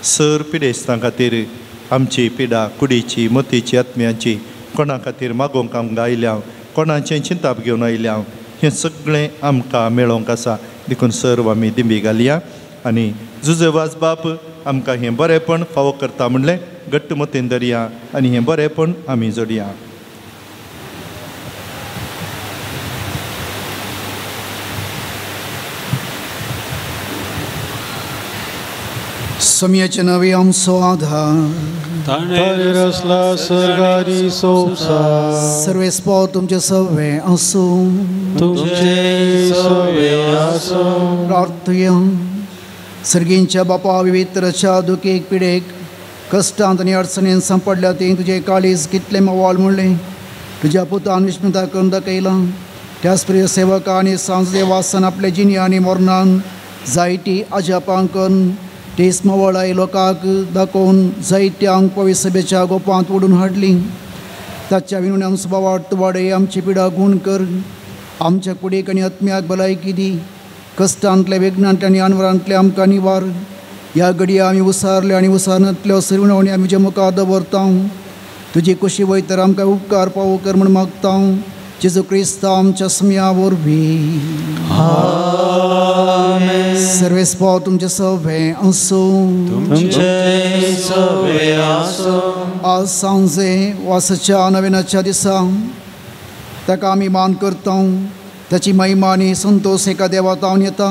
सर पिडेस्तां खातीर आमची पिडा कुडीची, मतीची, आत्म्याची कोणा खातीर मागोवंक आमकां आयल्या, कोणाचें चिंताप घेवन आयल्या हें सगळें आमकां मेळोवंक आसा. देखून सर्व आमी दिंबी घालया आनी जुजेवाज बाप आमकां हें बरेंपण फावो करता म्हणलें घट्ट मतीन धरया आनी हें बरेंपण आमी जोडया. सम्याचे नवे आमचो आधार रसला सरकारी संसार सर्वेस्पोर तुमचे सवे आसूं तुमचे सवे आसूं. प्रार्थया. सर्गींच्या बापा विविध तरेच्या दुखेक, पिडेक, कश्टांत आनी अडचणीन सांपडल्या ती तुजें काळीज कितलें मोवाल म्हणलें तुज्या पुतान विस्मृता करून दाखयलां. त्याच प्रिय सेवका आनी सांजले वासान आपले जिणी आनी मरणान जायती अजापां करून तेच मोवळाय लोकांक दाखोवन जायत्यांक पवित्र सभेच्या गोपांत ओडून हाडली. ताच्या विणून आमचो बावार्थ वाडय, आमची पिडा गूण कर, आमच्या कुडीक आनी आत्म्याक भलायकी दी. कश्टांतले, विघ्नांतले आनी अनवरांतले आमकां निवार. ह्या घडये आमी उसारले आनी उसारनातल्यो सर्वणी आमी तुज्या मुखार दवरता. तुजी कुशी वयतर आमकां उपकार पावो कर म्हूण मागता. जेजू क्रिस्ता आमच्या सम्या वरवीं. सर्वेस्पोर तुमचे सवे आसूं तुमचे सवे आसूं. आज सांजे वासाच्या नविनाच्या दिसा ताका आमी मान करता. ताची महिमा आनी संतोश एका देवा तावन येता.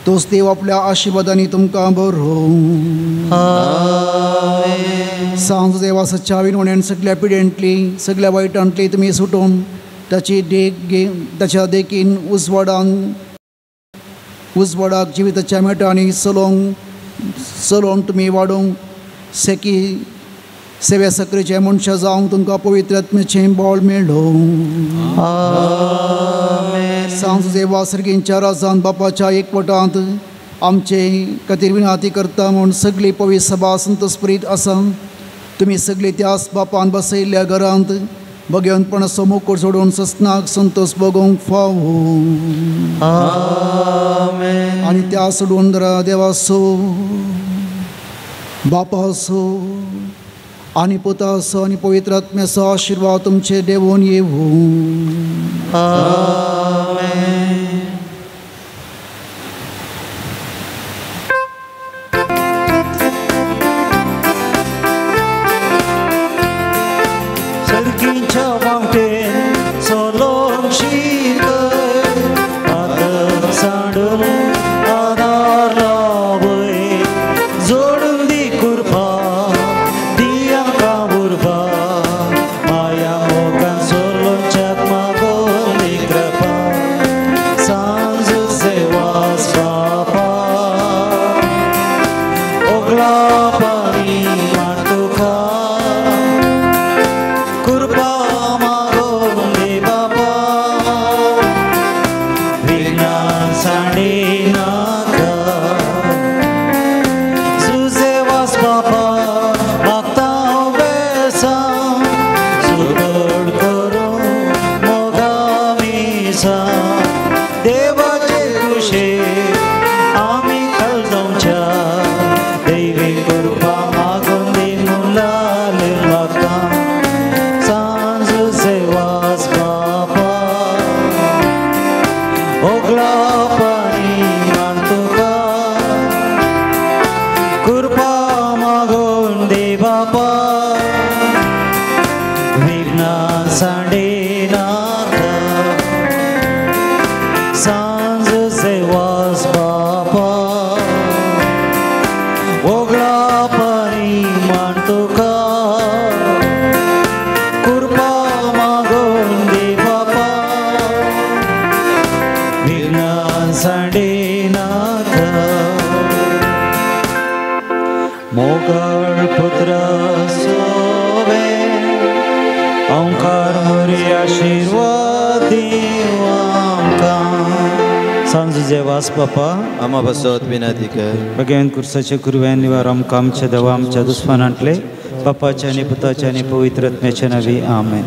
तोच देव आपल्या आशिर्वादांनी तुमकां बरो. सांज देवा सच्च्या विनवणेन सगल्या पिडेंतली सगल्या वायटांतली तुमी सुटून ताची देख घे ताच्या देखीन उजवाडान उजवाडाक जिविताच्या मेटांनी चलोवंक चलोवंक तुमी वाडोवंक सेकी सेवे सक्रेचे मनशां जावंक तुमकां पवित्र आत्म्याचें बळ मेळो. सांज देवा सर्गींच्या राजान बापाच्या एकवटांत आमचे खातीर विनाती करता म्हूण सगळी पवित्र सभा संतोषप्रीत आसा. तुमी सगळी त्याच बापान बसयल्ल्या घरांत भगवंतपणाचो मुकुट सोडून ससनाक संतोष भोगोवंक फावो. आनी त्या सोडून देवाचो बापाचो आनी पुताचो आनी पवित्र आत्म्याचो आशिर्वाद तुमचे देवून येवूं. सर्गीच्या वाटेन चलोवंक शिकय, पातक सांडून आदार लावय, जोडून दी कृपा दी आमकां उर्बा, माया मोगान चलोवच्याक मागून दी कृपा. सांज सेवास बापा ओगळा पाणी मान तुका, कृपा मागून दे बापा, विघ्नां सांडी नाका. जुजेवास बापा मागता हांव बेसांव, सुदळ करूं मोगा मिसां, देवाचे कुशेक आमी कलदोवच्या, दैवी कृपा मागून दी मुलाले म्हाका. सांज सेवास बापा ओगळा पाणी मान तुका, कृपा मागून दे बापा, विघ्नां सांडी नाका. सांज सेवास बापा ओगळा पाणी मान तुका, कृपा मागून दे बापा, विघ्नां सांडी नाका. मोगाळ पुत्र सोवे ओंकार मोरी आशिर्वाद दिवं आमकां. सांजुजे वास बापा आमा बसत विनंती कर. भगवान कुर्साचे कुरव्यान निवार आमकां आमच्या देवा आमच्या दुस्मानांतले बापाच्या आनी पुताच्या आनी पवित्र आत्म्याच्या नांवी आमेन.